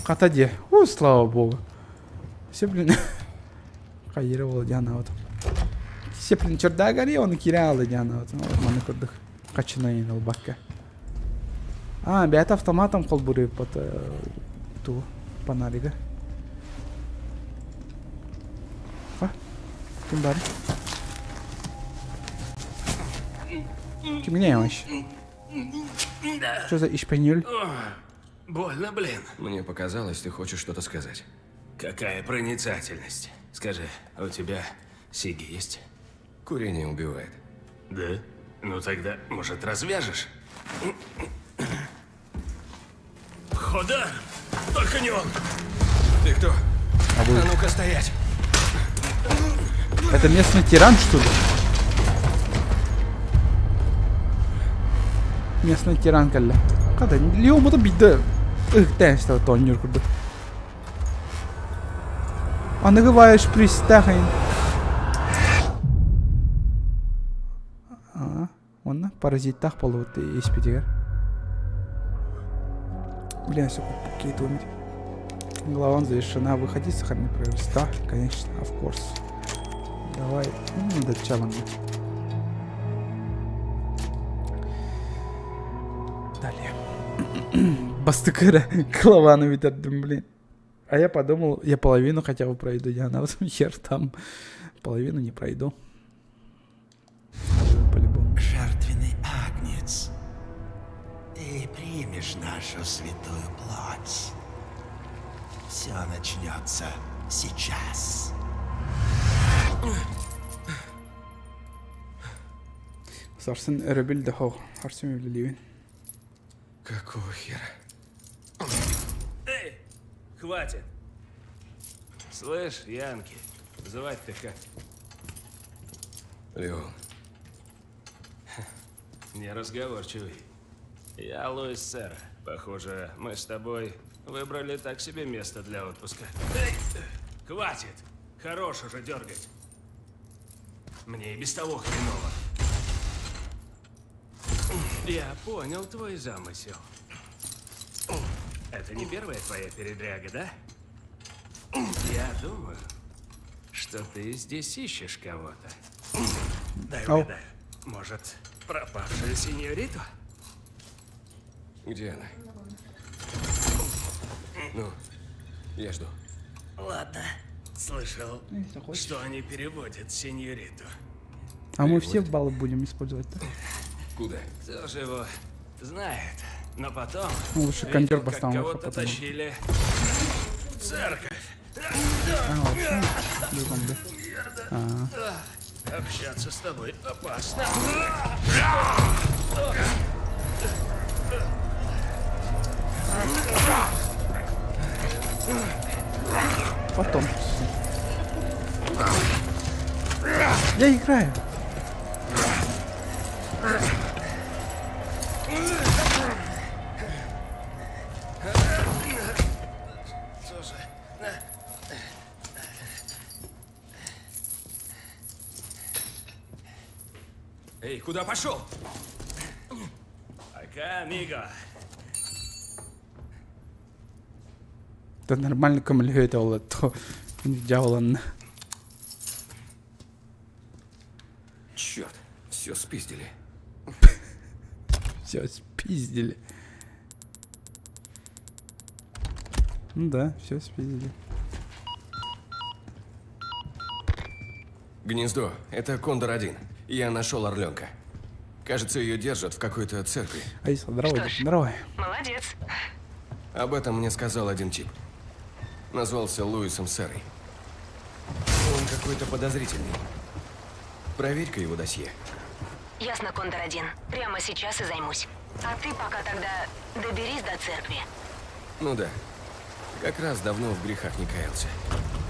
Хата де. У, слава богу. Все, блин. Хайыра ол диана вот. Все, блин, чердагари, он кирялы диана вот. Маны курдук. Хаччыны ылбакка. А, бэйэтэ автоматом холбуруйбут туу фонаригы. А? Ким баар? Кимҥэ вообще? Что за ишпенюль? Больно, блин. Мне показалось, ты хочешь что-то сказать. Какая проницательность. Скажи, а у тебя сиги есть? Курение убивает. Да? Ну тогда, может, развяжешь? Хода! Только не он! Ты кто? А ну-ка стоять! Это местный тиран, что ли? Местный тиран кэллэ. Хата, Леон биирдэ ыһыктаан истэ тоонньуур курдук. Аныгы баайы шприцтээх Уонна паразиттаах буолбут испитигэр. Блин, все какие-то умер. Глава завершена. Выходи, сохрани прогресс. Да, конечно, of course. Давай. Ну, да, Далее. Бастыкыра. Клаваны бүтэрдим, блин. А я подумал, я половину хотя бы пройду, я на потом хер там. Половину не пройду. По-любому. Жертвенный агнец, ты примешь нашу святую плоть. Все начнется сейчас. Сарсын өрөбүл да хоох. Харсын үлэлиибин. Какого хера? Эй, хватит! Слышь, Янки, звать-то как? Леон. Неразговорчивый. Я Луис Сера. Похоже, мы с тобой выбрали так себе место для отпуска. Эй, хватит! Хорош уже дергать. Мне и без того хреново. Я понял твой замысел. Это не первая твоя передряга, да? Я думаю, что ты здесь ищешь кого-то. Дай угадаю. Может, пропавшую сеньориту? Где она? Ну, я жду. Ладно. Слышал, что они переводят сеньориту. А мы все баллы будем использовать, да? Куда? Кто же его знает. Но потом... Ну, лучше кондер видел, как поставим, кого-то потом. тащили в церковь. А, вообще, в другом, да? А. Общаться с тобой опасно. Потом. Я играю. Эй, куда пошел? Пока, амиго. Да нормально көмөлөһүө ол дьаһаланна. Черт, все спиздили. Все спиздили. Ну да, все спиздили. Гнездо, это Кондор-1. Я нашел орленка. Кажется, ее держат в какой-то церкви. Аиса, здорово, Что ж. здорово. Молодец. Об этом мне сказал один тип. Назвался Луисом Серой. Он какой-то подозрительный. Проверь-ка его досье. Ясно, Кондор-1. Прямо сейчас и займусь. А ты пока тогда доберись до церкви. Ну да. Как раз давно в грехах не каялся.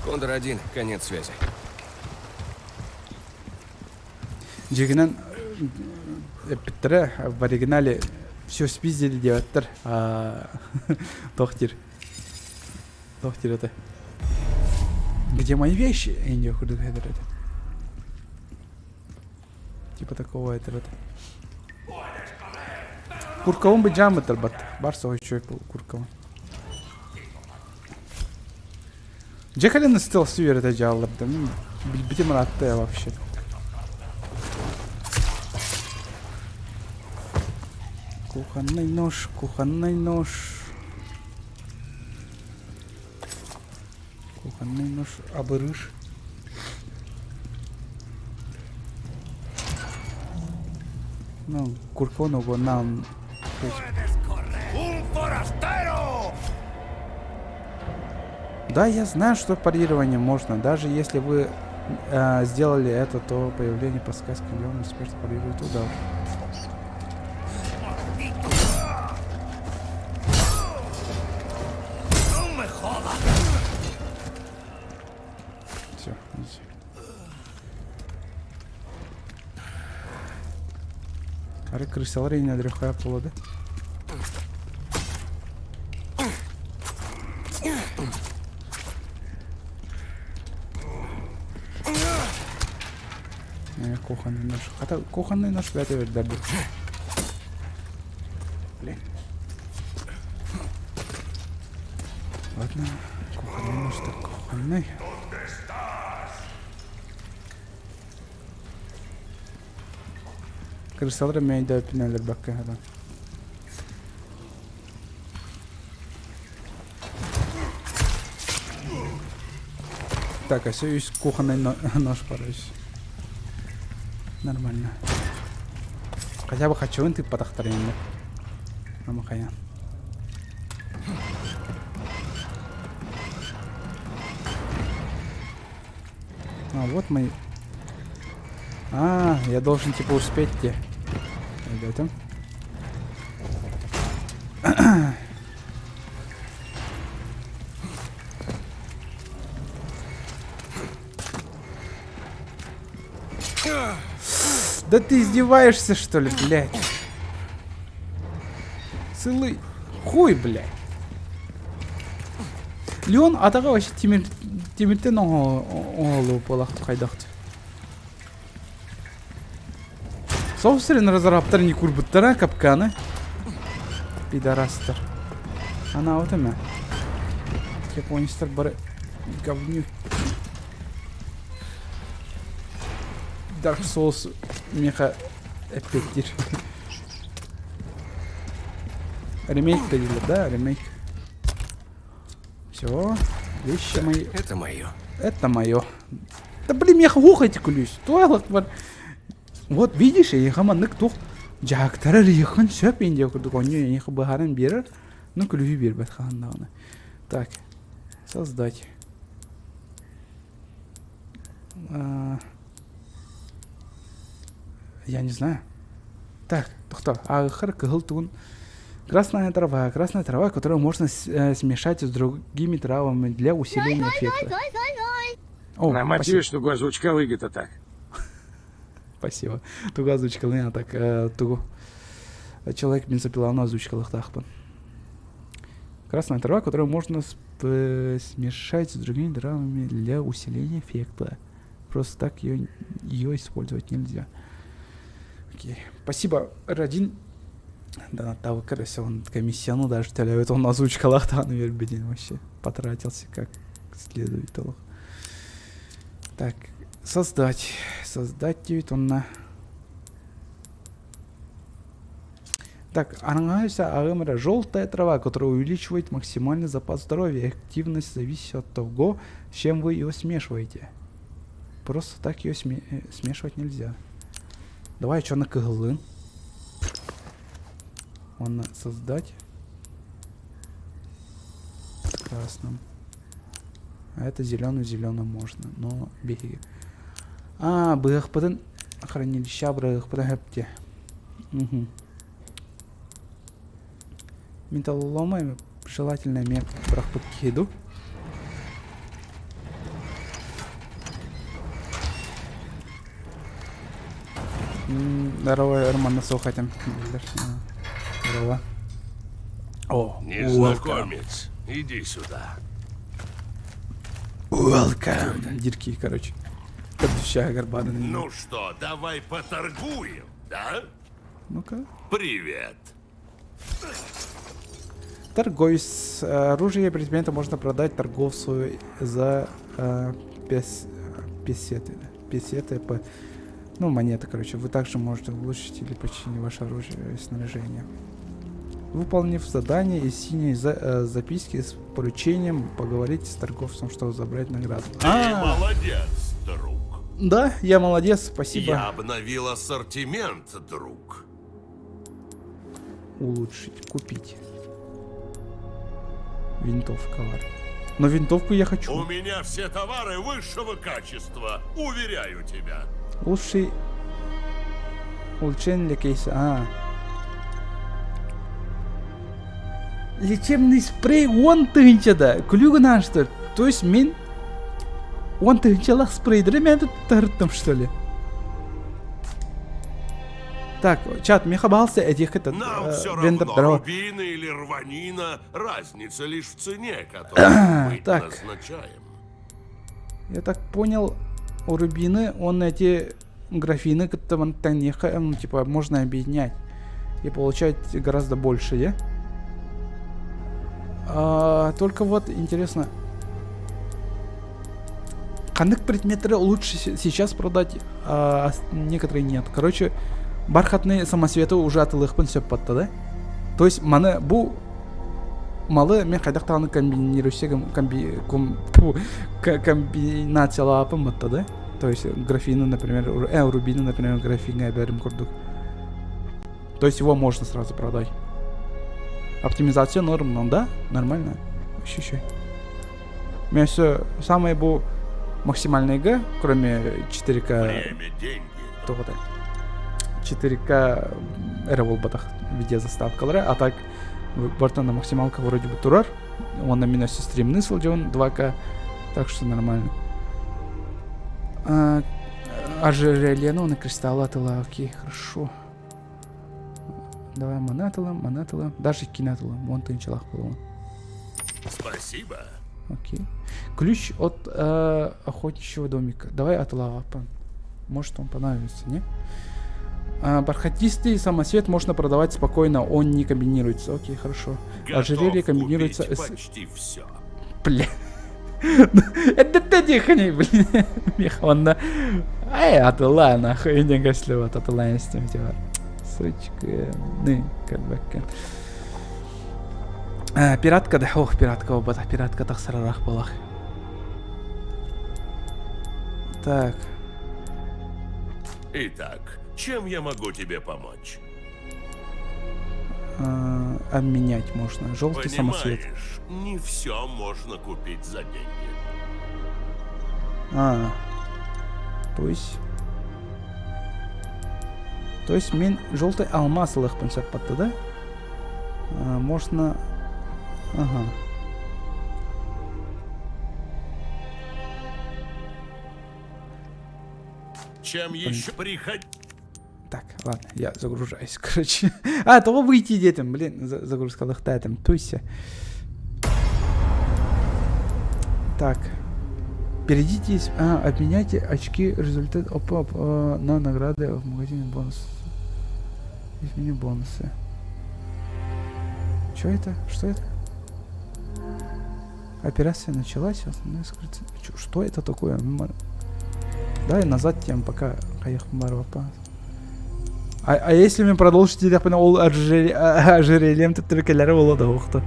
Кондор-1, конец связи. Дьиҥинэн эппиттэрэ в оригинале все спиздили диэбэттэр туох диир туох диир этэ где мои вещи Индия курдук этэр этэ типа такого этэр этэ куркабын быдьааммыттар бат бар соҕус үчүгэй куркабын Дьэ кэлин стелсы үөрэтэ дьааллардым. Билбитим ыраатта я вообще. Кухонный нож, кухонный нож. Кухонный нож, абырыш. Ну, куркону нам. ¡Un forastero! Да, я знаю, что парирование можно. Даже если вы э, сделали это, то появление подсказки Леон успешно парирует удар. Все, иди. Ары крысалар ине дрөхө болады. Э, кухонный нож. Хата кухонный нож бәте бердер. Блин. Ладно, кухонный нож так кухонный. Крысалар мэйдэ пинэлэр бакка хатан. Так, а все есть кухонный нож порысь. Нормально. Хотя бы хочу ты потахтарин. Амахая. А, вот мои. А, я должен типа успеть те. Ребята. Да ты издеваешься, что ли, блядь? Целый хуй, блядь. Леон атаҕа вообще тимир тимиртэн оҥоһуллубут буолах хайдахт. Собственно, разраптар не курбуттара капканы. Пидорастар. Ана вот эме. Японецтар бары говню. Dark Souls меха эппиэттиир. Ремейк дииллэр да, ремейк. Все, вещи мои. Это мое. Это мое. Да блин, я ухать күлүс. Туайлак бар. Вот видишь, эйиэхэ маннык туох дьаһыктара эрийиэххин сөп индия курдук онньу эйиэхэ быһааран биэрэр, ну күлүүһү биэрбэт хаһан даҕаны. Так, создать. А, я не знаю. Так, тохтоо, ааҕыххар кыһыл тугун Красная трава. Красная трава, которую можно смешать с другими травами для усиления эффекта. О, На спасибо. тугу озвучкалыгыт так. Спасибо. Тугу озвучкалыгын так тугу. Человек бензопиланы озвучкалыахтаахпын. Красная трава, которую можно смешать с другими травами для усиления эффекта. Просто так ее использовать нельзя. Окей. Спасибо, Радин. Да, того, короче, он комиссияны даже төлөбөт, он озвучкалаахтааны бербедин вообще. Потратился как следует. Так, создать. Создать 9 он на... Так, араҥаайса аҕым желтая трава, которая увеличивает максимальный запас здоровья. Активность зависит от того, с чем вы ее смешиваете. Просто так ее смешивать нельзя. Давай что на кыһылын. Он создать с красным. А это зеленый зеленым можно, но беги. А, быһахпытын хранилище быһахпытын хөпте. Угу. Металлолома желательно мен бырахпыт киһи Здорово, Роман суох этим. Здорово. О, Незнакомец, иди сюда. Welcome. Дирки, короче. Ну что, давай поторгуем, да? Ну-ка. Привет. Торговец. Оружие предмета можно продать торговцу за песеты. Песеты по... Ну, монеты, короче. Вы также можете улучшить или починить ваше оружие и снаряжение. Выполнив задание из синей записки с поручением, поговорите с торговцем, чтобы забрать награду. Ты молодец, друг. Да, я молодец, спасибо. Я обновил ассортимент, друг. Улучшить, купить. Винтовка. Но винтовку я хочу. У меня все товары высшего качества, уверяю тебя. Лучший... Улучшение для кейса. А. Лечебный спрей уон тыһыынча Күлүгүн что ли? То есть мин уон тыһыынчалаах спрейдери мен тут что ли? Так, чат, миэхэ баҕалса этиэххит Нам все вендор равно, здорово. рубины или рванина, разница лишь в цене, которую мы Так. назначаем. Я так понял, у рубины он эти графины, ну, типа, можно объединять и получать гораздо больше, я? А, только вот интересно, ханнык предметы лучше сейчас продать, а некоторые нет. Короче, бархатные самоцветы уже атыылыахпын сөп да? То есть маны бу малы мен хайдах даҕаны комбинируйся комби ком, комбинациялаапым да? То есть графины, например, рубины, например, графины эбэрим курдук. То есть его можно сразу продать. Оптимизация норм, ну да, нормально. Ощущай. У меня все самое был максимальный Г, кроме 4К. Время, деньги. То вот 4К эрэ буолбатах видеозаставкалара, а так барыта на максималка вроде бы турар. Он на минусе стримны сылдьан 2К, так что нормально. А, ожерелье, ну, на кристаллы атыла, окей, хорошо. Давай маны атыла, маны атыла, даже кини атыла, уон тыһыынчалаах буолуо. Спасибо. Окей. Ключ от охотничьего домика. Давай атыла. Может он понравится, не? А, бархатистый самосвет можно продавать спокойно, он не комбинируется. Окей, хорошо. Готов Ожерелье комбинируется купить с... почти все. Бля. Это ты блин. Михонна. Ай, атыла, нахуй, не гаслеват, атыла, с тем типа. Сучка, ну, как бы. Пиратка, да, ох, пиратка, оба, пиратка, так сарарах балах. Так. Итак, чем я могу тебе помочь? А, обменять можно. Желтый самоцвет. Понимаешь, не все можно купить за деньги. А, то есть... То есть мин желтый алмаз ылыахпын сөп да? А, можно... Ага. Чем еще приходи? Так, ладно, я загружаюсь, короче. А, того выйти детям, блин, загрузка лыхтаетым, туйся. Так. Перейдите, а, обменяйте очки результат оп, оп, э, на награды в магазине бонус. Измени бонусы. Что это? Что это? Операция началась, основная скрыться. Что это такое? Дай назад тем, пока А, а если мен продолжить диэтэхпинэ ол ожерельем төттөрү буолуо да уохта.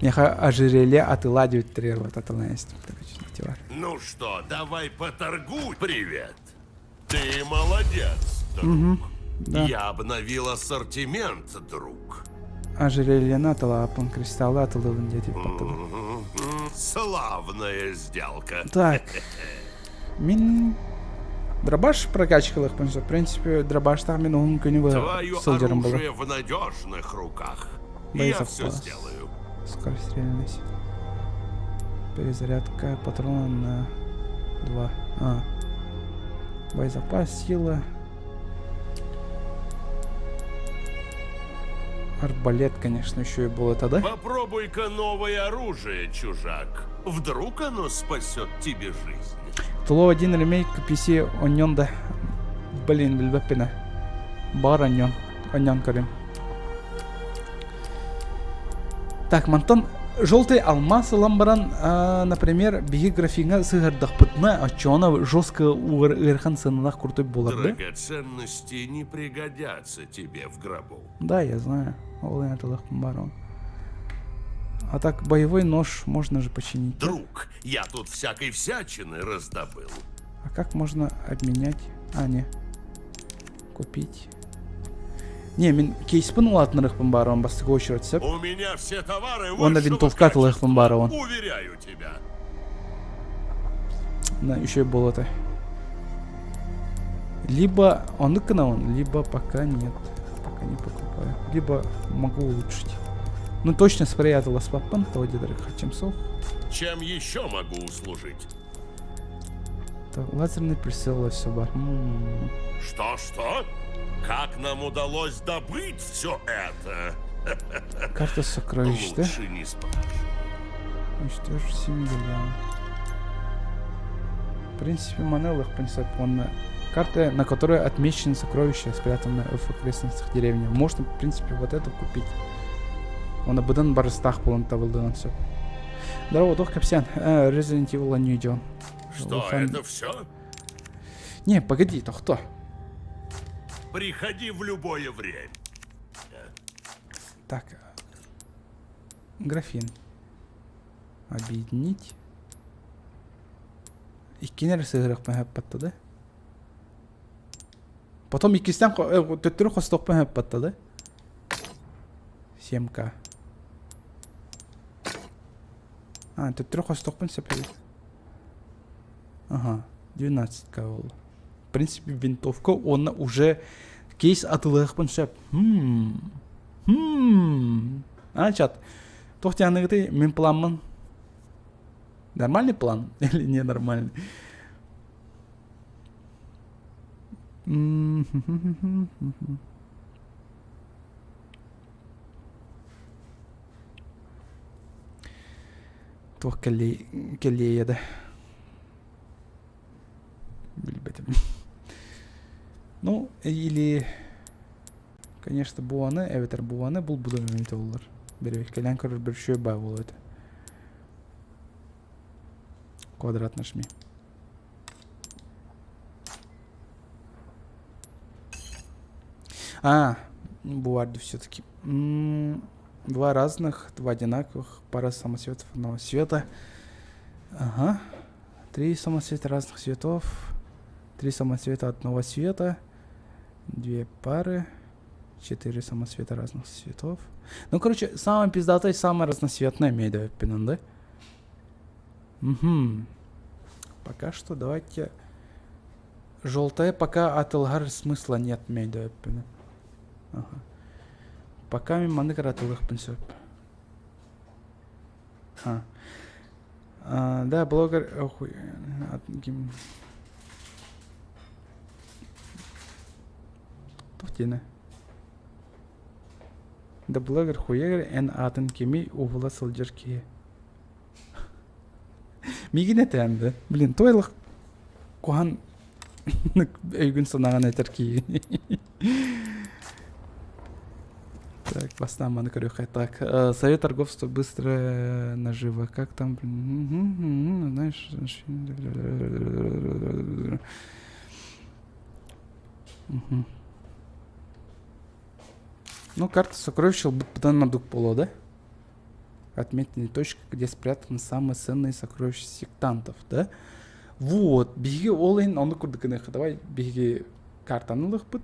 Миэхэ ожерелье атыла диэбиттэригэр вот атылаан истим короче Ну что, давай поторгуй. Привет. Ты молодец, друг. Угу, да. Я обновил ассортимент, друг. Ожерелье атылааппын, кристаллы атылыбын диэтик баттыбын. Славная сделка. Так. Мин дробаш прокачкалыхпын в принципе дробаштах мин уһун күнү Твое сылдьарым было. оружие в надежных руках. Я все сделаю. Скорострельность. Перезарядка патрона на 2. А. Боезапас, сила. Арбалет, конечно, еще и был это, да? Попробуй-ка новое оружие, чужак. Вдруг оно спасет тебе жизнь. Туло один ремейк PC онньон да. Блин, билбэппинэ. Бар онньон. Онньон көрүм. Так, мантан желтый алмаз ылан баран, например, биһи графиҥа сыһардахпытына, оччоҕуна жестко ыарахан сыаналаах крутой буолар да? Драгоценности не пригодятся тебе в гробу. Да, я знаю. Ол эн бар он. А так, боевой нож можно же починить. Друг, я тут всякой всячины раздобыл. А как можно обменять? А, не. Купить. Не, мин кейспин улаатынарыахпын баар бастакы очередь сөп. У меня все товары Уонна винтовка атылыахпын баар он. Уверяю тебя. На, еще и болото. Либо он он, либо пока нет. Пока не покупаю. Либо могу улучшить. Ну точно спрей атыласпаппын, то хотим сох. Чем еще могу услужить? Так, лазерный прицел все бар. Что-что? Как нам удалось добыть все это? Карта сокровищ, да? Лучше не спрашивай. Уничтожить 7 миллионов. В принципе, Манеллах он карта, на которой отмечены сокровища, спрятанные в окрестностях деревни. Можно, в принципе, вот это купить. Он быдан барыстах болон табылдыган все. Здорово, туох кэпсээн. Resident Evil не идем. Что, это все? Не, погоди, то кто? Приходи в любое время. Так. Графин. Объединить. Иккинер сыһырахпын хэппатта да? Потом иккистэн төттөрү хостуохпун хэппатта да? 7К. А, төттөрү хостуохпун сөп эбит. Ага, 12К ол. В принципе, винтовка, он уже кейс атылыахпын сөп. Хм. Хм. А, чат. Туох дианыгыты мин пламмын. Нормальный план или ненормальный? Туох кэллиэйэ да билбэтим. Ну, или, конечно, буаны, эбэтэр буаны булбутум эмит оллар. Беребеккэлээн көрөр бөршүө баа буолуо этэ. Квадрат нажми. А, бывает все-таки. Два разных, два одинаковых, пара самоцветов одного цвета. Ага. Три самоцвета разных цветов. Три самоцвета одного цвета. Две пары. Четыре самоцвета разных цветов. Ну, короче, самое пиздатое, самое разноцветное медиа да? Угу. Пока что давайте... Желтое пока атылгар смысла нет медиа. Ага. Пока мин маннык ыратылыахпын сөп. А. А, да, блогер... Охуй... Туох диэнэ? Да блогер хуегер эн аатын кимий уһула сылдьар киһи. Миигин этээн да. Блин, туайлах куһан өйгүн санаҕын этэр киһи. Так, бастаан маны көрүөххэ. Так, э, совет торговства быстро нажива. Как там? Знаешь, Угу. Ну, карта сокровищ бытан мадук боло, да? Отметили точка, где спрятаны самые ценные сокровища сектантов, да? Вот, биһиги ол иһин оннук курдук гыныахха. Давай биһиги картаны ылыахпыт.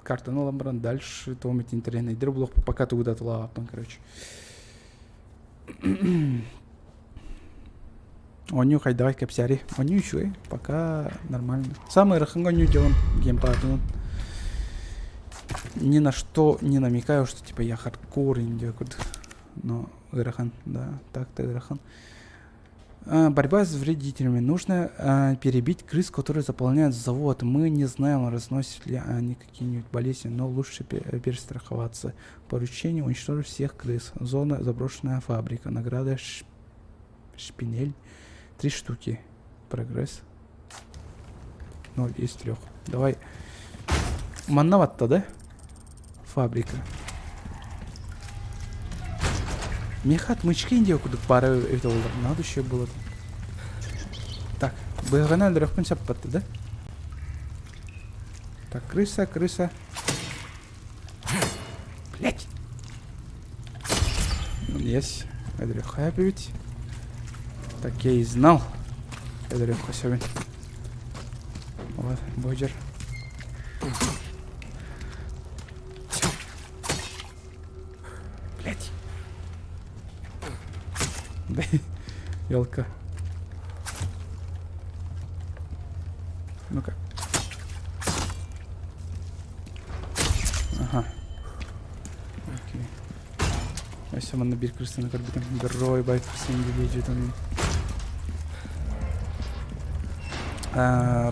Картаны ылан баран дальше том интэриэһинэйдэр булуохпут, пока тугу да атылаабаппын, короче. Оонньуу хайдаҕай кэпсээри. Оонньуу үчүгэй, пока нормально. Самый ыарахаҥҥа оонньуу дьон геймпадынан ни на что не намекаю, что типа я хардкор курдук. Но ыарахан, да, так-то ыарахан. А, борьба с вредителями. Нужно а, перебить крыс, которые заполняют завод. Мы не знаем, разносят ли они какие-нибудь болезни, но лучше перестраховаться. Поручение уничтожить всех крыс. Зона заброшенная фабрика. Награда шпинель. Три штуки. Прогресс. 0 из трех. Давай. Манна да? Фабрика. Меха отмычка индия курдук баара эбит олар. Надо еще было. Так, быһаҕынан өлөрөхпүн саппатты да? Так, крыса, крыса. Блять. Есть. Өлөрөххө ведь. Так я и знал. Өлөрөххө сөбүн. Вот, бодьор. Блять. Елка. Ну-ка. Ага. Окей. Өссө манна биир крысаны көрбүтүм. Герой бай крысаны видео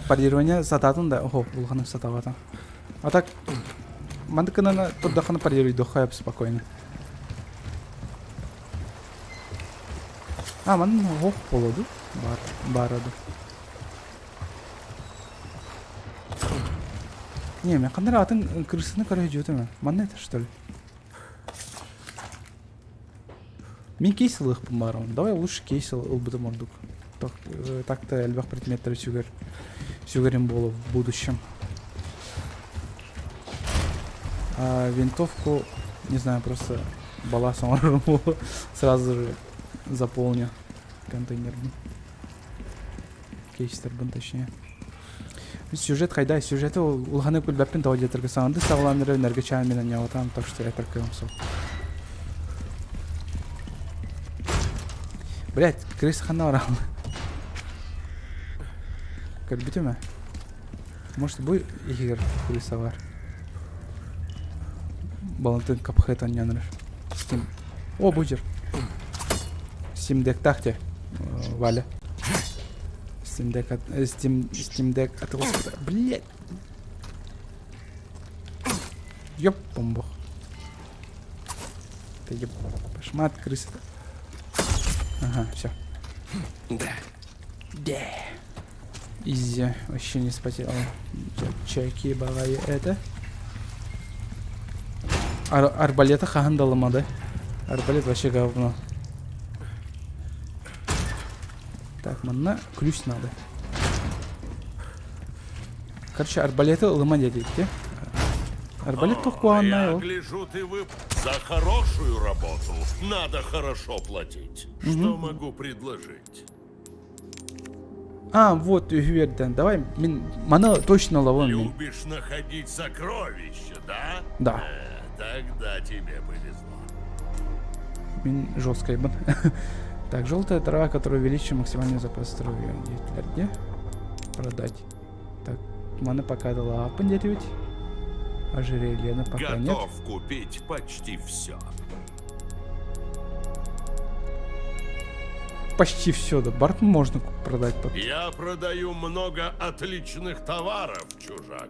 Парирование сатаатын да, охо, улаханнык сатаабатым. А так, маннык гынан турдаххына парируйдуохха спокойно. А, манна ох болоду. Бар, бараду. Не, мен ханна эрэ атын крысаны көрө сылдьыбытым ээ. Манна это что ли? Мин кейс ылыахпын баарым. Давай лучше кейс ылбытым ордук. Э, так-то элбэх предметтери сүгэр сүгэрим буолуо в будущем. А винтовку, не знаю, просто балас оҥорорум буолуо. Сразу же заполню контейнербин. Кейстербин точнее. Сюжет хайда, сюжеты улаханы күлбэппин тоҕо диэтэргэ саҥарды саҕалаан эрэ энергочаан мин анньаабатаам, так что этэр кыам суох. Блять, крыс ханна бараҕын? Көрбүтүм ээ. Может, бу иһигэр крыса бар. Балантын капхет анньан эрэр. Стим. О, бу жер. Стимдектах те, Валя. Steam Deck, от, Steam, Steam Deck от господа. Блять. Ёп, бомбох. Это еб... Башмат, крыса. Ага, все. Да. Да. Изи. Вообще не спотел. Чайки бавай это. Ар арбалета хаһан да ылымады. Арбалет вообще говно. Так, манна ключ надо. Короче, арбалеты ылыма диэбитти. Арбалет туох куһаҕаннай Я ол? гляжу, ты вып... За хорошую работу надо хорошо платить. Что могу предложить? А, вот, үһү Давай, мин маны точно ылабын мин. Любишь находить сокровища, да? Да. Э, тогда тебе повезло. Мин жесткайбын. Так, желтая трава, которая увеличит максимальный запас здоровья. Где? Продать. Так, маны пока дала диэтибит. Ожерелье, но пока нет. Готов купить почти все. Почти все, да. Барт можно продать. Я продаю много отличных товаров, чужак.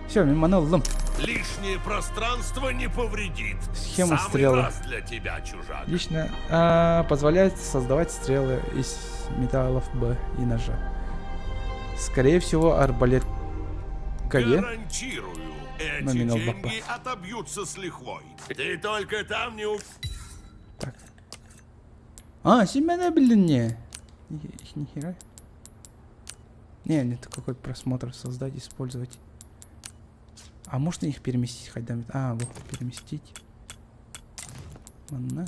Все, мин маны ыллым. Лишнее пространство не повредит. Схема Самый стрелы. раз для тебя, чужак. Лично а, позволяет создавать стрелы из металлов Б и ножа. Скорее всего, арбалет КГ. Гарантирую, эти Номинал деньги отобьются с лихвой. Ты только там не у... Так. А, семена, блин, не. Нихера. Не, не какой просмотр создать, использовать. А можно их переместить хоть там? А, вот, переместить. Манна.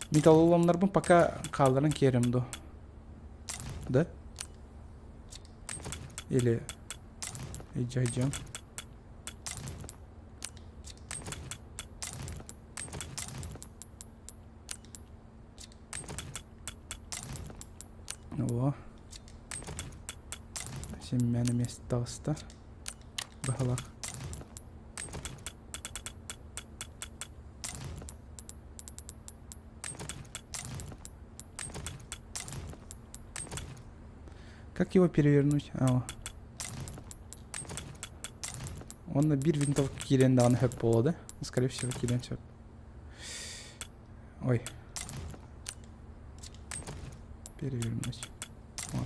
Металлоломнарбын пока хаалларан киэрем ду. Да? Или... Идем. О. Семьяны место таҕыста. Баһылах. Как его перевернуть? А, о. Онно биир винтовка киирэн даҕаны сөп буолуо да? Скорее всего киирэн сөп. Ой. Перевернуть. О.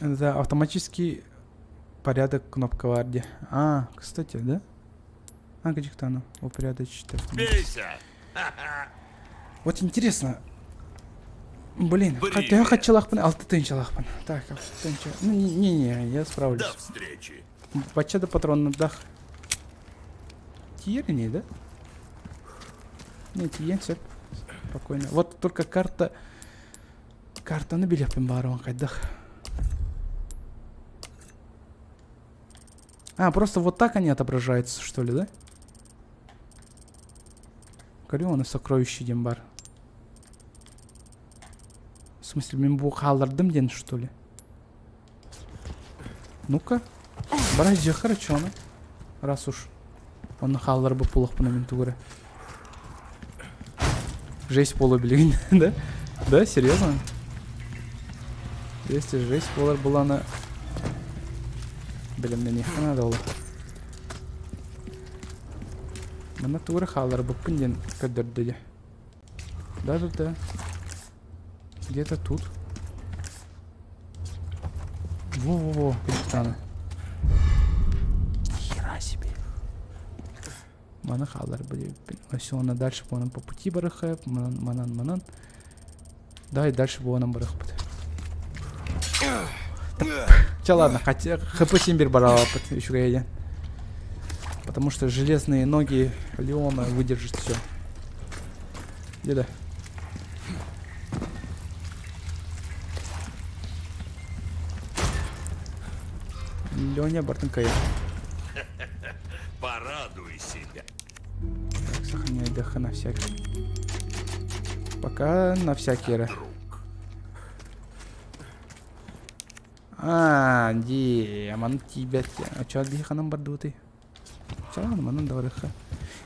Это автоматический порядок кнопка варди. А, кстати, да? А, где-то оно? Упорядочить автоматически. Бейся! Вот интересно. Блин, хотя я хотел алты тыһыынчалаахпын. Так, 6 тыһыынча. Ну, не-не, я справлюсь. До встречи. Бачча да патроннардаах. Тиийэр да? Не, тиийиэн сөп. Спокойно. Вот только карта... Картаны билиэхпин баҕарабын хайдах. А, просто вот так они отображаются, что ли, да? Корионы сокровище диэн баар. В смысле, мин бу хааллардым диэн, что ли? Ну-ка. Бара короче, оны. Раз уж. Оны хаалларбыт буоллахпына мин тугура. Жесть буолуо билигин, да? Да, серьезно? Если жесть буолар буоллаҕына... Блин, мне надо было. Манна тугура хаалларбыппын диэн көрдөрдө дии. Да-да-да. Где-то тут. Во-во-во, капитаны. Хера себе. Маны хааллар были. Все, она дальше буонан по пути барыха, манан, манан, манан. Да, и дальше буонан барыхпыт. Чэ, ладно, хотя хп син биир бараабыт үчүгэй Потому что железные ноги Леона выдержит все. Где-то? Леня Бартынкая. Порадуй себя. Так, сохраняй ДХ на всякий. Пока на всякий раз. А, дии, манна тиийбэт. А чё ханан бардыбытый? Чё ладно, манан да барыха.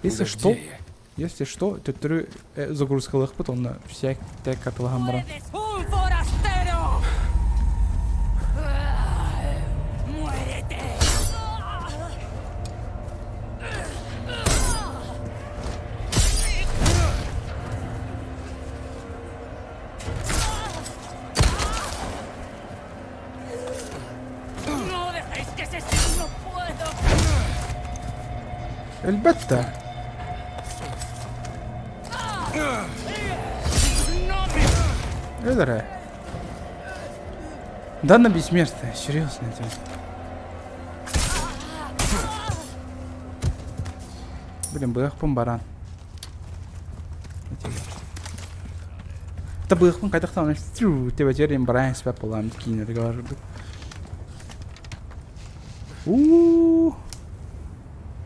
Если Да что, где я? если что, төттөрү загрузкалыахпыт онно всякий катылаһан баран. ¡Eres un forastero! ¡Muérete! ¡No dejéis que se... ¡No puedo! Элбэттэ. ¡No me... Өлөрө. Да на бессмертие, серьезно это. Блин, быһыахпын баран. Та быһыахпын хайдахтан тебе баран спят полам киинер говорю. У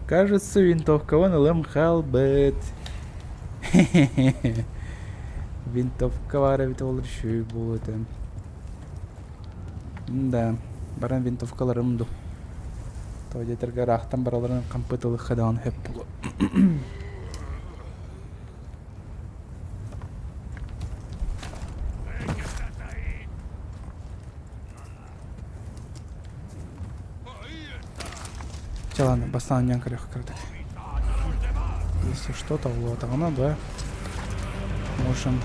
Кажется, винтовка вон ЛМ Халбет. Винтовка баар эбитэ буоллар үчүгэй буолуо этэ. Да, баран винтовкаларым ду. Тоҕо диэтэргэ ыраахтан бараларын хампыт ылыхха даҕаны сөп буолуо. Чэ ладно, бастаан анньан көрүөх кыратык. Если что-то улуотаҕына, да, можем...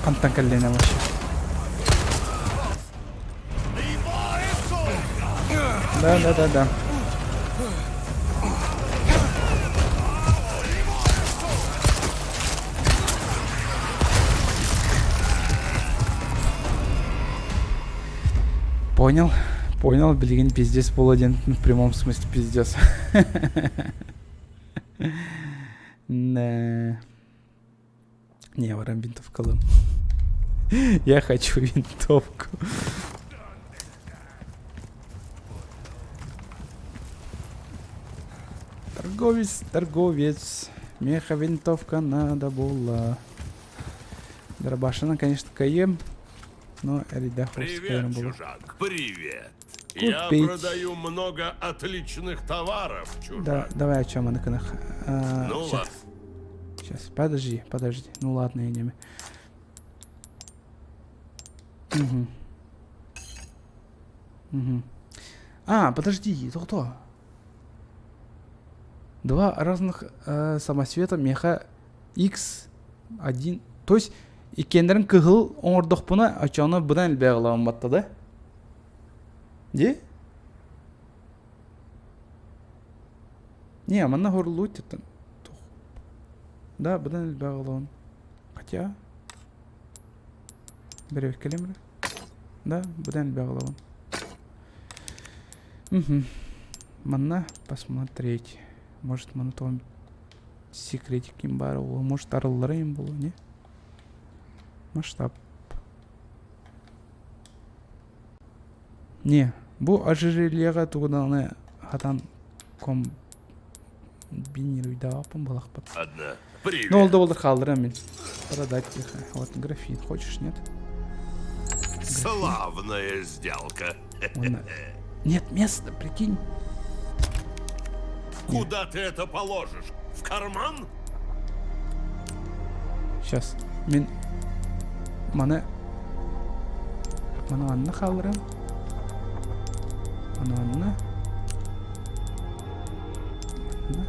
Хантан кэллиэнэ вообще? Да, да, да, да. Понял, понял, билигин пиздец буолуо диэн в прямом смысле пиздец. Не. Не, баран винтовкалым. Я хочу винтовку. Торговец, торговец. Меха винтовка надо было. Дробашина, конечно, КМ. Но Эрида Привет, чужак, привет. Я Купить. продаю много отличных товаров, чужак. Да, давай о чем на канах. А, Ну щас. ладно. Сейчас, подожди, подожди. Ну ладно, я не... Угу. Угу. А, подожди, это кто? Два разных э, самосвета меха X1. То есть, иккиэннэрин кыһыл оҥордохпуна, оччоҕуна быдан элбэх ылабын батта да? Дии? Не, манна хорлуут Да, быдан элбэх олоон. Хотя... Бэрэбиккэлим эрэ. Да, быдан элбэх олоон. Угу. Манна посмотреть. Может, манна тоҕом секретик ким баар буолуо. Может, арыллара им буолуо, не? Масштаб. Не, бу ожерельеҕа тугу даҕаны хатан комбинируйдаабаппын балахпат. Одна. Привет. Ну, ол да болдыр хаалларам мин. Продать тихо. Вот графит. Хочешь, нет? Славная сделка. Он... Нет места, прикинь. Куда ты это положишь? В карман? Сейчас. Мин маны маны анна хаалларам. Маны анна. Манна.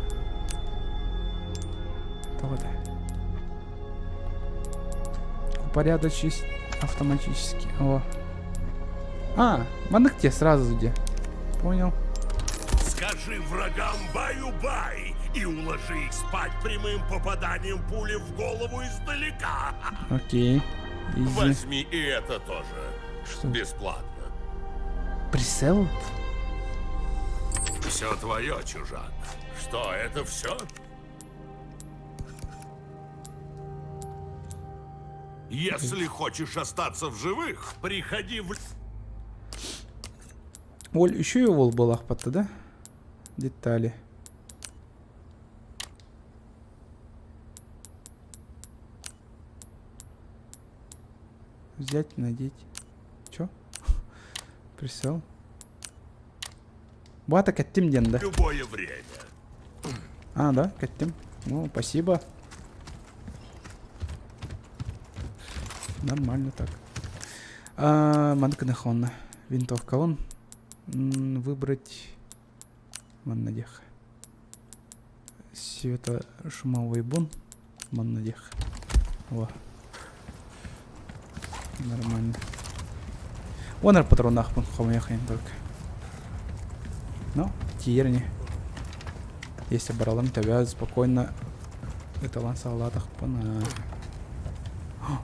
Тоҕо да. Упорядочить автоматически. О. А, маннык те сразу где. Понял. Скажи врагам баю-бай и уложи их спать прямым попаданием пули в голову издалека. Окей. Изи. Возьми и это тоже. Что? Бесплатно. Прицел? Все твое, чужак. Что, это все? Если хочешь остаться в живых, приходи в... Оль, еще и ол буолаахпатта да? Детали. Взять, надеть. Чё? Прицел. Бата кэттим диэн да. Любое время. А, да, кэттим. Ну, спасибо. Нормально так. А, Манкнехон. Винтовка он. Выбрать... Маннадех. Светошумовой бун. Маннадех. Во. Нормально. Онор патронахпын хомуйахайын только. Ну, тиерни. Если баралам тебя спокойно ыталан саалаатахпына.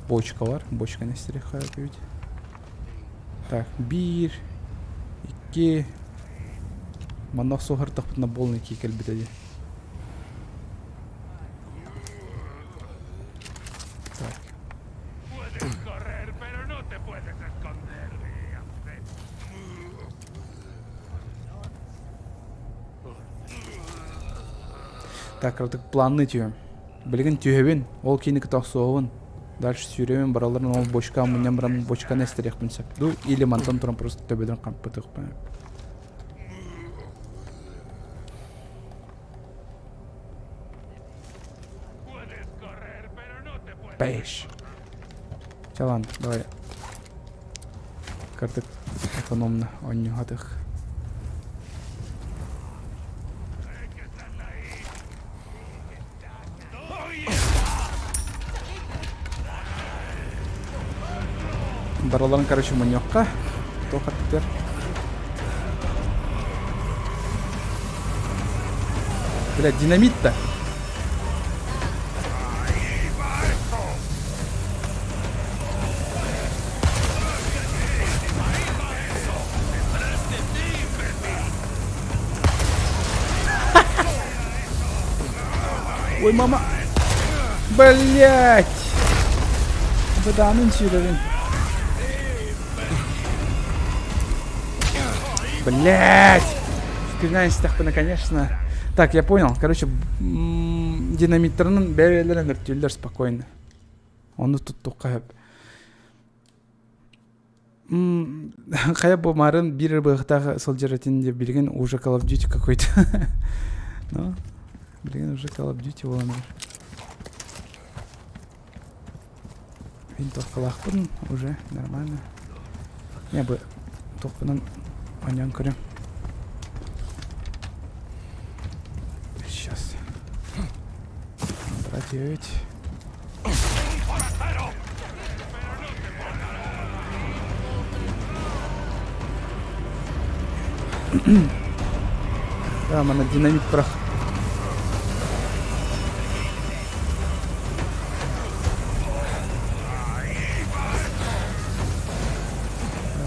Бочка бар. Бочка нэстериха ведь. Так, биир, икки. Манна охсуһартахпытына полный кии кэлбитэ дии. Так. Так, кыратык планны түһүм. Билигин түһэбин, ол киини кытта охсуоҕун. Дальше сүүрэбин, бараларын ол бочка мунньан баран бочканы эстэриэхпин сөп. Ду или мантан туран просто төбөдөн хампытыахпын. Бэш. Чалан, давай. Кырдык экономно оонньуһатых. Бараларын, короче, мунньуохха. Туох аттыгар. Бля, динамит-то. Ой, мама. Блять. Быдаанын сүүрэрин. Блять. Стреляй истэхпинэ, конечно. Так, я понял. Короче, динамиттарынан бэйэлэрин өртүүллэр спокойно. Ону туттуохха сөп. Хайа бу марын биир ырбыахтаах сылдьар этин диye билигин уже Call of Duty какой-то. Ну, билигин уже Call of Duty буолан эрэр. Винтовкалаахпын уже нормально. Я бы туохпунан оонньоон көрүм. Сейчас. Набрать Да, манна динамит бырах.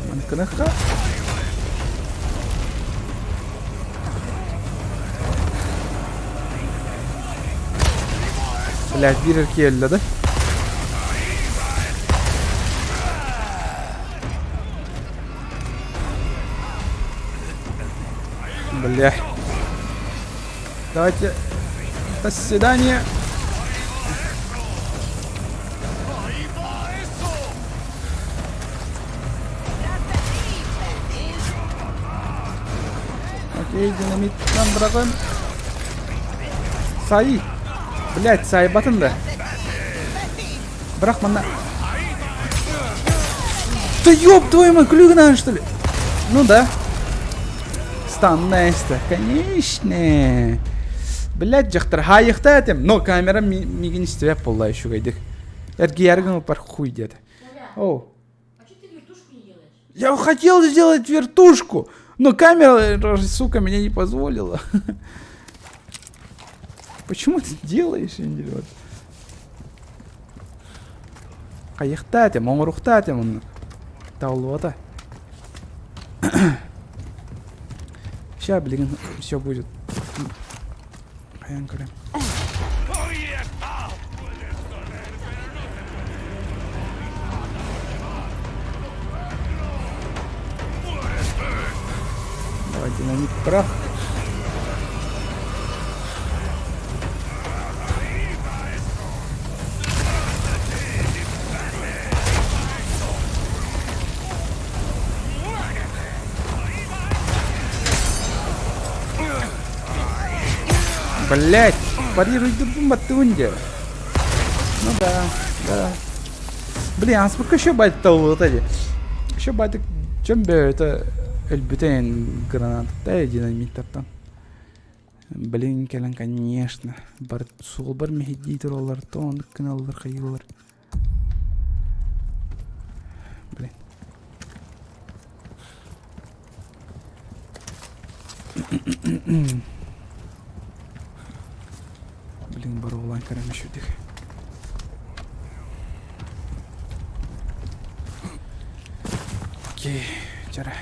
Маныкыныхха. Блядь, биир эркиэллэ да? Бля. Давайте. До свидания. Окей, динамит нам быраҕын. Сай. Блять, сайбатын да. Бырах манна. Да ёб твою мать, күлүгүн что ли? Ну да. Станнайста, конечно. Блять, дьахтар, хаайыхта этим. Но камера мигин истибэт буолла үчүгэйдик. Эргийэргин упар хуй диэтэ. О. Я хотел сделать вертушку, но камера, сука, меня не позволила. Почему ты делаешь, идиот? Хайыхта этим, оҥоруохта этим оннук. Таулуота. Сейчас, блин, все будет. Хайан көрөм. Давай динамит прах. Блять, парируй баттыбын дьэ. Ну да, да. Блин, аспыкка еще байтык талылыта дии. Еще байтык чем бөтө өлбүтэн гранатта динамиттартан. Блин, кэлэн, конечно. Бар суолбар мэһэйдии тураллар, то оннук гыналлар, хайыылар. Блин. Блин, боруолаан көрөн үчүгдүк. Окей, чара.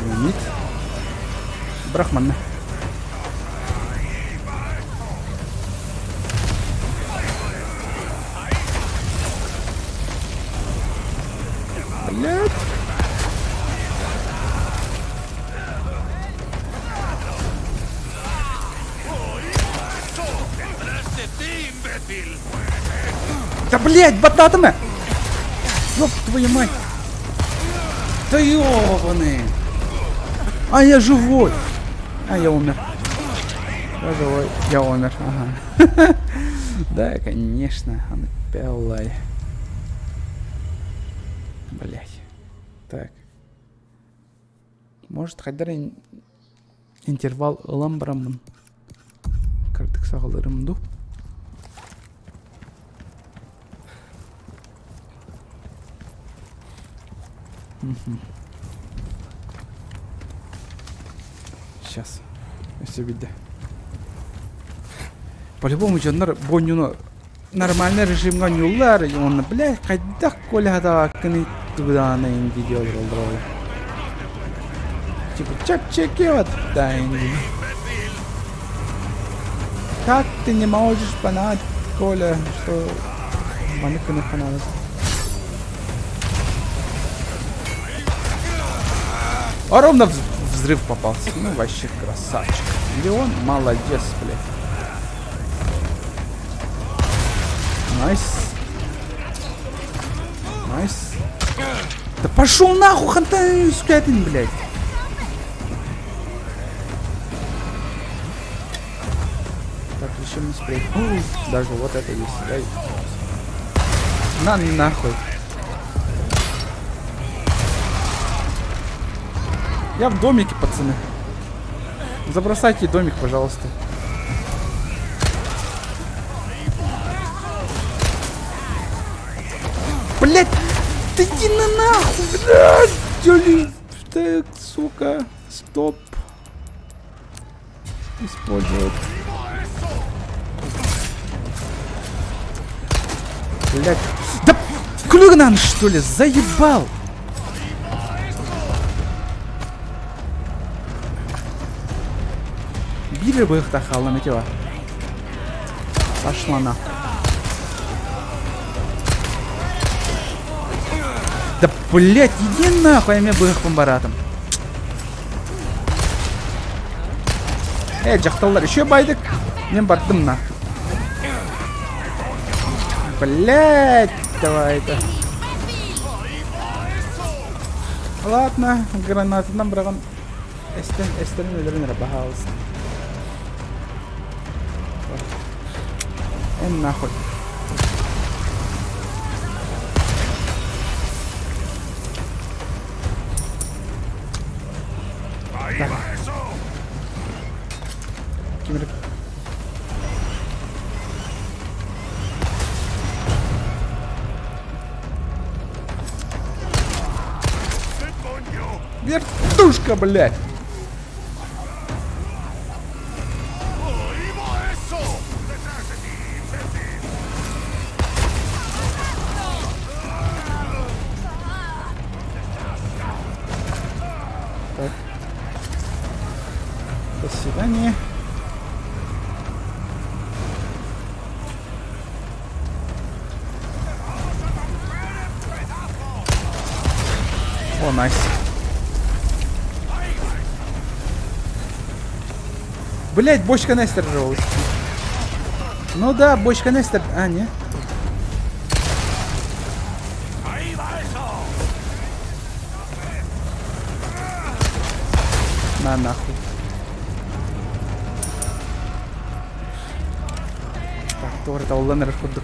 Динамит. Бырах манна. Да блять, баттаатым ээ! Ёб твою мать! Да ёбаный! А я живой! А я умер. Я живой. Я умер, ага. Да, конечно, Анпеллай. Блять. Так. Может, хайдар интервал ылан бараммын. Кырдык саҕалырым ду. Сейчас. Өссө билде. По-любому дьоннор бонньуну нормальный режимҥа оонньууллар уонна бля хайдах Коля хатааккыный тыбыдаана инди диэн олороллор Типа чэпчэки да инди. Как ты не можешь понять, Коля, что маннык гыныахха наада. А ровно взрыв попался. Ну вообще красавчик. Леон молодец, блядь. Nice. Nice. Да пошел нахуй, ханта скотин, блядь. Так, еще не спрей. Даже вот это есть. Дай. На нахуй. Я в домике, пацаны. Забросайте домик, пожалуйста. Блять, ты иди на нахуй, блядь, блин, так, сука, стоп. Использовать. Блять. Да Клюгнан, что ли, заебал! Биир быһахта хааллам этива. Пошла нахуй. Да блять, иди нахуй, эмиэ быһахпын бараатым. Э, дьахталлар еще байдык. Мен бардым на. Блять, давай это. Ладно, гранатынан быраҕан эстен эстен өлөрөн эрэ баһаалыста. Эн нахуй. Так. Ким Вертушка, блядь! Так. До свидания. О, nice. Блять, бочка Нестер жевалась. Ну да, бочка Нестер. А, не. На нахуй. Так, туора оллан эрэр курдук.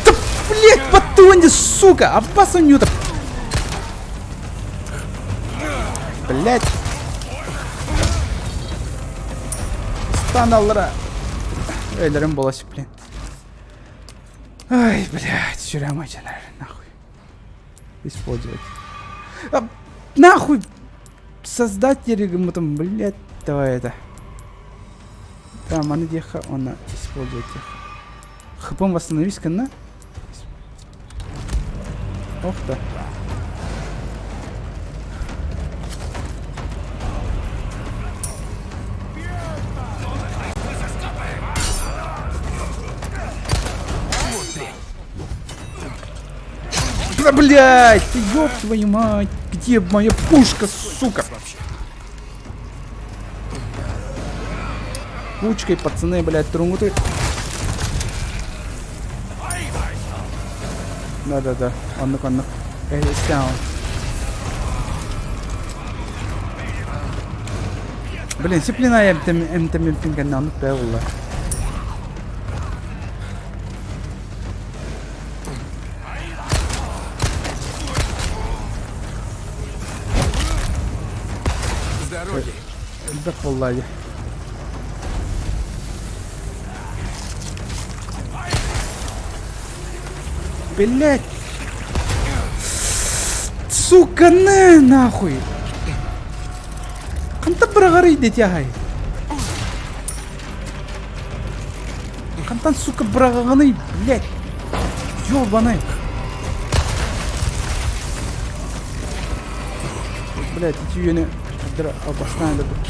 Да, блядь, батони, сука! Аббас Ньюта! Блядь! Станалра! Өлөрүм буолас, блин. Ай, блядь, сүрэ нахуй. Использовать. А, нахуй! Создать там, блядь, давай это. Там, аны диэхэ, оны использовать. ХП восстановись на. Ох да. Да, блядь, ты ёб твою мать! Где моя пушка, сука? Кучкой, пацаны, блядь, трунгуты. Да-да-да, оннук, оннук. Down. Блин, сиплина эмтэммиппин кэннэ оннук бээ булла. С дороги. Элбэх буолла дии. Блять! Сука, на нахуй! Хантан быраҕарый дэтяхай? Хантан, сука, быраҕаҕыный, блять! Ёбаный! Блять, ити үйэни бастаан өлөрбүт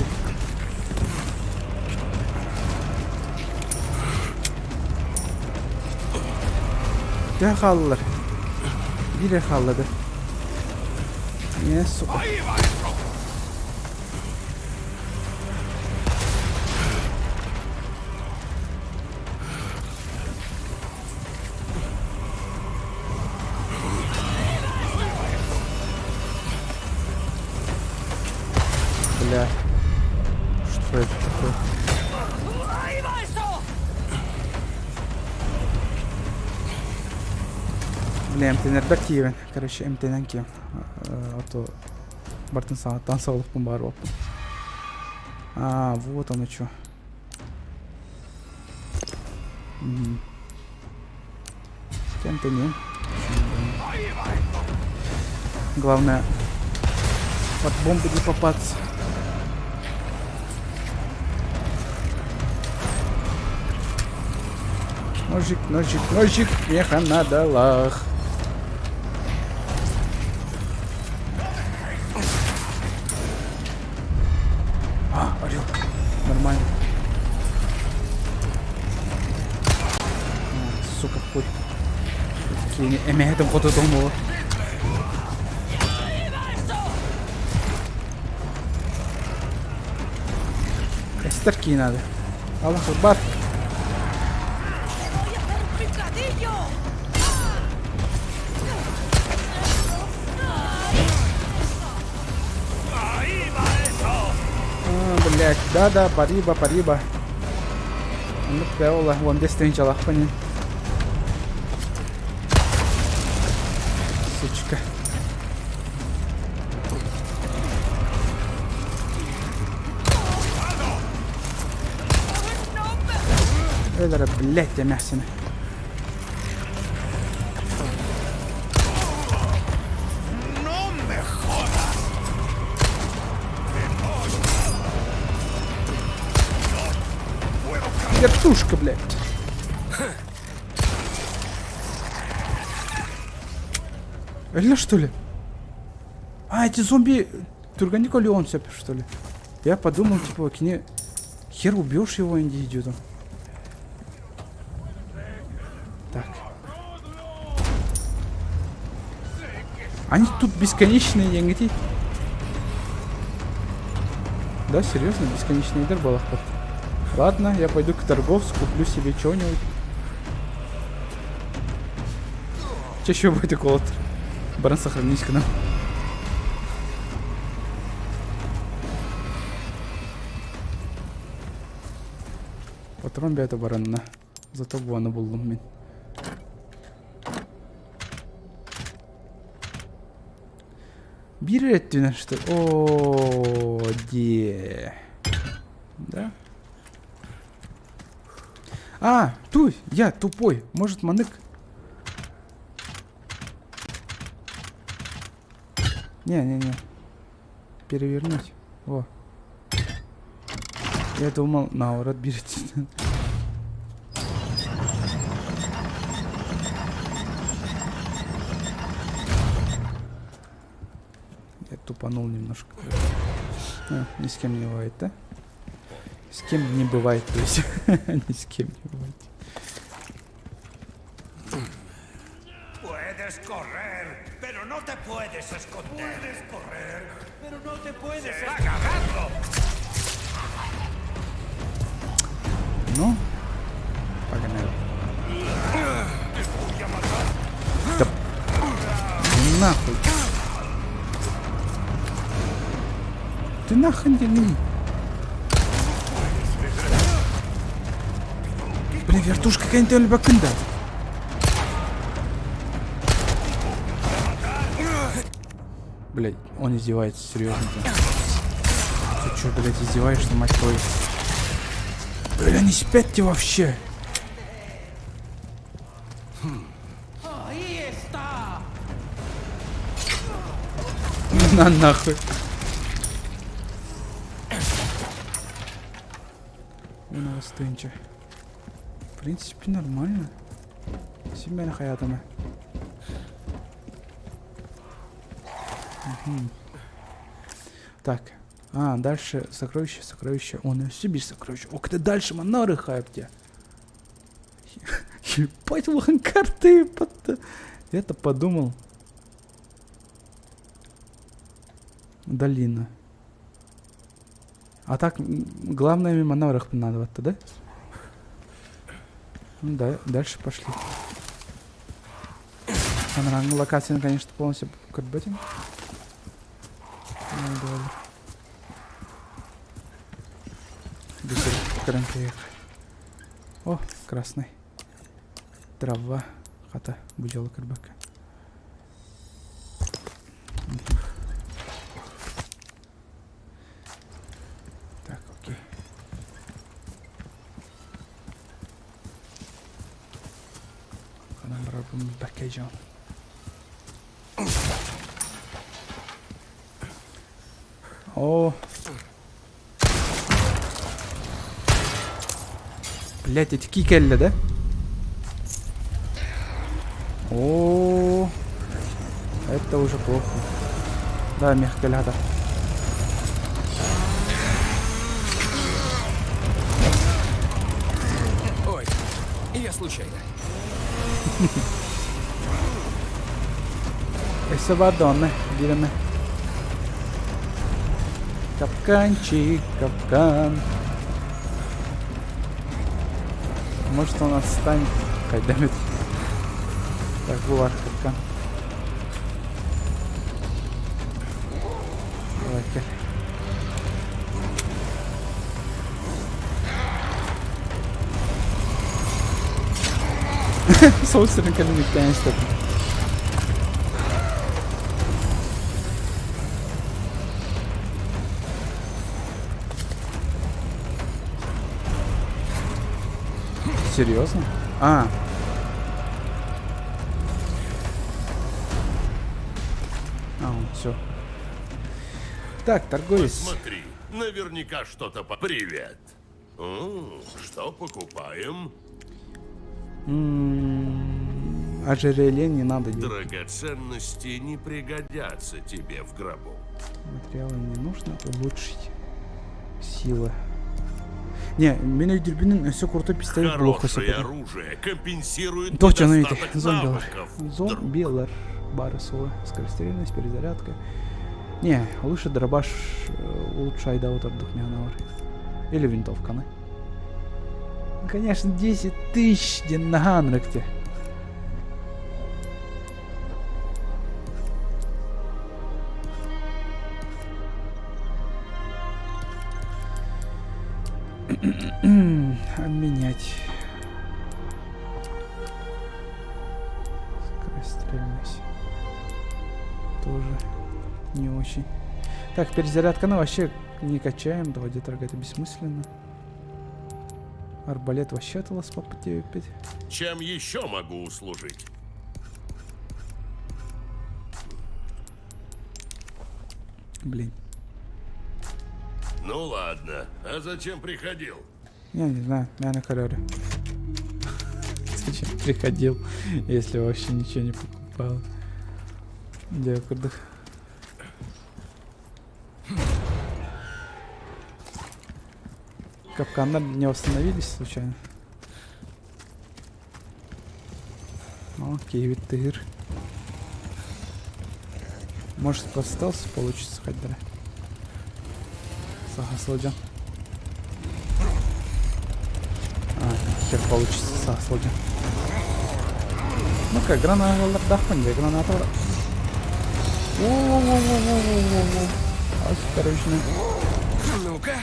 Төһө хааллылар? Биир эрэ хаалла да. Не, сука. Бля. Что это такое? Бля, эмтэнэрбэр тиийэбин. Короче, эмтэнэн киэм. А то бартын саҥаттан саҕалыкпын баар буолпун. А, вот оно что. Эмтэниэм. Главное, под бомбу не попасться. Ножик, ножик, ножик, меха надо лах. А, орел. Нормально. А, сука, хоть. Кини эмэһэтин хототон буолар. Эстер киин надо. Аллах Акбар. А, блядь, да-да, париба, париба. Оннук бэйэ 15 тыһыынчалаахпын Сучка. Өлөрө, блядь, эмээхсини. Вертушка, блядь. Өллө, что ли? А, эти зомби түргэнник өлүөн сөп, что ли? Я подумал, типа, кини хер убьешь его, инди идет он. Так. Они тут бесконечные, янгити. Да, серьезно, бесконечный идер балахпат. Ладно, я пойду к торговцу, куплю себе чего-нибудь. Чаще будет голод. Баран сохранись к нам. Патрон бэйэтэ баранна. Зато буону буллум мин. Биир эрэ өттүнэн что О, де. Да? А, туй, я тупой. Может, манык? Не-не-не. Перевернуть. Во. Я думал, наоборот берет. Я тупанул немножко. А, ни с кем не бывает, да? С кем не бывает, то есть. Ни с кем не бывает. Puedes correr, pero no te puedes esconder. Puedes correr, pero no te puedes ¡Agarradlo! Ну, погнали. Да нахуй. Ты нахуй не... Блин, вертушка какая-нибудь өлбөккүн да. Блять, он издевается, серьезно. Ты что, блядь, издеваешься, мать твою? Бля, не спят вообще. На нахуй. У нас тынча. В принципе, нормально. Семен хаятана. Угу. Так. А, дальше сокровище, сокровище. Он и себе сокровище. О, когда дальше манары хайпте. Ебать, лохан карты. Я-то подумал. Долина. А так, главное мимо наверх надо вот да? Ну да, дальше пошли. Анрang локацияны, конечно, полностью көрбөтүм. О, красный. Трава. Хата, будела көрбөккө. Так, окей. Ханан барарбын бэкэжон. О. Блять, эти кикелли, да? О, это уже плохо. Да, мягко ляда. Ой, я случайно. Өссө баар да онно биир эмэ. Капканчик, капкан. Может он отстанет? Хайдамит. Так, бу баар капкан. Давай, кэл. Сол сирин кэлин иктээн истэтим. Серьезно? А. А, все. Так, торговец. Смотри, наверняка что-то по... Привет. М, что покупаем? М, Ожерелье не надо делать. Драгоценности не пригодятся тебе в гробу. Материалы не нужно улучшить. Сила. Не, мин өйдүүрбүнэн өссө крутой пистолет булуохха сөп Хорошее этэ. оружие компенсирует Точно, видите, недостаток зомбилар. навыков, друг. Зомбилар. Бары суоҕа. Скорострельность, перезарядка. Не, лучше дробаш улучшай да вот ордук Или винтовка, ну. Конечно, 10 тысяч диэн наһаа ынырык дии. Обменять. Скорострельность. Тоже не очень. Так, перезарядка, ну вообще не качаем, давайте дорого, это бессмысленно. Арбалет вообще опять. Чем еще могу услужить? Блин. Ну ладно, а зачем приходил? Я не знаю, я на колере. Зачем приходил, если вообще ничего не покупал? Где курдук? Капканы не восстановились случайно? Окей, тыр. Может по стелсу получится хоть да. Саха сылдьан. А, хер получится саха сылдьан. Ну-ка, граната дьэ, граната бар. Во-во-во-во-во-во-во. Осторожно. Ну-ка.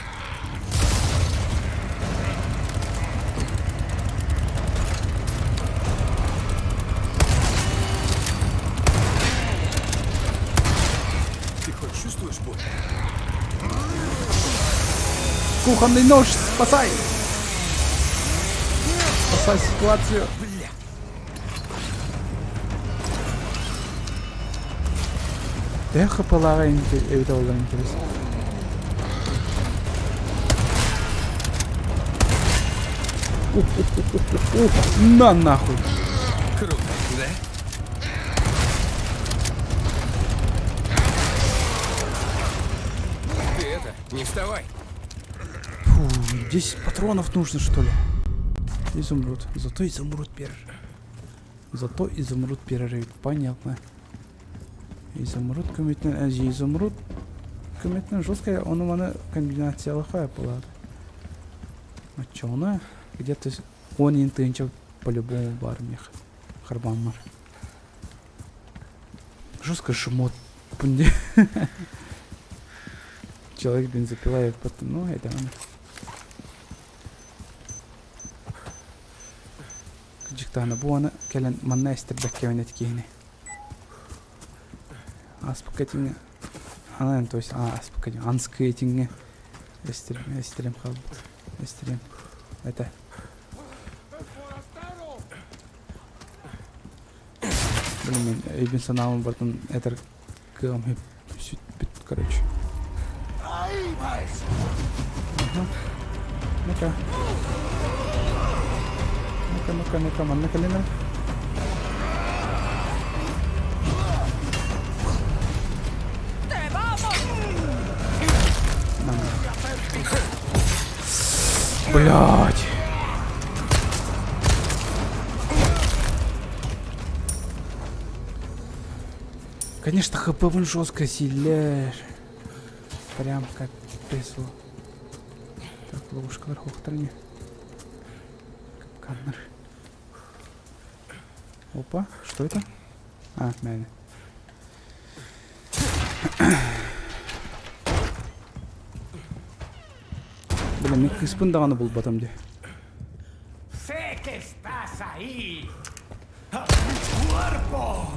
Ты хоть чувствуешь боль? Кухонный нож, спасай! Спасай ситуацию. Бля! Төһө хплааҕа эбитэ буоллар интересно. На нахуй! Круто, да? Ты это, не вставай! Фу, 10 патронов нужно, что ли? Изумруд. Зато изумруд первый. Зато изумруд перерыв. Понятно. Изумруд көмөтүнэн, изумруд көмөтүнэн жесткая, ону маны комбинациялаха буолаат. Оччоҕуна где-то 10 тыһыынча по-любому баар миэхэ харбааммар. Жестко шмот. Человек бензопила, потом, ну, это он. Кырдьыктаана бу аны кэлэн манна эстэрбэккэбин эт киһини. Ааспыкка этиҥҥэ анан то есть ааспыкка диэн анскы этиҥҥэ эстэрим эстэрим хаалбыт. Эстэрим. Это. Блин, мин өйбүн санаабын барытын этэр кыаҕым сүппүт, короче. Ага. Ну-ка. Ну-ка, ну-ка, ну-ка, манна кэлин ¡Te vamos! Блять. Конечно, хп он жестко силер. Прям капец. Так, ловушкалар хуохтар Капканнар. Опа, что это? А, мэне. Блин, мин кыыспын даҕаны булбатым дии. Sé que estás ahí. ¡A mi cuerpo!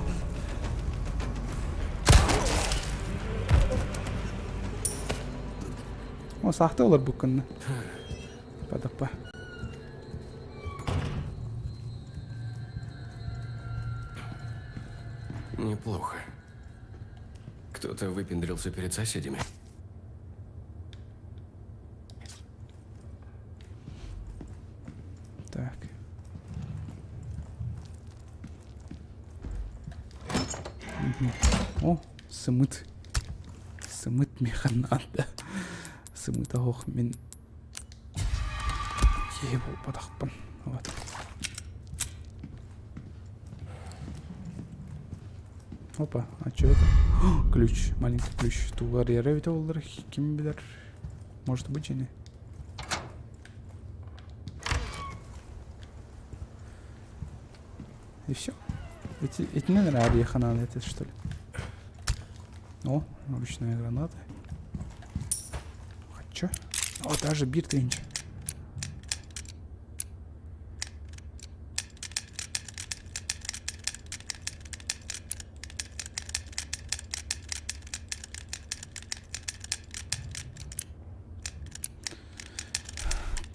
О, саахта олорбуккун. Падаппа. Неплохо. Кто-то выпендрился перед соседями. Так. О, сымыт. Сымыт миэхэ наада. Сымыт оһох мин киһи буолбатахпын. Вот. Опа, а что это? О, ключ, маленький ключ. Тугар эбитэ буоллар, ким билэр? Может быть, ини. И все. Эти, эти не нравится надо, это что ли? О, ручная граната. А чё? О, даже бир тыһыынча.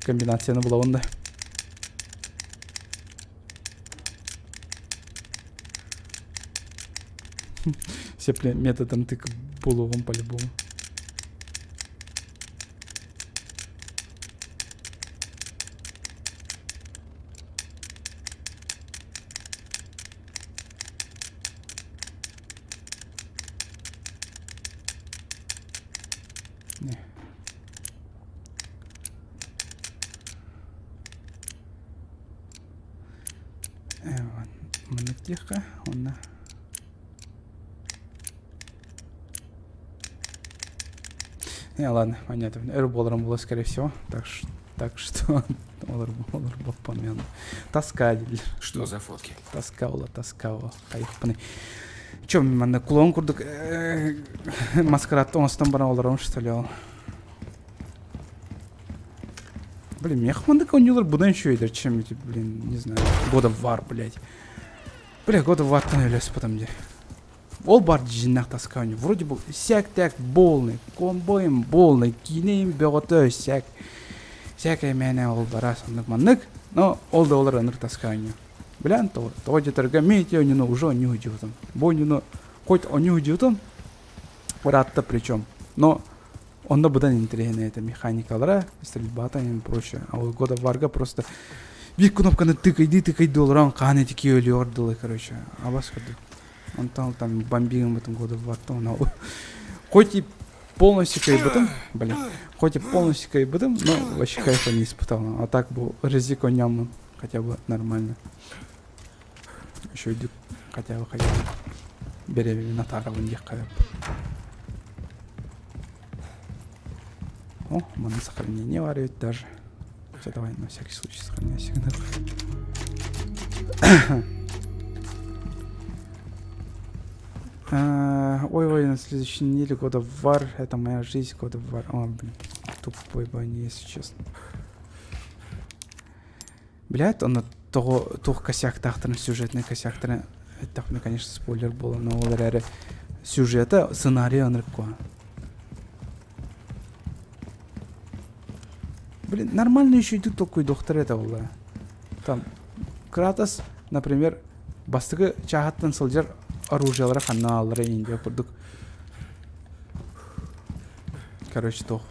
Комбинацияны булабын да. Все методом тык булугум по-любому. Не. Маннык диэххэ уонна. Не, ладно, понятно. Өр буоларым буолуо, скорее всего. Так, так что олор олор боппон Тоска дииллэр. Что за фотки? Тоска була, тоска була. Хайыппыный. Че, манна клоун курдук маскарадта оҥостон баран олором, что ли, ол? Блин, мех мандык оонньуулар будан үчүгэйдэр, чем эти, блин, не знаю, God of War, блядь. Бля, God of War'тан өлөспөтөм дии. Ол бар дьиҥнээх тоска оонньуу. Вроде бы сээк-тээк полный, комбойм полный, киинэйим бөҕөтө сээк. Сээкэй мээнэ ол бара соннук маннык, но ол да олар ынырык тоска оонньуу. Билэн тоҕо, тоҕо диэтэргэ мин ити оонньууну уже оонньуу сылдьыбытым. Бу оонньууну хоть оонньуу сылдьыбытым, ыраатта причем. Но онно быдан интэриэһинэй этэ механикалара, стрельбата и прочее. А вот God of War'га просто биир кнопканы тыкайдыы-тыкайдыы олорон хаан этики өлүөр дылы, короче. Абас курдук. Онтон там бомбигым God of War'тан ол. Хоть и полностью кайбытым, блин, хоть и полностью кайбытым, но вообще кайфа не испытал. А так был резико няммын, хотя бы нормально. Еще идут хотя бы хотя бы беребин атаарабын диэххэ О, манна сохранение бар эбит даже. Все, давай на всякий случай сохраняй сигнал. Ой-ой, на следующей неделе God of War. Это моя жизнь, God of War. О, блин, тупой бани, если честно. Блядь, он того туох косяктаахтарын сюжетный косяктарын эттэхпинэ, конечно, спойлер буолла, но ол эрээри сюжета, сценарий ынырык куһаҕан. Блин, нормально еще идут толкуйдуохтара этэ буолла. Там Кратос, например, бастакы чааһыттан сылдьар оружиелара ханна ааллара Индия курдук. Короче, туох.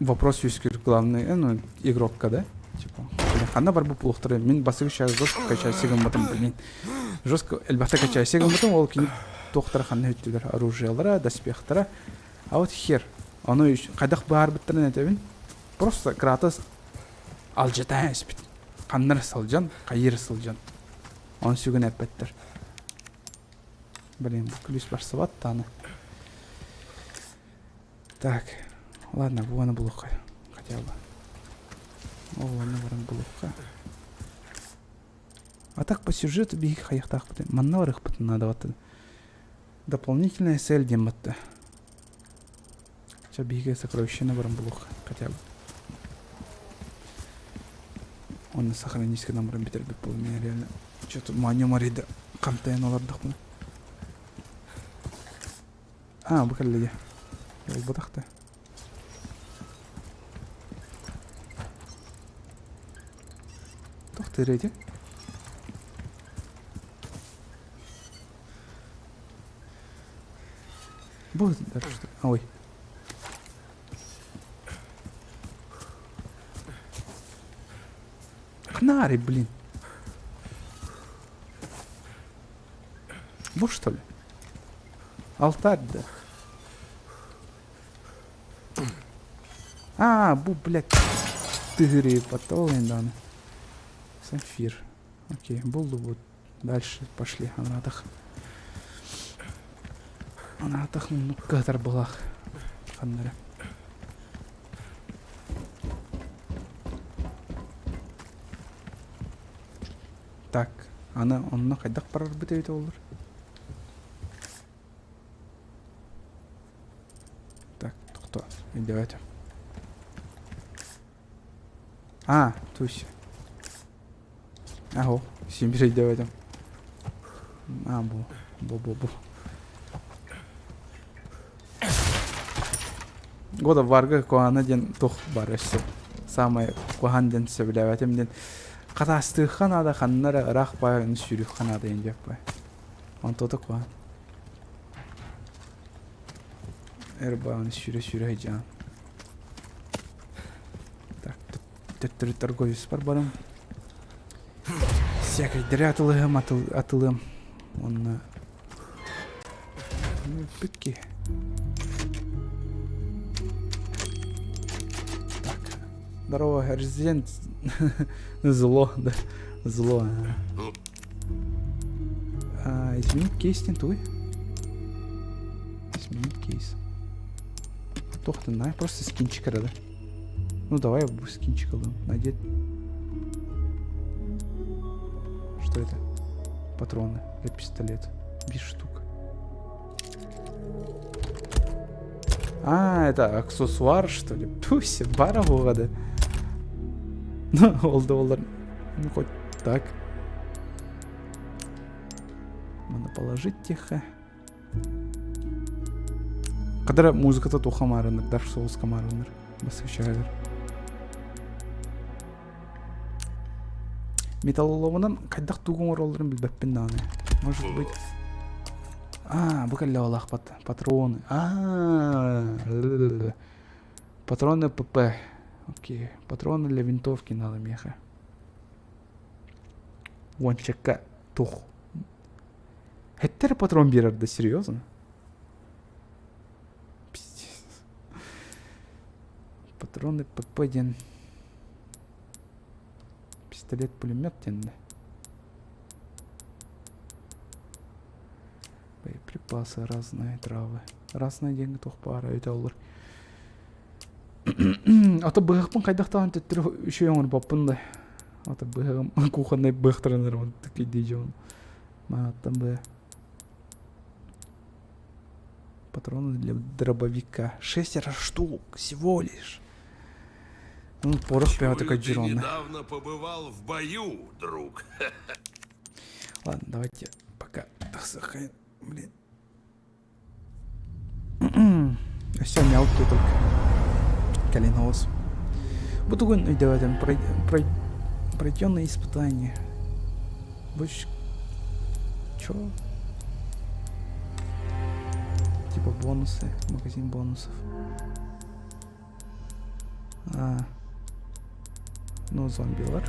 Вопрос үскүр главный, ну, игрокка, да? Типа, ханна бар бу пулуктары мин бастакы чаас жестко качайсы гыммытым, блин. Жестко элбэхтэ качайсы гыммытым, ол кини туохтара ханна үттүлэр, оружиелара, доспехтара. А вот хер, ону хайдах баарбыттарын этэбин. Просто Кратос алдьатаан испит. Ханнар сылдьан, хайыр сылдьан. Оны сүгүн эппэттэр. Блин, бу күлүүс барсыбат даҕаны. Так, ладно, буону булуохха хотя бы. Ол онно баран булуохха. А так по сюжету биһиги хайыахтаахпытый? Манна барыахпытын наада баттын. Дополнительная цель диэн батта. Чэ, биһиги сокровищены баран булуохха хотя бы. Онно сохранись гынан баран бүтэрбит буолуом меня реально. Что-то маньям арыйда хантайан олордохпуна. А, бу кэллэ дии. Буолбатах да. Тохтуур эти. Бу что? Ой. Кнари, блин. Бу что ли? Алтарь, да. А, бу, блядь, тыгыри потолын даҕаны. Сапфир. Окей, буллубут. Дальше пошли, анаатах. Анаатах муннукка былах. Ханнара. Так, аны онно хайдах барарбыт эбитэ буоллар? Так, тохтоо, өйдөөтүм. А, тусь. Аһо, син бир өйдөөбөтүм. А, бу, бу, бу, бу. God of Warга куһаҕана диэн туох баар өссө саамай куһаҕан диэн сөбүлээбэтим диэн хатаастыахха наада ханна эрэ ыраах баайын сүүрүөххэ наада диэн диэппэ. Онтуота куһаҕан. Эр баҕаны сүүрэ-сүүрэ сылдьаҕын. Так, төттөрү торговецпар барым. Всякайдары атылыһым, атылыам. Уонна Бүт киһи. Так. Здорово, резидент. Зло, да. Зло. А, изменить кейс туй. Сменить кейс. Туох да просто скинчик эрэ да. Ну давай я скинчик ылым. Надеть. Что это? Патроны для пистолета. Без штук. А, это аксессуар, что ли? Пусть, бара буолла Ну, ол да олар. Ну, хоть так. Надо положить тихо. Кадара музыката туха маарыныр, Dark Souls маарыныр. Басыгычагар. Металлоломунан хайдах тугу оҥороллорун билбэппин даҕаны. Может быть... А, бу кэллэ олаахпат. Патроны. А, Патроны ПП. Окей. Патроны для винтовки надо меха. Уончакка тух. Хэттэр патрон биэрэр да серьезно? Пиздец. Патроны ПП диэн пистолет пулемет диэн да. Боеприпасы разные травы. Разные диэҥҥэ туох баара өтө олор. Ата быһахпын хайдахтаан төттөрү үчүгэй оҥорбоппун да. Ата быһаҕым кухоннай быһахтарынар тыкыйдыы дьон. Мааттан быа. Патроны для дробовика. Шестеро штук всего лишь. Ну, порох прямо такой Ты недавно побывал в бою, друг. Ладно, давайте пока. Блин. Все мелкий только. Кэлин оҕус. Бу тугун өйдөөтүм пройденное испытание. Больше... Чё? Типа бонусы, магазин бонусов. А. Ну, зомбилар.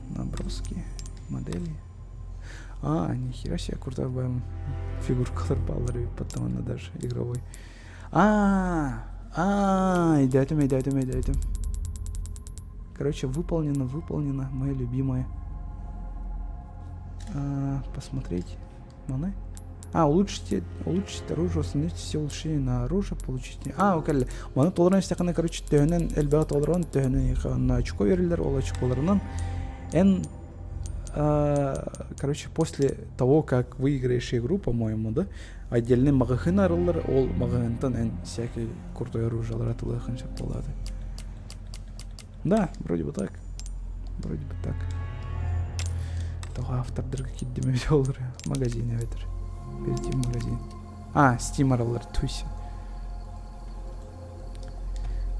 Наброски, модели. А, нихера себе, крутой БМ. Фигуркалар баалар эбит потом она даже игровой. А, а, өйдөөтүм, өйдөөтүм, өйдөөтүм. Короче, выполнено, выполнено, мое любимое. А, посмотреть. Маны? А, улучшите, улучшить оружие, установите все улучшения на оружие, получите... А, окей. Маны толорон истэххинэ, короче, төһөнөн элбэҕи толорон, төһөнөн на очко берилэр, ол очколарынан эн короче, после того, как выиграешь игру, по-моему, да, отдельный маҕаһыын арыллар, ол маҕаһыынтан эн всякий крутой оружиелар атылыахын сөп буолааты. Да, вроде бы так. Вроде бы так. Того автордарга киирдим эбит олор магазин эбэтэр. Перейти в магазин. А, Steam арыллар, туйся.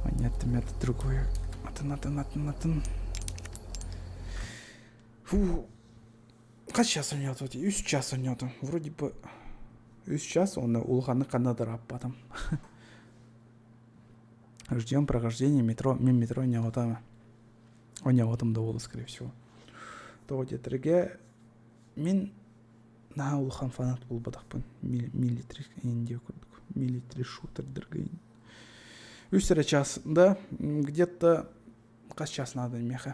А нет, это другое. Атын, атын, атын, атын. Фу. Хас час оонньоото үс час оонньоотум. Вроде бы үс час уонна улаханнык ханна да ырааппатым. Ждем прохождения метро. Мин метро оонньообатам. Оонньообатым да буолуо скорее всего. Тоҕо диэтэргэ мин наһаа улахан фанат буолбатахпын. Милитари диэ курдук. Милитари шутердэргэ Үс эрэ час, да, где-то хас час надо миэхэ.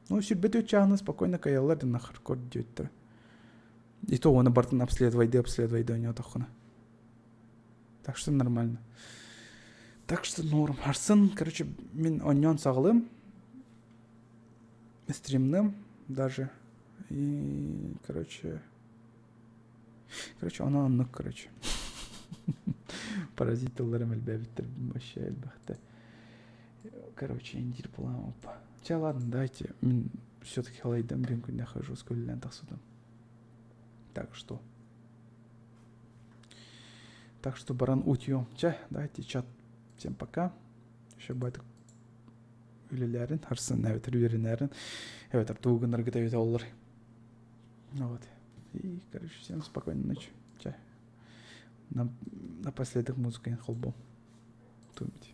Ну, сүүрбэ төрт чааһына спокойно кыайаллар да нахаркор диэбиттэрэ. И то уонна бартын обследовайды обследовайды оонньоотоххуна. Так что нормально. Так что норм. Арсын, короче, мин оонньоон саҕалыым. Стримным даже. И, короче... Короче, ону оннук, короче. Паразит тылларым элбээбиттэр вообще элбэхтэ. Короче, индир буолан опа. Чэ, ладно, давайте. Мин все-таки халайдам биэн күннэ хожу скуллэн тахсытым. Так что. Так что баран утуйуом. Чэ, давайте чат. Всем пока. Еще байтык үлэлээрин, харсын эбэтэр үөрэнээрин, эбэтэр тугу гынаргыт эбитэ оллар. Вот. И, короче, всем спокойной ночи. Чэ. Напоследок музыка холбом. Думать.